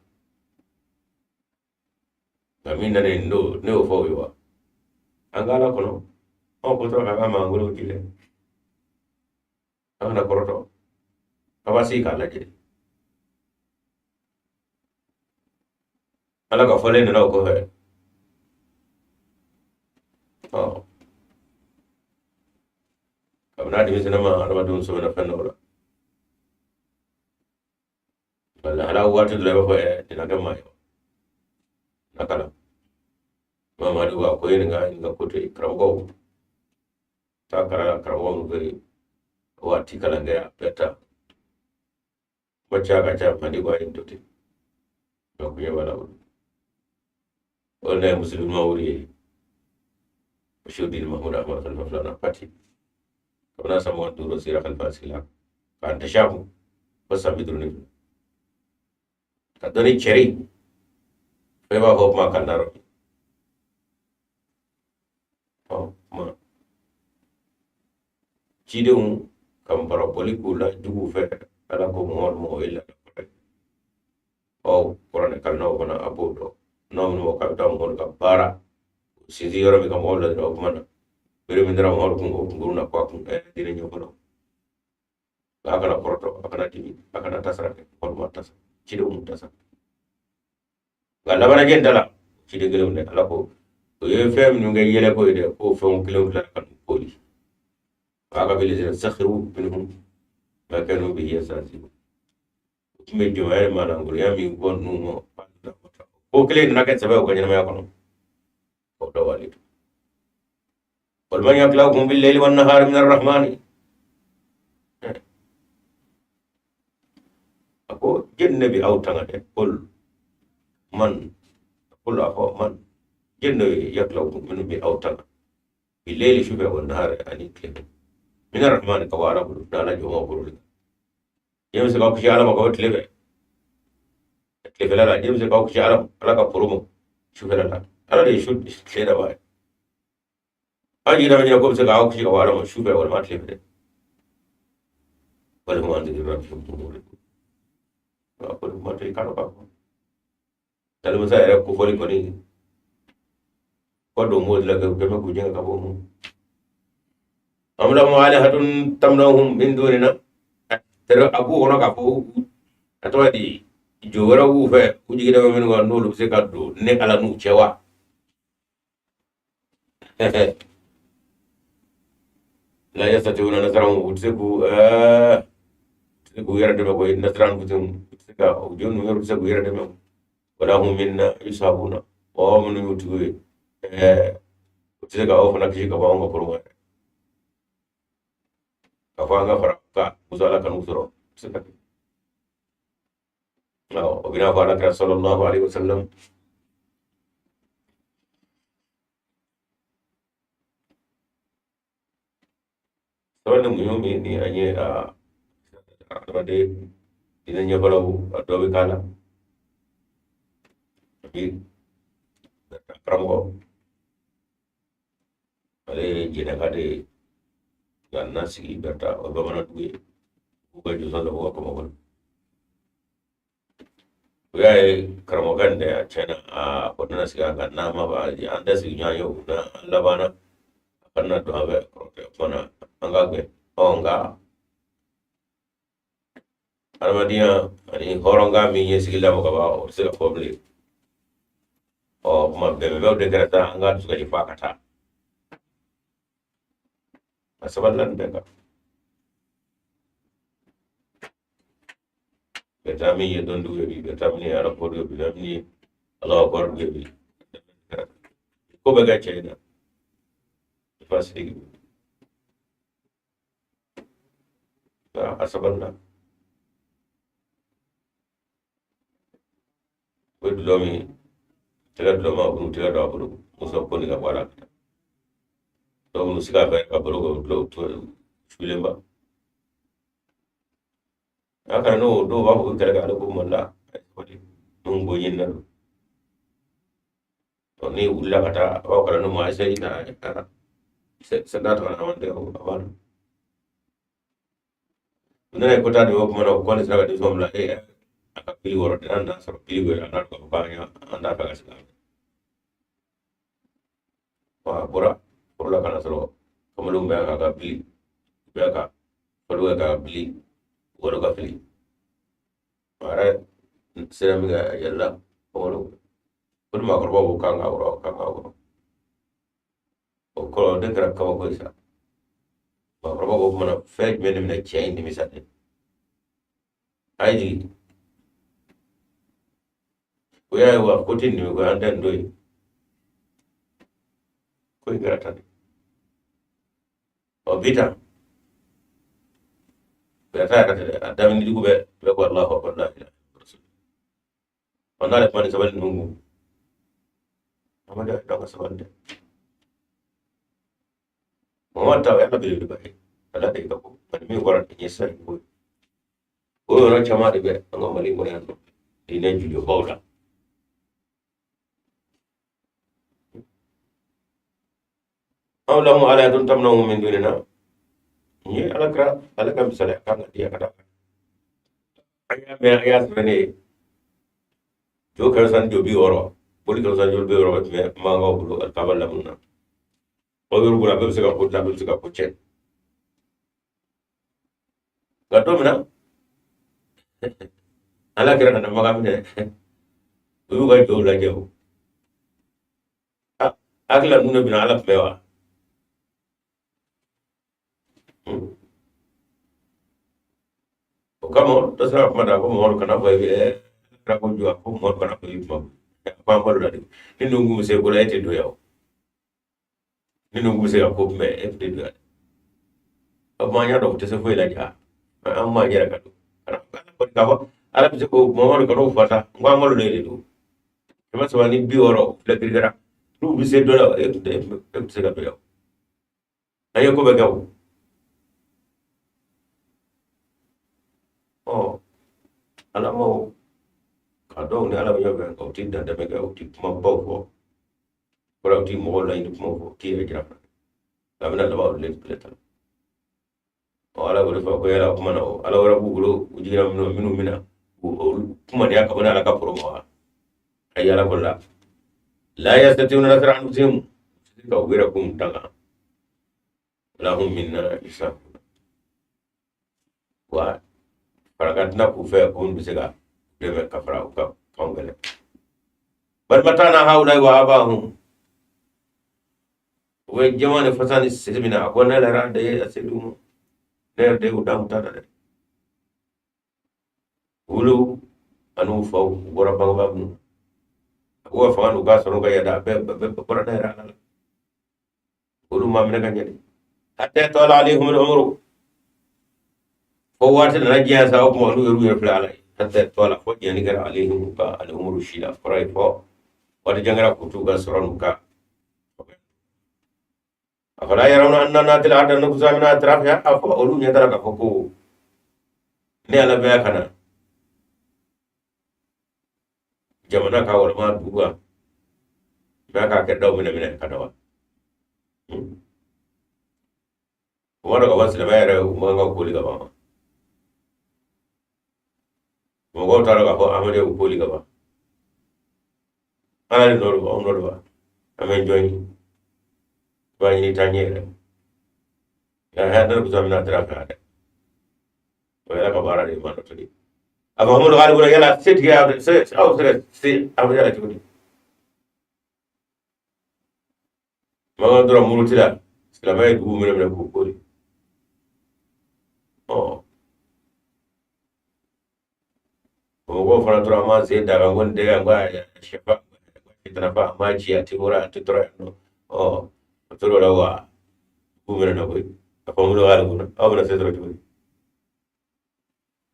nka min nana nin don, ne y'o fɔ aw ye wa? An ka ala kɔnɔ, anw ko tora k'an ka mangoro di dɛ, an kana kɔrɔtɔ, a b'a sigi k'a lajɛ. Ala ka fɔlen nana o kɔfɛ. Ɔ kabini a denmisɛnnin ma, adamadenw sɔmina fɛn dɔw la, nka lahala waati dɔ la, i b'a fɔ nin na kɛ maa ye na kalan. Mamadu a ko ye nin ka ko to yen, karamɔgɔw taa kalan, karamɔgɔ min fɛ yen waati kalan kɛ a bɛɛ ta kuma ca ka ca. Mandi ko a ye nin to ten, nka kuɲɛ b'a la bolo. O de ye musulima wuli ye, Bashir Mahmud Ahmad Khalifa filanan pati, kabini san 25 sera khalifa sigi la k'an dɛsɛ a kun fo san 52 ka dɔnni cɛri fo i b'a fɔ kuma kan dayɔrɔ. Ɔ kuma cidenw ka marabɔli k'u la juguw fɛ, ala ko Muhamadu ma o ye laada kɔrɔ ye. Ɔ kuranɛ kalannaw fana a b'o dɔn, n'aw minnu ko k'a bɛ taa Muhamadu ka baara sinsin yɔrɔ min ka mɔgɔw ladira, o kuma na bere min dara Muhamadu kun, o kunkurun na ko a kun diinɛ ɲɛfɔlɔ, nka a kana kɔrɔtɔ, a kana dimi, a kana tasara kɛ. Muhamadu ma tasa, cidenw mu tasa, nka labanajɛ da la, ciden kelenw dɛ, ala ko o ye fɛn minnu kɛ yɛlɛko ye dɛ, k'o fɛnw kelenw tilala ka n'u koli. Fa haqa billazina sakhiru minhum ma kanu bihi yastahzi'un. U tun bɛ jɔnya ni maalankolonya min fɔ ninnu ma, ko kelen nana kɛ sɛbɛ u ka ɲɛnamaya kɔnɔ, o dɔ wale qul man yaklaukum billayli wan nahari min arrahmani. A ko jɛn ne bɛ aw tanga dɛ? Qul man, qul, a fɔ, man, jɛn ne, yaklaukum, minnu bɛ aw tanga, billayli, sufɛ, wan nahari, ani tile, min arrahmani, ka bɔ ala bolo, n'ala jɔnw bolo de. Jɛn bɛ se k'aw kisi ala ma ka bɔ tile fɛ, tilefɛla la? Jɛn bɛ se k'aw kisi ala ma, ala ka koro ma, sufɛla la? Ala de ye su tile dabaa ye. Aw jigi bɛ ɲɛna ko bɛ se k'aw kisi ka bɔ ala ma sufɛ walima tile fɛ? Bal hum an zikri rabbihim mu'ridun. Ko kuma to i k'a dɔn k'a fɔ Alimusa yɛrɛ kofɔli kɔni ko don m'o de la kɛ kɛmɛ k'u jɛngɛ ka bɔ mun am lahum alihatun tamnahum min dunina. Tɛrɛ a b'u kɔnɔ k'a fɔ a tɔgɔ di jo wɛrɛ b'u fɛ u jigi da bɛ minnu kan n'olu bɛ se ka don ne Ala n'u cɛ wa? La yastati'una nasrahum, u tɛ se k'u tɛ se k'u yɛrɛ dɛmɛ koyi. Nasra anfusihim, u tɛ se ka u jo ninnu yɛrɛ tɛ se k'u yɛrɛ dɛmɛ. Wala hum minna yushabuna, mɔgɔ minnu y'u tigiw ye, u tɛ se ka aw fana kisi ka bɔ anw ka kɔrɔ ma yɛrɛ. K'a fɔ an ka fara ka muso Ala kan'u sɔrɔ, u tɛ se ka kɛ. Awɔ, o bɛna fɔ Ala kira sallallahu alaihi wasallam sabali ni muɲu min ni an ye a adamaden diinɛ ɲɛfɔlaw a dɔ bɛ k'a la. A bi karamɔgɔ ale ye jɛnɛka de ye, nka na sigi Bɛrɛta, o ye bamanan dugu ye, u ka jɔsɔn dɔ b'u ka kɔmɔ kɔnɔ. U y'a ye karamɔgɔkɛ nin dɛ, a tiɲɛna a ko nana sigi an kan n'a ma an tɛ sigi ɲɔgɔn ye o na an labanna a kana don an fɛ kɔrɔkɛ kuma na an ka gɛn. Ɔ nka adamadenya ani hɔrɔnkan min ye sigi lamɔ ka ban, o tɛ se ka fɔ bilen. Ɔ kuma bɛnbɛnw de kɛra taa an ka dusukasi f'a ka taa a sabalila nin bɛɛ kan. Bɛ taa min ye dɔnniw ye bi, bɛ taa min ye ala ko ye bi, bɛ min ye ala akbar ye bi, ko bɛɛ kɛ cɛ in na fa sidiki a sabalila. O ye dulɔ min tɛgɛ dulɔ ma, u tɛgɛ don a bolo muso ko nin ka bɔ a la ka taa dɔw b'u sigi a fɛ ka baro kɛ, u dulɔ sulenba a kana n'o dɔw b'a fɔ ko kɛlɛ kɛ ale ko mali la min ko ɲini na don ni wulila ka taa a b'aw kalan n'o ma a ye seli ta sanda ta ka na a b'a dɔn u nana ko taa nin o kuma na ko ne sera ka denmisɛnw bila e a ka pili wɔrɔ an n'a sɔrɔ pili wɛrɛ a n'a dɔn k'a fɔ k'an t'a fɛ ka segin a fɛ. A bɔra foro la ka na sɔrɔ kamalenw bɛ ka bili u bɛ ka faliw bɛ ka bili wɔrɔ ka fili a yɛrɛ sera min kɛ a yɛlɛla kamalenw ko ni maakɔrɔbaw ko k'an ka wɔrɔ k'an ka wɔrɔ o kɔrɔ de kɛra kabako ye sa. Maakɔrɔba ko kumana fɛn jumɛn de bɛna cɛ in nimisa dɛ a ye jigin o y'a ye wa ko tɛ nin ko an tɛ nin don ye ko in kɛra tan de. Ɔ bi tan bɛrɛta yɛrɛ tɛ dɛ, a daminɛ jugu bɛɛ bɛ ko Alahu akbar la ilaha illallah. Ɔ n'ale kuma ni sabali ninnu kun a ma dɔn ka sabali dɛ. Mɔgɔ ta o y'Ala belebeleba ye, Ala de ka ko ani min bɔra nin ye sisan ko ye. O yɔrɔ caman de bɛ an ka Mali kɔnɔ yan nɔ diinɛ jujɔbaw la. Aw lahum alihatun tamnahum min dunina, nin ye Ala kira ale ka misaliya kan ka di a ka d'a kan. An y'a mɛn, an y'a sɛbɛn ne ye jo 560, boli 560 tun bɛ mankaw bolo alikaba lamini na. O yɔrɔ bolo a bɛɛ bɛ se ka ko dilan, a bɛɛ bɛ se ka ko tiɲɛ. Nka don min na Ala kira nana Makan minɛ, u y'u ka jow lajɛ o hakili la ninnu de bɛna Ala kunbɛn wa? O kama dɔ sera ka kuma da ko Mamadu kana fɔ i bɛ kira ko jɔ, ko Mamadu kana fɔ i bɛ kuma ko an balo la de ni ninnu kun bɛ se ko la e tɛ don yan o ni ninnu kun bɛ se ka ko kunbɛn e tɛ don yan. O kuma an y'a dɔn u tɛ se foyi la ja an m'an yɛrɛ ka don k'a fɔ Ala bɛ se ko Mamadu kan'o fɔ sa n ko an balo de don 360 filɛ kirikara n'u bɛ se dɔ la e tun tɛ e tun tɛ se ka don yan an ye ko bɛɛ kɛ o. Ɔ Ala ma o ka dɔw ni Ala bɛ ɲɔgɔn fɛ nka u ti dantɛmɛ kɛ, u ti kumabaw fɔ kɔrɔ, u ti mɔgɔw laɲini kumaw fɔ, u t'i yɛrɛ jira fana nka a bɛna laban olu de ta la. Ɔ Ala b'o de fɔ ko yala o kuma na o Ala wɛrɛ b'u bolo u jiginna minnu bɛna olu kumaniya ka bɔ ni Ala ka foro ma wa? Ayi Ala ko la la yastati'una nasra anfusihim ka u yɛrɛ kun tanga wala hum minna yusabun wa farankan tɛna k'u fɛ ko minnu bɛ se ka dɛmɛ ka fara u ka kanw kɛlɛ bal mata'na haula'i wa aba'ahum u bɛ jama ni fasa ni siri min na a ko ne yɛrɛ de ye a se d'u ma ne yɛrɛ de y'u da ta dɛ olu an'u faw u bɔra bangebaa minnu a k'u ka fanga n'u ka sɔrɔ ka yada a bɛɛ bɔra ne yɛrɛ ala la olu ma minɛ ka ɲɛ de hatta tala alayhim al-umru fo waati nana diɲɛ sa o tuma olu yɛrɛ filɛ ala ye hatta tala fo diɲɛ kɛra alayhim ka al-umru si la kɔrɔ ye fɔ waati jan kɛra k'u t'u ka sɔrɔ n'u ka afala yarawna anna natil arda nanqusuha min atrafiha a fɔ olu ɲɛ t'a la k'a fɔ ko ne ala bɛ ka na jamana ka walima dugu kan bɛɛ k'a kɛ daw minɛ minɛ ka na wa o b'a dɔn ka fɔ silamɛya yɛrɛ u man ka koli ka ban mɔgɔw t'a dɔn k'a fɔ amadu y'u koli ka ban ala de nɔ don anw nɔ don wa an bɛ jɔn ye b'a ɲini taa ɲɛ yɛrɛ nka hɛrɛ bɛ min na fɛ dɛ o yɛrɛ ka baara de ye ma dɔ toli a fɔ amadu hali bolo yala setigi y'a se aw bɛ se ka se a bɛ yala cogo di makan dɔrɔn muruti la silamɛ ye dugu minɛ minɛ k'u kori ɔ mɔgɔw fana tora an m'an sen da kan ko nin tɛ ko sɛfa tɛna fa an b'a ci a tɛ bɔra a tɛ tɔrɔ yan nɔ ɔ o tor'o la wa k'u minɛ na koyi a fɔ minnu b'ale kunna aw bɛna se sɔrɔ cogo di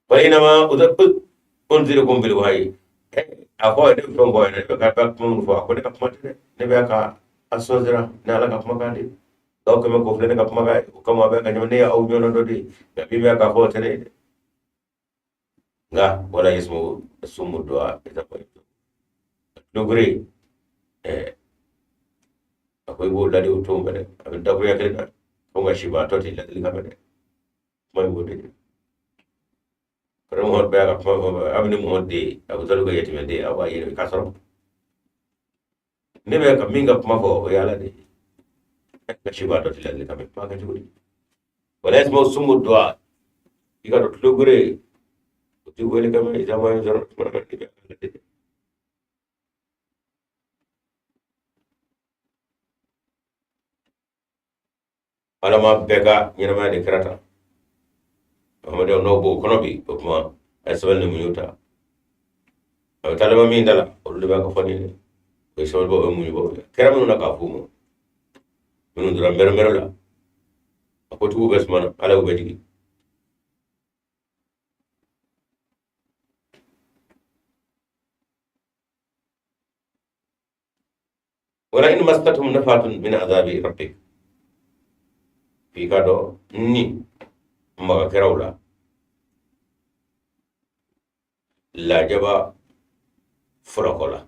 wa innama unzirukum bil wahyi a ko ne bɛ fɛn fɔ ne bɛ ka kuma min fɔ a ko ne ka kuma tɛ dɛ ne bɛ ka a sɔnsira ne ala ka kumakan de aw kɛmɛ k'o filɛ ne ka kumakan ye o kama a bɛ ka ɲama ne y'aw ɲɔgɔnna dɔ de ye nka min bɛ k'a fɔ o tɛ ne ye dɛ nka wala yasma'u summu du'a idha ma dogore a ko i b'o ladi o t'o mɛn dɛ a bɛ dakurunya kelen na ko nka sibaatɔ tɛ ladili kan mɛn dɛ kuma in b'o de kɛ karamɔgɔ bɛɛ ka kuma fɔ a bɛ ni mɔgɔ den a bɛ taa ka yatimɛ den a b'a yɛrɛ k'a sɔrɔ ne bɛ ka min ka kuma fɔ o ye ala de ye ka sibaatɔ tɛ ladili kan mɛn kuma kɛ cogo di wala yasma'u summu du'a i ka dɔn tulogere o ti wele ka mɛn idha ma yunzarun tuma na ne bɛ ala de alama bɛɛ ka ɲɛnamaya de kɛra tan adamadenw n'aw b'o kɔnɔ bi o tuma a ye sabali ni muɲu ta a bɛ taa laban min da la olu de b'a ka fɔ nin ye o ye sabalibaw o ye muɲubaw ye kɛra minnu na k'a f'u ma minnu donna mɛrɛmɛrɛ la a kotigiw bɛ suma na ala y'u bɛɛ jigin wala in masathum nafatun min azabi rabbik f'i ka dɔn ni maga kɛra u la lajaba fɔlɔkɔ la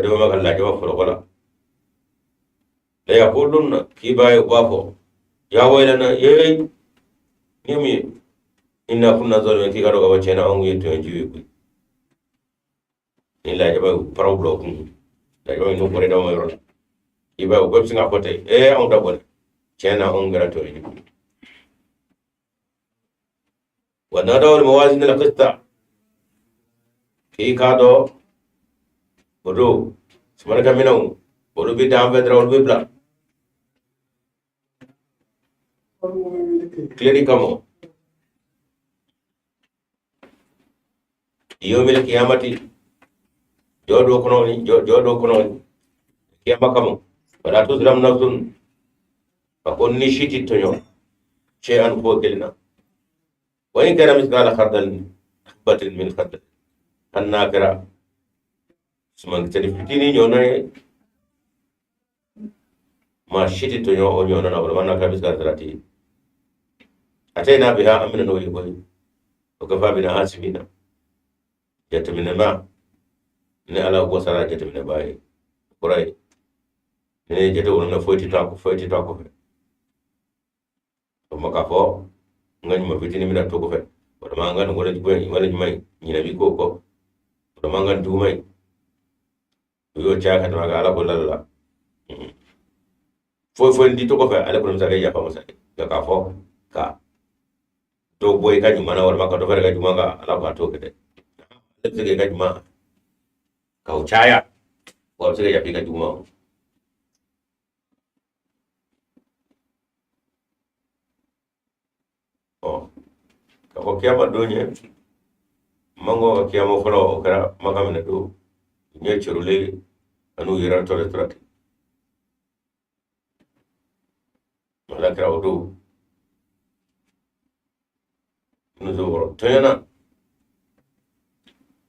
dɔ ma ka lajaba fɔlɔkɔ la la yaqulunna k'i b'a ye u b'a fɔ ya waylana ye ni mun ye inna kunna zalimin k'i ka dɔn ka fɔ tiɲɛ na anw ye tɔɲɔjiw ye koyi ni lajaba y'u paraw bila u kun lajaba in n'o bɔra dama yɔrɔ la i b'a ye u bɛɛ bɛ sin k'a fɔ ten ee anw ta bɔra tiɲɛ na anw kɛra tɔɲɔjiw ye wa nada'u al-mawazin al-qista k'i k'a dɔn o don sumanikɛ minɛnw olu bɛ dan fɛ dɔrɔn olu bɛ bila tilenni kama yawmil qiyamati jɔ dɔ kɔnɔ ni jɔ dɔ kɔnɔ kiyama kama wala tuzlam nafsun a ko ni si ti tɔɲɔ shay'an ko kelen na wa in kana mithqala khardal habatin min khardal hali n'a kɛra sumankisɛni fitinin ɲɔgɔnna ye maa si tɛ tɔɲɔ o ɲɔgɔnna na walima n'a kɛra mithqala dharrati atayna biha an bɛ na n'o ye koyi wa kafa bina hasibina jateminɛba ni ala wasara jateminɛba ye kɔrɔ ye ni ne jate wolo na foyi tɛ to a kɔ foyi tɛ to a kɔfɛ o ma k'a fɔ n ka ɲuman fitinin bɛna to kɔfɛ walima n ka nin wale jugu in wale ɲuman in ɲinɛ bi k'o kɔ O mankan juguman ye, u y'o caya ka tɛmɛ a kan. Ala ko la foyi foyi di tɔgɔ fɛ, ale kɔni bɛ se ka kɛ yafa masa ye. Nka k'a fɔ ka dɔ bɔ i ka ɲuman na walima ka dɔ fara i ka ɲuman kan, Ala ko a t'o kɛ dɛ. Ale bɛ se k'i ka ɲuman k'o caya, wa a bɛ se ka yafa i ka juguman ma. Ɔ, ka fɔ kiyama don ye, mango ka kiyama fɔlɔ, o kɛra Maka minɛ don, u ɲɛ cɛrolen ani u yɛrɛ tɔrɔ tora ten. Ala kɛra o don minnu wɔrɔ tɔɲɔna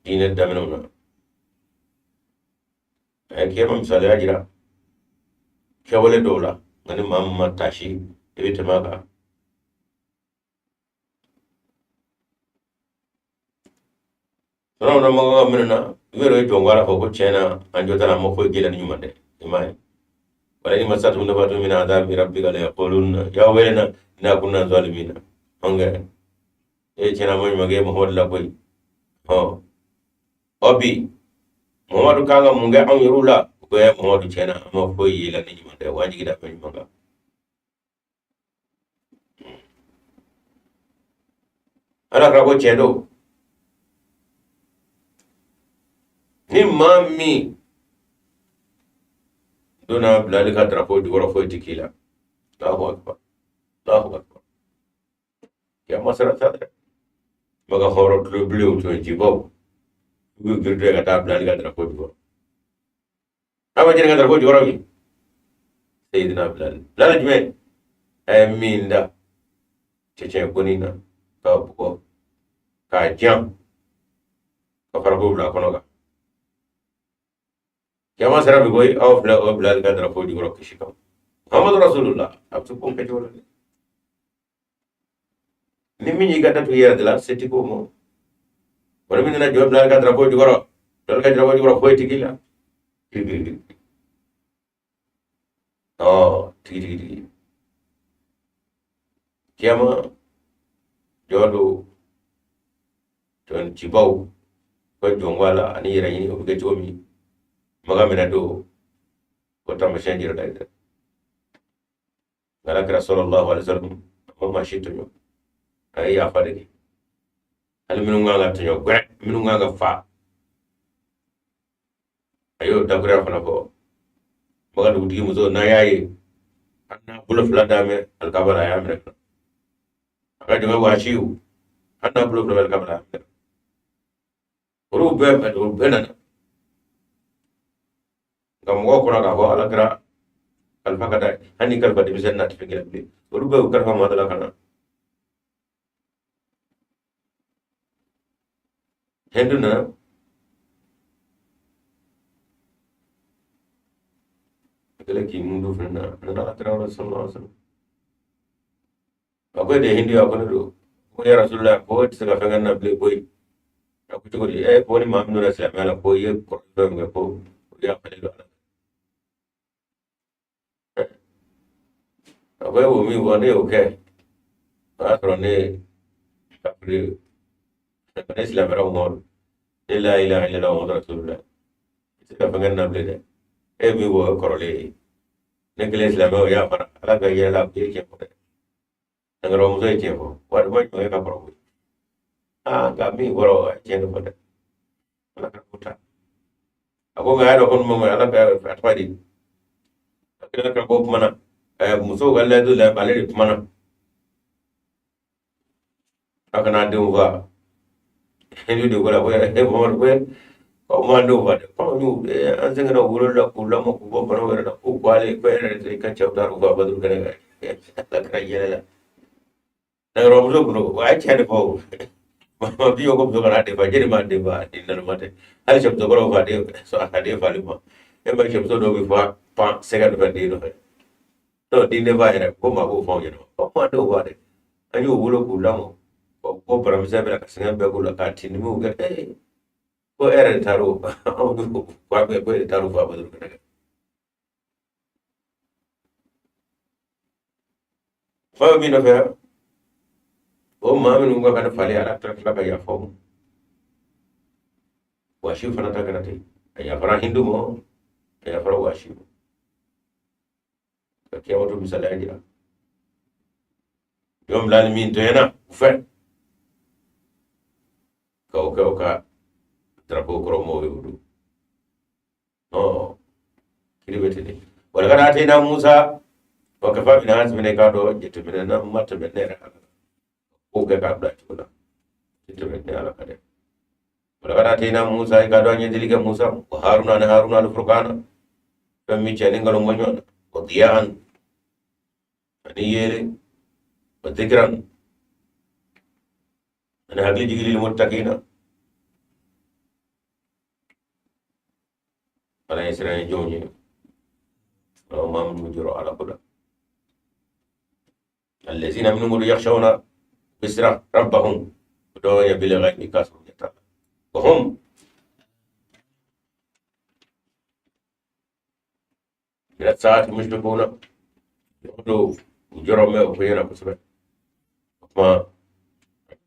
diinɛ daminɛw na, a ye kiyama misaliya jira kɛwale dɔw la. Nka ni maa min ma taasi, i bɛ tɛmɛ a kan. Sɔrɔ na mɔgɔ minnu na, u yɛrɛ ye jɔn ala fɔ ko tiɲɛ na, an jɔ t'a la, an ma foyi k'i la ni ɲuman tɛ. I m'a ye, wala in massatuhum nafhatun min adhabi rabbika la yaqulunna ya waylana inna kunna zalimina. Ɔnkɛ e tiɲɛ na, an ma ɲuman kɛ Muhamadu la koyi. Ɔ, bi Muhamadu kan ka mun kɛ anw yɛrɛw la? U ko Muhamadu, tiɲɛ na, an ma foyi y'i la ni ɲuman tɛ, wa an jigi da fɛn ɲuman kan. Ala kira ko tiɲɛ don, ni maa min donna Bilali ka drapeau jukɔrɔ, foyi ti k'i la. Allahu akbar, Allahu akbar. Kiyama sera sa dɛ. Maka hɔrɔn tulo bilenw to jibaw, u b'u girin ka taa Bilali ka drapeau jukɔrɔ. A bɛ jɛnɛ ka drapeau jukɔrɔ bi Seyidina Bilali. Bilali jumɛn? A ye min da cɛncɛn goni na k'a bugɔ k'a jan ka farako bila a kɔnɔ kan. Kiyama sera bi koyi. Aw filɛ o Bilali ka drapeau jukɔrɔ kisi kan. Muhammadu Rasulullah, a bɛ se k'o kɛ cogo la dɛ. Ni min y'i ka datugu i yɛrɛ de la, se ti k'o ma. Wala min nana jɔ Bilali ka drapeau jukɔrɔ, Bilali ka drapeau jukɔrɔ, foyi ti k'i la. Ɔ, tigi tigi tigi, kiyama jɔ don, tɔn cibaw ka jɔn la ani yɛrɛ ɲini, o bɛ kɛ cogo min Maka minɛ don, o taamasiyɛn jira la dɛ. Ala kira sallallahu alaihi wasallam a ma maa si tɔɲɔ, a ye yafa de kɛ. Hali minnu kan ka tɔɲɔ gwɛrɛ, minnu kan ka fa, a y'o dakuruya fana fɔ. Maka dugutigi muso n'a y'a ye a n'a bolo fila d'a mɛ alikaba la, a y'a minɛ fana. A ka jɔnkɛ Wasiw, a n'a bolo fila bɛ alikaba la, a y'a minɛ. Olu bɛɛ, olu bɛɛ nana. Nka mɔgɔw kɔnɔ k'a fɔ ala kira kalifa ka da, hali ni kalifa denmisɛnnin na, tɛ fɛn kelen bilen. Olu bɛɛ y'u kalifa maa dɔ la ka na. Hindu nana a kɛlen k'i mun don fɛnɛ na, a nana ala kira sallallahu alaihi wasallam. A ko e de ye Hindu ye? A ko ne don. Ko ya Rasulullah, ko e tɛ se ka fɛn kɛ ne na bilen koyi. A ko cogo di? Ɛ, ko ni maa min donna silamɛya la, ko i ye kɔrɔ fɛn min kɛ, ko o yafalen don a la. A ko e b'o min fɔ, ne y'o kɛ, o y'a sɔrɔ ne ye kafiri ye, ne silamɛra Muhamadu, ne la ilaha illallah Muhammadu Rasulullah, i tɛ se ka fɛn kɛ ne na bilen dɛ. E ye min fɔ, o ye kɔrɔlen ye. Ne kelen silamɛ, o yafara. Ala ka yɛlɛ la, i ye tiɲɛ fɔ dɛ. Nangaramamuso ye tiɲɛ fɔ, wari ma jumɛn ka kɔrɔ koyi. Aa, nka min kɔrɔ, a ye tiɲɛ de fɔ dɛ. Ala ka ko ta. A ko nka a y'a dɔn ko nin ma ala ka a tɔgɔ di. A kɛra ka ko kumana musow ka layidu la, ale de kumana a kana denw fa. Hindu de ko la ko e Muhamadu, ko aw m'an denw fa dɛ. Ko anw y'u an sɛgɛnna u wolo la k'u lamɔ k'u bɔ banaw yɛrɛ la, k'u ko ale ko e yɛrɛ ka cɛw taara u fa Baduru kɛnɛ kan. Ala kɛra yɛlɛ la. Nangaramamuso kun don, a ye tiɲɛ de fɔ o. Ma bi ko muso kana den fa, jeli m'a den fa, den naloma tɛ. Hali sɛmusokɔrɔw fa den sɔn a den fali ma. E ma sɛmuso dɔw bɛ fa pan sɛgɛ nɔfɛ den nɔfɛ. N'o den den fa yɛrɛ ko maa b'o fɔ anw ɲɛna. Ko kuma denw fa dɛ. An y'u wolo k'u lamɔ. Ko baramisɛn bɛ ka sɛgɛn bɛɛ k'u la k'a tindimiw kɛ. Ee, ko e yɛrɛ de taar'o anw ko a bɛɛ ko e de taar'u fa Baduru kɛnɛ kan. Fa bɛ min nɔfɛ, o maa minnu ka kan fali, ala tila ka yafa u ma. Wasi fana ta kɛra ten, a yafara Hindu ma, a yafara Wasi ma. Ka kiyama to misaliya jira jɔn bila ni min tɔɲɛna u fɛ ka o kɛ o ka drapeau kɔrɔ mɔgɔw ye o don. Ɔ kiri bɛ ten de. Walakad atayna Musa wa kafa bina hasibina. I k'a dɔn jateminɛ na ma tɛmɛ ne yɛrɛ ala ko kɛ k'a bila cogo la, tɛ tɛmɛ ne ala kan dɛ. Walakad atayna Musa, i k'a dɔn an ye dili kɛ Musa, wa Haruna, ani Haruna, alfurqana, fɛn min cɛ ni nkalon bɔ ɲɔgɔn na, wa diya'an, ani yeele, wa dhikran, ani hakili jigili, lil muttaqina, ala ye siran ye jɔnw ye maa minnu jɔrɔ ala ko la. Allazina, minnu k'olu, yakhshawna, bɛ siran, rabbahum, dɔw ye, bil ghaibi, k'a sɔrɔ ɲɛ t'a la, wa hum min as-saati mushfiquna. Dɔw u jɔrɔ bɛ o ko ɲɛna kosɛbɛ. O kuma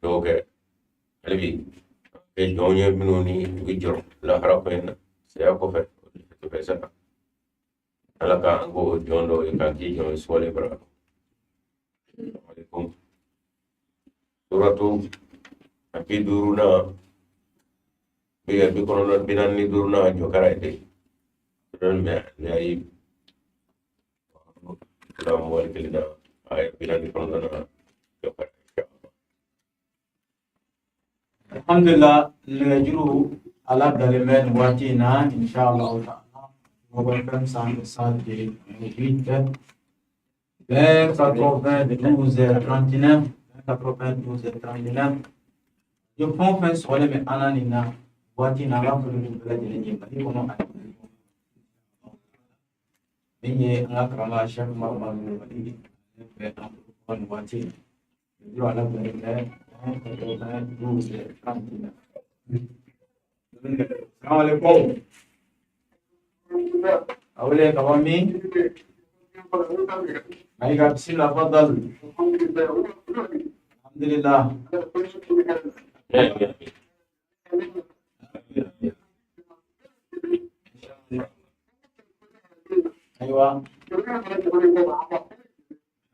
dɔw kɛ hali bi kɛ jɔnw ye minnu ni u bɛ jɔrɔ lahara ko in na, saya kɔfɛ o bɛ se ala ka an k'o jɔn dɔw ye k'an k'i jɔn ye suwale bara. Alaikum. Suratu a 50nan 90, 45nan jɔkara ye de mɛ ne ayi wali kelen na a ye 49nan jɔkara. Alhamdulillah, nɛgɛjuru ala bilalen bɛ nin waati in na, inshallah ta'ala. Mobile FM 107.8, 20 92 39, 20 92 39. Ni fɛn o fɛn sɔgɔlen bɛ an na nin na waati in na, an ka foli b'u bɛɛ lajɛlen ye Mali kɔnɔ ani Mali kɔnɔ. Min ye an ka karamɔgɔ Cheikh Umaru Mali ale bɛ an bolo nin waati in na. Nɛgɛjuru ala bilalen bɛ 20 92 39. Salamu alaikum. A wele ka bɔ min? Mayiga, bisimila, fadal. Alhamdulillah. Ayiwa.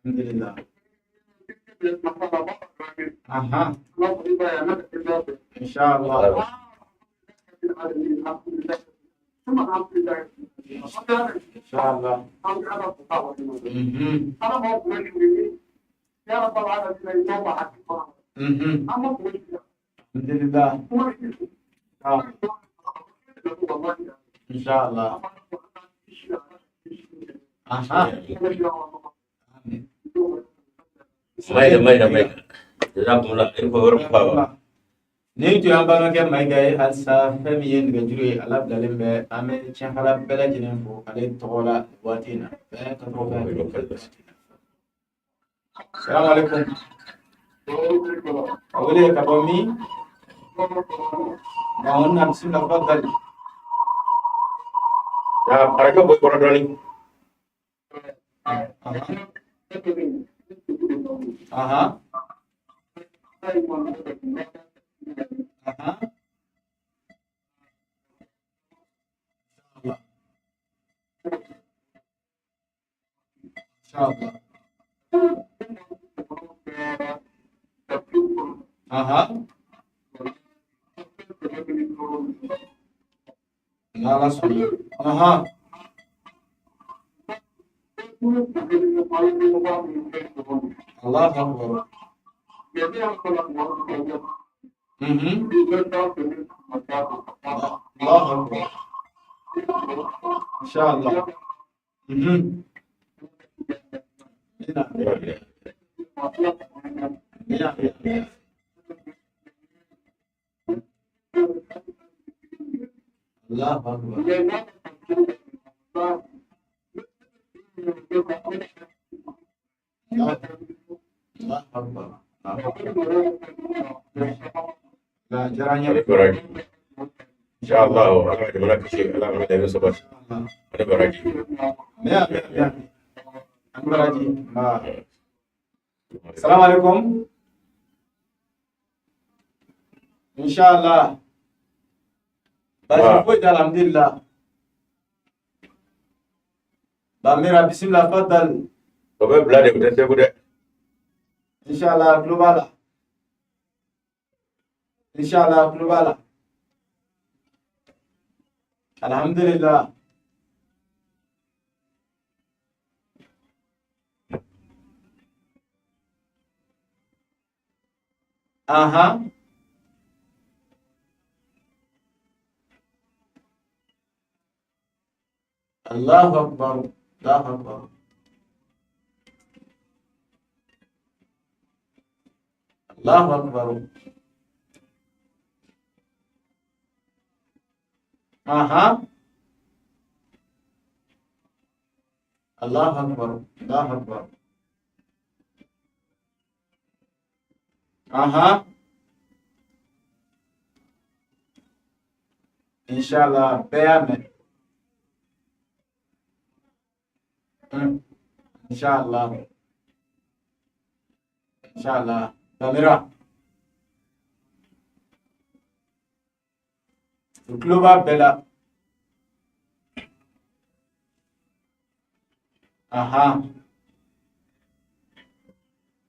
Alhamdulillah. Aha. Inshallah. Inshallah. Mhm. Mhm. Alhamdulillah. Ah. Inshallah. Aha. Amin. Mayiga, Mayiga, Mayiga, jazakumullah i ko yɔrɔ fa. Nin tun y'an balimakɛ Mayiga ye halisa. Fɛn min ye nɛgɛjuru ye, ala bilalen bɛ. An bɛ tiɲɛkala bɛɛ lajɛlen fo ale tɔgɔ la nin waati in na. 20 80. Salamu alaikum. A wele ka bɔ min? Bon, na bisimila, fadal. Ya arajo bɔ kɔrɔ dɔɔni. Aha. Aha. Inshallah. Aha. N'Ala sɔnna. Aha. Allahu akbar. Mhm. Allahu akbar. Inshallah. Mhm. Ina. Ina. Allahu akbar. Allahu akbar. La diyara n ye. Ale baraji, inshallah. Ala ka jamana kisi, ala ka dɛmɛ sabati. Ale baraji. Amin, amin, amin. An baraji. Ma. Salamu alaikum. Inshallah. Baasi foyi t'a la, alhamdulillah. Bamira, bisimila, fadal. O bɛ bila de, o tɛ Segu dɛ. Inshallah, tulo b'a la. Inshallah, tulo b'a la. Alhamdulillah. Aha. Allahu akbar. Allahu akbar. Allahu akbar. Aha. Allahu akbar. Allahu akbar. Aha. Inshallah, bɛɛ y'a mɛn. Inshallah. Inshallah. Bamira. U tulo b'a bɛɛ la. Aha.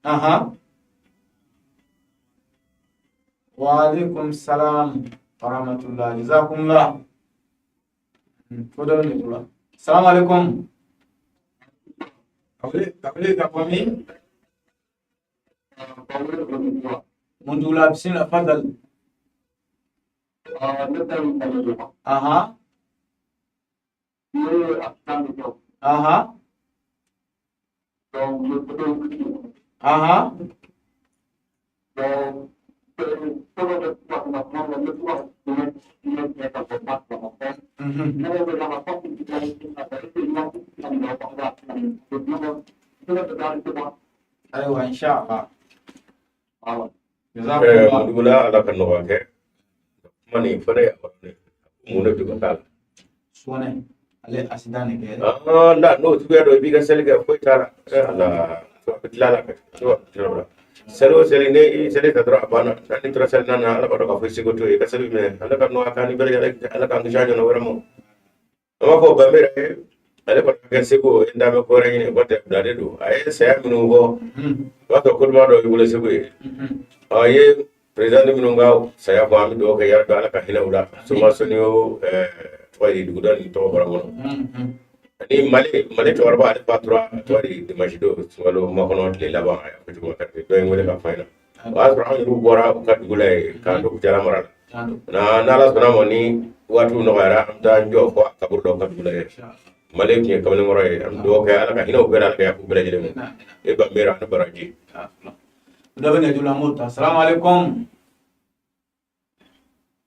Aha. Wa alaikum salam wa rahmatullah. Jazakumullah. Fo dɔ bɛ nɛgɛjuru la. Salam alaikum. Ka wele ka bɔ min? Mundula, bismillah, fadal. Aha. Aha. Aha. Mhm. Ayiwa, inshallah. Jazakumullah. Mudugula, Ala ka nɔgɔya kɛ. Kuma nin fana ye a mun de bɛ ka k'a la? Suwanɛ, ale accident de kɛ. Ah, la n'o suguya dɔ i b'i ka seli kɛ, foyi t'a la. Ala, a bɛ tila la ka tila la. Seli o seli, ne i seli ta dɔrɔn, a banna. N'a tora seli na, Ala b'a dɔn k'a fɔ i seko t'o ye. I ka seli minɛ, Ala ka nɔgɔya k'an ni bɛɛ lajɛlen, Ala k'an kisi a ɲɔgɔnna wɛrɛ ma. An b'a fɔ Bamira ye, ale kɔni ka kɛ seko ye, n bɛ ko wɛrɛ ɲini, o tɛ bilalen don. A ye saya minnu fɔ, o b'a sɔrɔ ko duman dɔ b'i bolo Segu ye. A ye président minnu ka saya fɔ, an bɛ dugawu kɛ yarabi Ala ka hinɛ u la. Soma Soni o, tɔgɔ ye duguda nin tɔgɔ bɔra n kɔnɔ. Ani Mali cɛkɔrɔba, ale fatura, tɔgɔ di, dimanche don, sunkalo makɔnɔ tile laban, a y'a fɔ cogo min, dɔ ye n wele k'a fɔ n ɲɛna. O y'a sɔrɔ an yɛrɛw bɔra u ka dugu la yen, k'an to Kucala mara la. N'Ala sɔnna ma, ni waatiw nɔgɔyara, an bɛ taa n jɔ fɔ a kaburu dɔ ka dugu la yen. Mali tun ye kamalenkɔrɔ ye. An bɛ dugawu kɛ, Ala ka hinɛ u bɛɛ la, Ala ka yafa u bɛɛ lajɛlen ma. E Bamira ani baraji. Dɔ bɛ nɛgɛjuru la, an b'o ta. Salamu alaikum.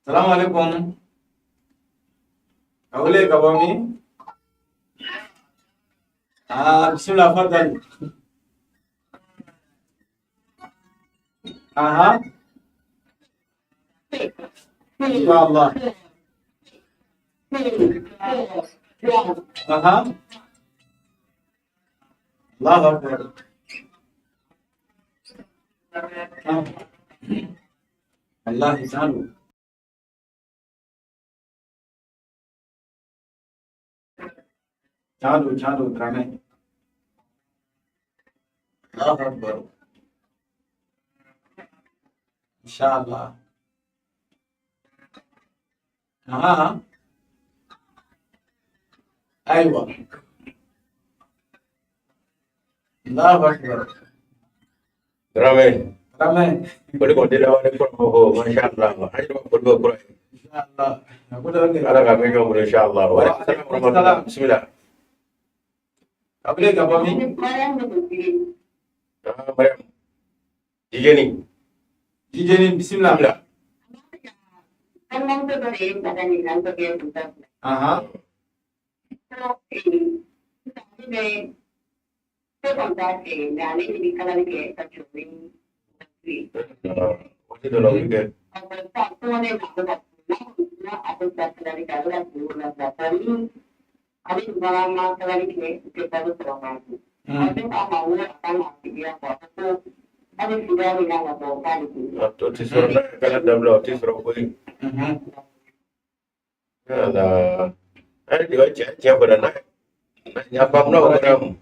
Salamu alaikum. Ka wele ka bɔ min? Ah, bismillah, fadal. Aha. Inshallah. Aha. Allahu akbar. Ah. Wallahi, tiɲɛ. Tiɲɛ don, tiɲɛ don, Dramɛ. Allahu akbar. Inshallah. Aha. Ayiwa. Allahu akbar. Dramɛ. Dramɛ. O de kɔni tɛ laban ni kura ko, masha Allah. An yɛrɛ b'a fɔ bɛ kura ye. Inshallah. A ko dɔ bɛ Ala ka mɛn ɲɔgɔn bolo, inshallah. Wa alaikum salam wa rahmatullah. Bismillah. Ka wele ka bɔ min? Ah, Mariam. Dijeni. Dijeni, bismillah. Bismillah. Aha. Ah, waati dɔ la o bɛ kɛ. A to tɛ sɔrɔ n'a ye kala dabila, o tɛ sɔrɔ koyi. Ala ayi de cɛ cɛ fana na n y'a faamu na o kɛra mun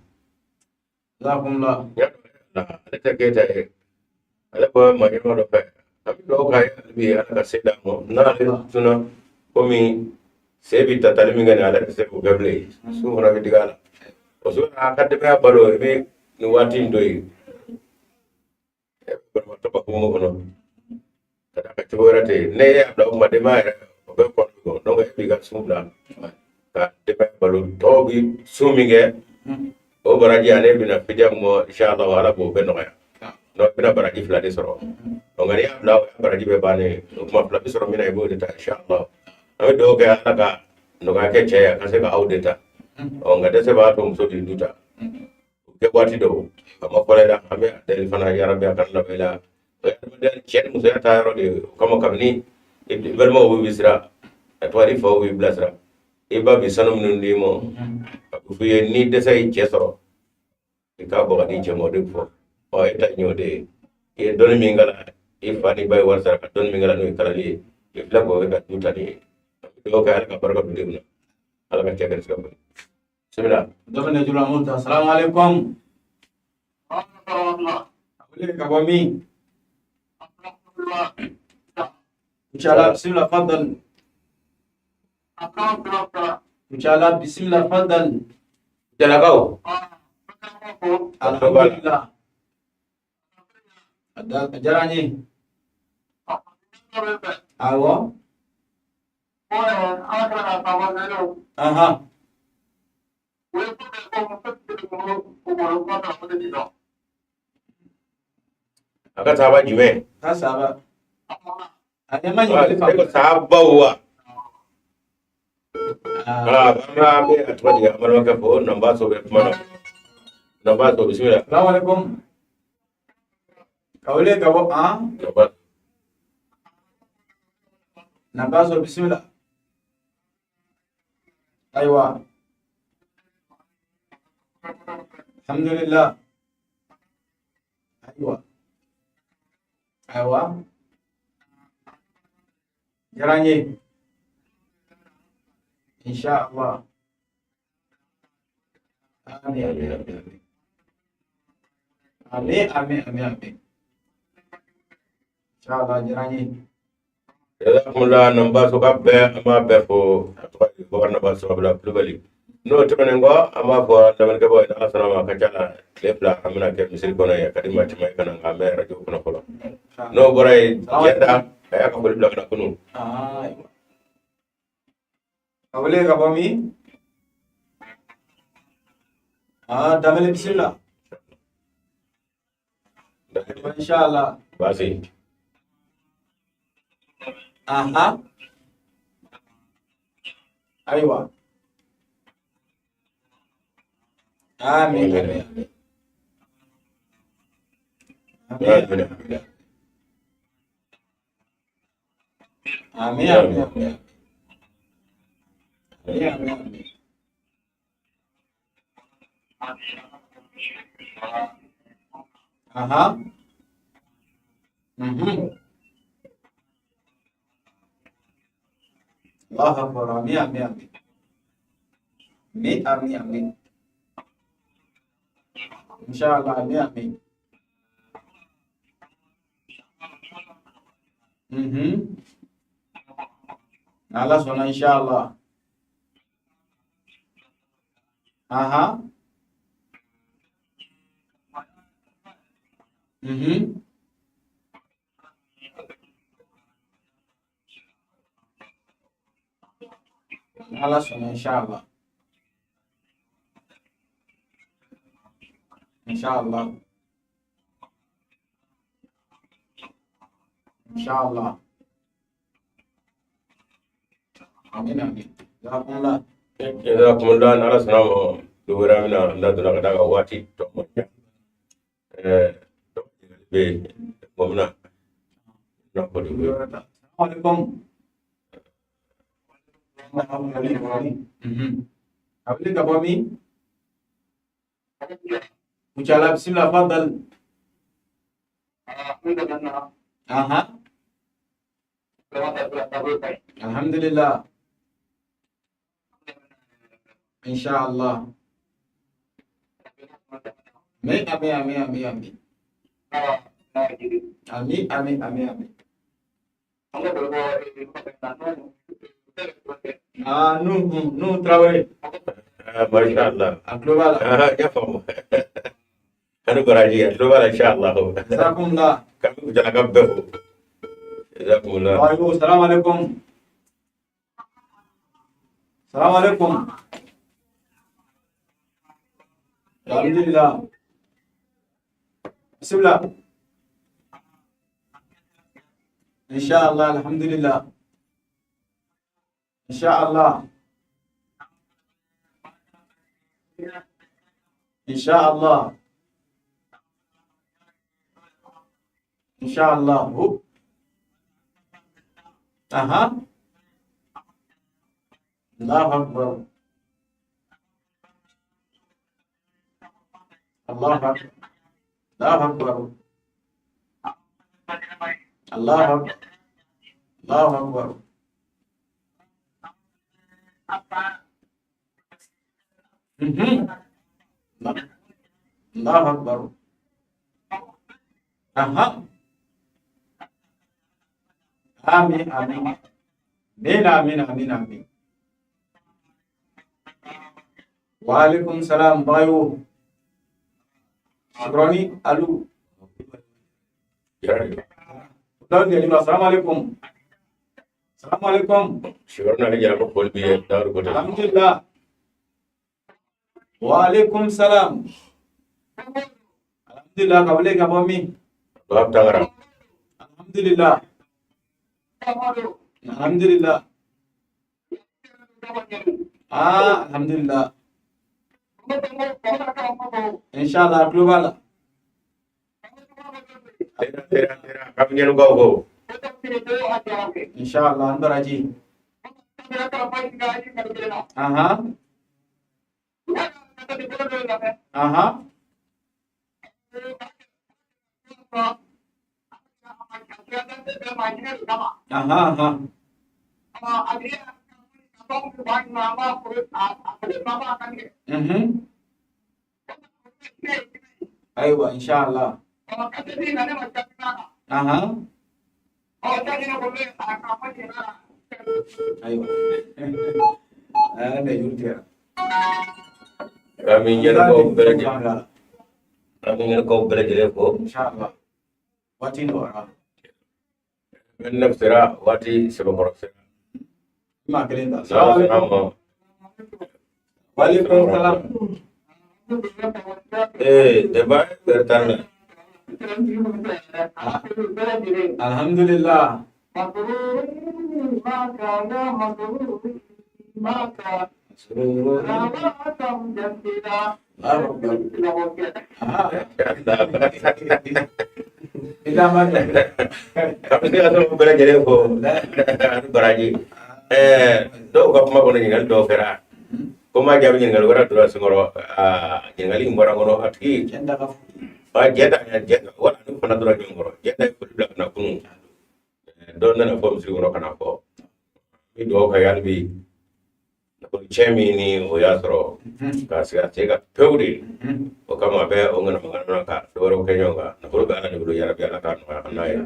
Jazakumullah. Na ale tɛ Keyita ye, ale bɔ maa ɲɛnama dɔ fɛ. An bɛ dugawu k'a ye hali bi, Ala ka se d'a ma. N'ale tunna, komi se bi ta tali min kɛ nin, ale tɛ se k'o kɛ bilen, sun fana bɛ digi a la. O so a ka denbaya balo, i bɛ nin waati in to yen, e bɛ banabaatɔ ka kungo kɔnɔ ka d'a kan cogo wɛrɛ tɛ yen. Ne y'a bila o kuma, denbaya yɛrɛ o bɛ kɔnɔ kɔ. Donc e b'i ka sun bila ka denbaya balo. Tɔw bi sun min kɛ, o baraji ale bɛna fidiya min bɔ, inshallah Ala b'o bɛɛ nɔgɔya. Donc i bɛna baraji fila de sɔrɔ. Donc nka n'i y'a bila, o y'a baraji bɛɛ bannen ye. O tuma fila bɛ sɔrɔ min na, i b'o de ta inshallah. An bɛ dugawu kɛ Ala ka nɔgɔya kɛ cɛ ye, a ka se ka aw de ta. Ɔ nka dɛsɛ b'a to muso b'i du ta o kɛ waati dɔw a ma fɔlɔ la. An bɛ a deli fana, yarabi a kana laban i la. O ye adamadenya, cɛ ni musoya taa yɔrɔ de ye. O kama kabini i balimaw b'i sira, a tɔgɔ i faw b'i bilasira, i ba bi sanu minnu d'i ma, a bɛ f'i ye ni dɛsɛ y'i cɛ sɔrɔ, i k'a bɔ ka di cɛ ma. O de bɛ fɔ. Ɔ e ta in y'o de ye. I ye dɔnni min kalan, i fa n'i ba ye wari sara ka dɔnni min kalan, n'o ye kalali ye, i filɛ k'o kɛ ka du ta nin ye. An bɛ dugawu kɛ Ala ka barika don denw na, Ala ka cɛ gɛrɛsɛgɛ fɔ. Bisimila. Dɔ bɛ nɛgɛjuru la, mun ta. Salamu alaikum. A wele ka bɔ min? Inshallah, bismillah, fadal. Inshallah, bismillah, fadal. Jalakaw. Alhamdulillah. A diyara n ye. Awɔ. Aha. A ka sahaba jumɛn? Ka sahaba. A ɲɛ ma ɲininkali E ko faamu. sahabaw wa? Ah, Ah, an bɛ a tɔgɔ di, an balimakɛ fo Nanbaso bɛ kuma na. Nanbaso, bisimila. Salamu alaikum. Ka wele ka bɔ an? Nanbaso. Nabaso, bismillah. Ayiwa. Alhamdulillah. Ayiwa. Ayiwa. Diyara n ye. Inshallah. Amin, amin, amin. Amin, amin, amin, amin. Inshallah, diyara n ye. Jazakumullah Nanbaso ka bɛɛ, an b'a bɛɛ fo. A tɔgɔ di, Bɔkari Nanbaso Abula Kulubali. N'o tɛmɛnen kɔ, an b'a fɔ lamɛnnikɛbaaw ye, n'Ala sɔnna ma, a ka ca la tile 2 an bɛna kɛ misiri kɔnɔ yen. A ka di maa caman ye ka na, nka an bɛ arajo kɔnɔ fɔlɔ. N'o bɔra yen, Jɛnda a y'a ka foli bila ka na kunun. Ah, ayiwa. Ka wele ka bɔ min? Ah, Damele, bismillah. Inshallah. Baasi. Aha. Ayiwa. Amin, amin, amin. Amin, amin. Amin, amin, amin. Amin, amin, amin. Aha. Mhm. Allahu akbar. Amin, amin, amin. Amin, amin, amin. Inshallah, amin, amin. Mhm. N'Ala sɔnna, inshallah. Aha. Mhm. N'Ala sɔnna, inshallah. Inshallah. Inshallah. Amin, amin. Jazakumullah. Jazakumullah. N'Ala sɔnna ma, don wɛrɛ an bɛna an da don a ka d'a kan waati tɔ man jan. Bɛ yen mɔgɔ min na n'a fɔ de bɛ. Assalamu alaikum. Mhm. A wele ka bɔ min? Kucala, bismillah, fadal. Aha. Alhamdulillah. Inshallah. Amin, amin, amin, amin, amin. Amin, amin, amin, amin. Ah, nous, nous, Traoré. Masha Allah. A tulo b'a la. Ah, n y'a faamu. Ani baraji, a tulo b'a la inshallah. Jazakumullah. K'an bɛ Kucalaka bɛɛ fo. Jazakumullah. Wa salam alaikum. Salam alaikum. Alhamdulillah. Bismillah. Inshallah, alhamdulillah. Inshallah. Inshallah. Inshallah. Aha. Allahu Akbar. Allahu Akbar. Allahu Akbar. Allahu Akbar. Allahu Akbar. Allahu Akbar. Aha. Amin, amin. Amin, amin, amin, amin. Wa alaikum salam, bayo. Shukrani, alu. Jara de. Dawud Jaliba, salam alaikum. Salam alaikum. Shukrani ale jara ko foli b'i ye Dawudu Kote. Alhamdulillah. Wa alaikum salam. Alhamdulillah, ka wele ka bɔ min? Wahab Tangara. Alhamdulillah. Alhamdulillah. Ah, alhamdulillah. Inshallah, tulo b'a la. Tera tera tera k'an bɛ ɲɛnugaw fo. Inshallah, an baraji. Aha. Aha. Aha, aha. Mhm. Ayiwa, inshallah. Aha. Ayiwa. Ah, ne juru tigɛra. K'an bɛ ɲɛnugaw bɛɛ lajɛlen, an bɛ ɲɛnugaw bɛɛ lajɛlen fo. Inshallah. Waati nɔgɔyara. 29 sera waati sɛbɛkɔrɔ sera. I maa kelen ta. N'Ala Salam sɔnna alaikum. ma. Wa alaikum salam. Ee, débat bɛrɛ t'an na. Alhamdulillah. Allahu Akbar. Aha. I da ma jɔ. K'an bɛ se ka sɔrɔ bɛɛ lajɛlen fo. Ani baraji. Dɔw ka kuma kɔnɔ, ɲininkali dɔw kɛra. Ko ma jaabi ɲininkali wɛrɛ donna senkɔrɔ. Aa, ɲininkali in bɔra n kɔnɔ a tigi. Cɛ da ka foli. A jɛ ta jɛ wala ne fana donna ɲɔgɔn kɔrɔ. Jɛ ta ye foli bila ka na kunun. Dɔ nana fɔ misiri kɔnɔ ka na fɔ. N bɛ dugawu kɛ hali bi. Nafolo cɛ min ni o y'a sɔrɔ ka sigi a sen kan pewu de. O kama a bɛ o ŋanamu ka dɔ wɛrɛw kɛ ɲɔgɔn kan. Nafolo bɛ Ala de bolo, yarabi Ala k'a nɔgɔya an n'a ye.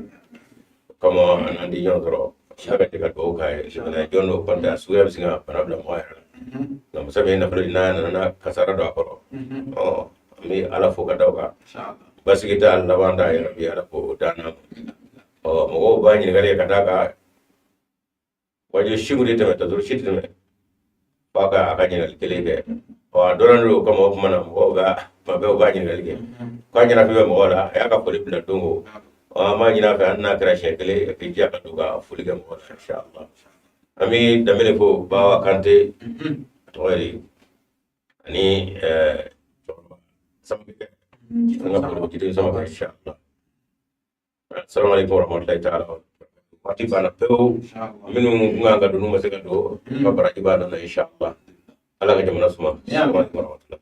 O kama an n'an di ɲɔgɔn sɔrɔ. Ala ka jɛ ka dugawu k'a ye. Jamana jɔn don kɔnte a suguya bɛ se ka bana bila mɔgɔ yɛrɛ la. Nka muso min ye nafolo n'a nana kasara don a kɔrɔ. Ɔ, an bɛ Ala fo ka da o kan. Inshallah. Basigi t'a laban t'a, yarabi Ala k'o d'an n'a ma. Ɔ, mɔgɔw b'a ɲininkali kɛ ka d'a kan wajibi si kun tɛ tɛmɛ tasɔrɔ si tɛ tɛmɛ f'a ka a ka ɲininkali kelen kɛ. Ɔ, a dɔnnen don o kama o tuma na mɔgɔw ka tuma bɛɛ u b'a ɲininkali kɛ. K'a ɲɛnafin bɛ mɔgɔw la, a y'a ka foli bila don o. Ɔ, an b'a ɲini a fɛ hali n'a kɛra siɲɛ kelen k'i jija ka don ka foli kɛ mɔgɔw la inshallah. An bɛ Danbele fo, Bawa Kante, a tɔgɔ ye di ani cɛkɔrɔba Samakɛ, an ka foli jiden Samakɛ inshallah. Assalamu alaikum warahmatullahi ta'ala wa barakatuh. Waati banna pewu. Inshallah. Minnu kun kan ka don n'u ma se ka don, ka baraji b'a nɔ na inshallah. Ala ka jamana suma. Assalamu alaikum warahmatullahi.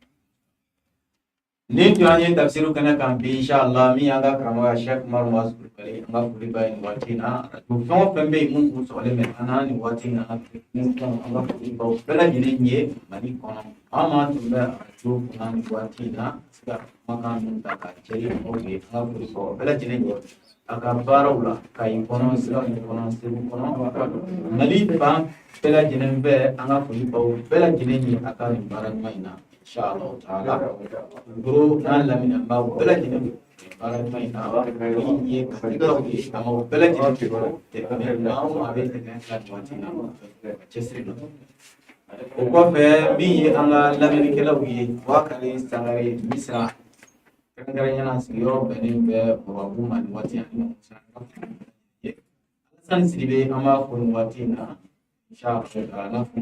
Nin tun an ye tafsiru kɛnɛ kan bi inshallah, min y'an ka karamɔgɔ Cheikh Umaru Muazu Kulubali, an ka foli b'a ye nin waati in na. Radio fɛn o fɛn bɛ yen mun kun sɔgɔlen bɛ an na nin waati in na, mun fɛn, an ka foli b'aw bɛɛ lajɛlen ye Mali kɔnɔ. An maa tun bɛ arajo kunna nin waati in na se ka kumakan ninnu ta k'a cɛri mɔgɔw ye. An ka foli b'aw bɛɛ lajɛlen ye a ka baaraw la Kayi kɔnɔ, Sikaso kɔnɔ, Segu kɔnɔ, Mali fan bɛɛ lajɛlen fɛ. An ka foli b'aw bɛɛ lajɛlen ye a ka nin baara ɲuman in na, inshallah taala. Goro n'a lamini, an b'aw bɛɛ lajɛlen fo nin baara ɲuman in na. Min ye Katikaw ye, an b'aw bɛɛ lajɛlen fo. Tɛmɛ maa o maa bɛ tɛmɛ la nin waati in na, ka cɛsiri la. O kɔfɛ, min ye an ka lamɛnnikɛlaw ye, Wakari Sangare Misira, kɛrɛnkɛrɛnnenya sigiyɔrɔ bɛnnen bɛ Mɔrɔbu ma nin waati ani Alasani Sidibe, an b'a fo nin waati in na, inshallah taala. N'a fɔ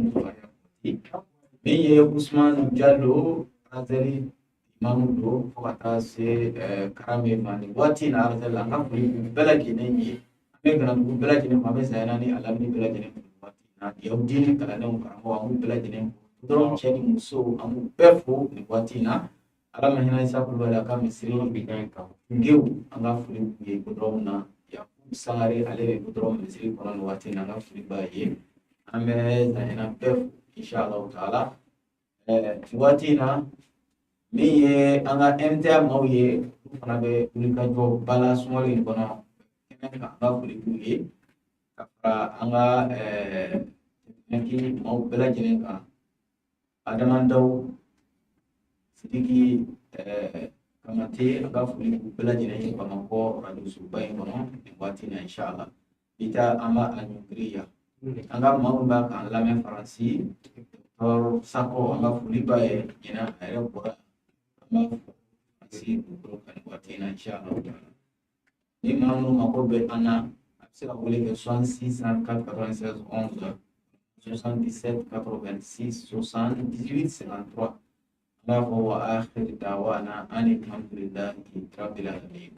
min ye Usman Jalo, Arazɛli imamu don, fo ka taa se Karame ma nin waati in na Arazɛli la, an ka foli b'u bɛɛ lajɛlen ye. An bɛ Ganadugu bɛɛ lajɛlen fo, an bɛ Zayana ni a lamini bɛɛ lajɛlen fo nin waati in na. Yahudi kalandenw, karamɔgɔ, an b'u bɛɛ lajɛlen fo dɔrɔn, cɛ ni muso, an b'u bɛɛ fo nin waati in na. Ala ma hinɛ Isa Kulubali a ka misiri ngew, an ka foli b'u ye dɔrɔn na. Yakubu Sangare, ale bɛ dɔrɔn misiri kɔnɔ nin waati in na, an ka foli b'a ye. An bɛ Zayana bɛɛ fo, inshallah taala. Nin waati in na, min ye an ka MTA maaw ye, olu fana bɛ wulikajɔ ba la sunkalo in kɔnɔ kɛnɛ kan, an ka foli b'u ye ka fara an ka tɛmɛki maaw bɛɛ lajɛlen kan. Adama Daw, Sidiki Kamate, an ka foli b'u bɛɛ lajɛlen ye Bamakɔ arajosoba in kɔnɔ nin waati in na, inshallah. Bi ta an b'a a ɲɔngiri yan. An ka maa min b'a k'an lamɛn Faransi, Docteur Sako, an ka foli b'a ye. Ɲinan a yɛrɛ bɔra, an b'a fɔ Faransi dugukolo kan nin waati in na, inshallah. Ni maa minnu mako bɛ an na, a bɛ se ka wele kɛ 66 34 96 11, 77 86 78 53. An b'a fɔ wa akhir dawana ani alhamdulillahi rabbil alamin.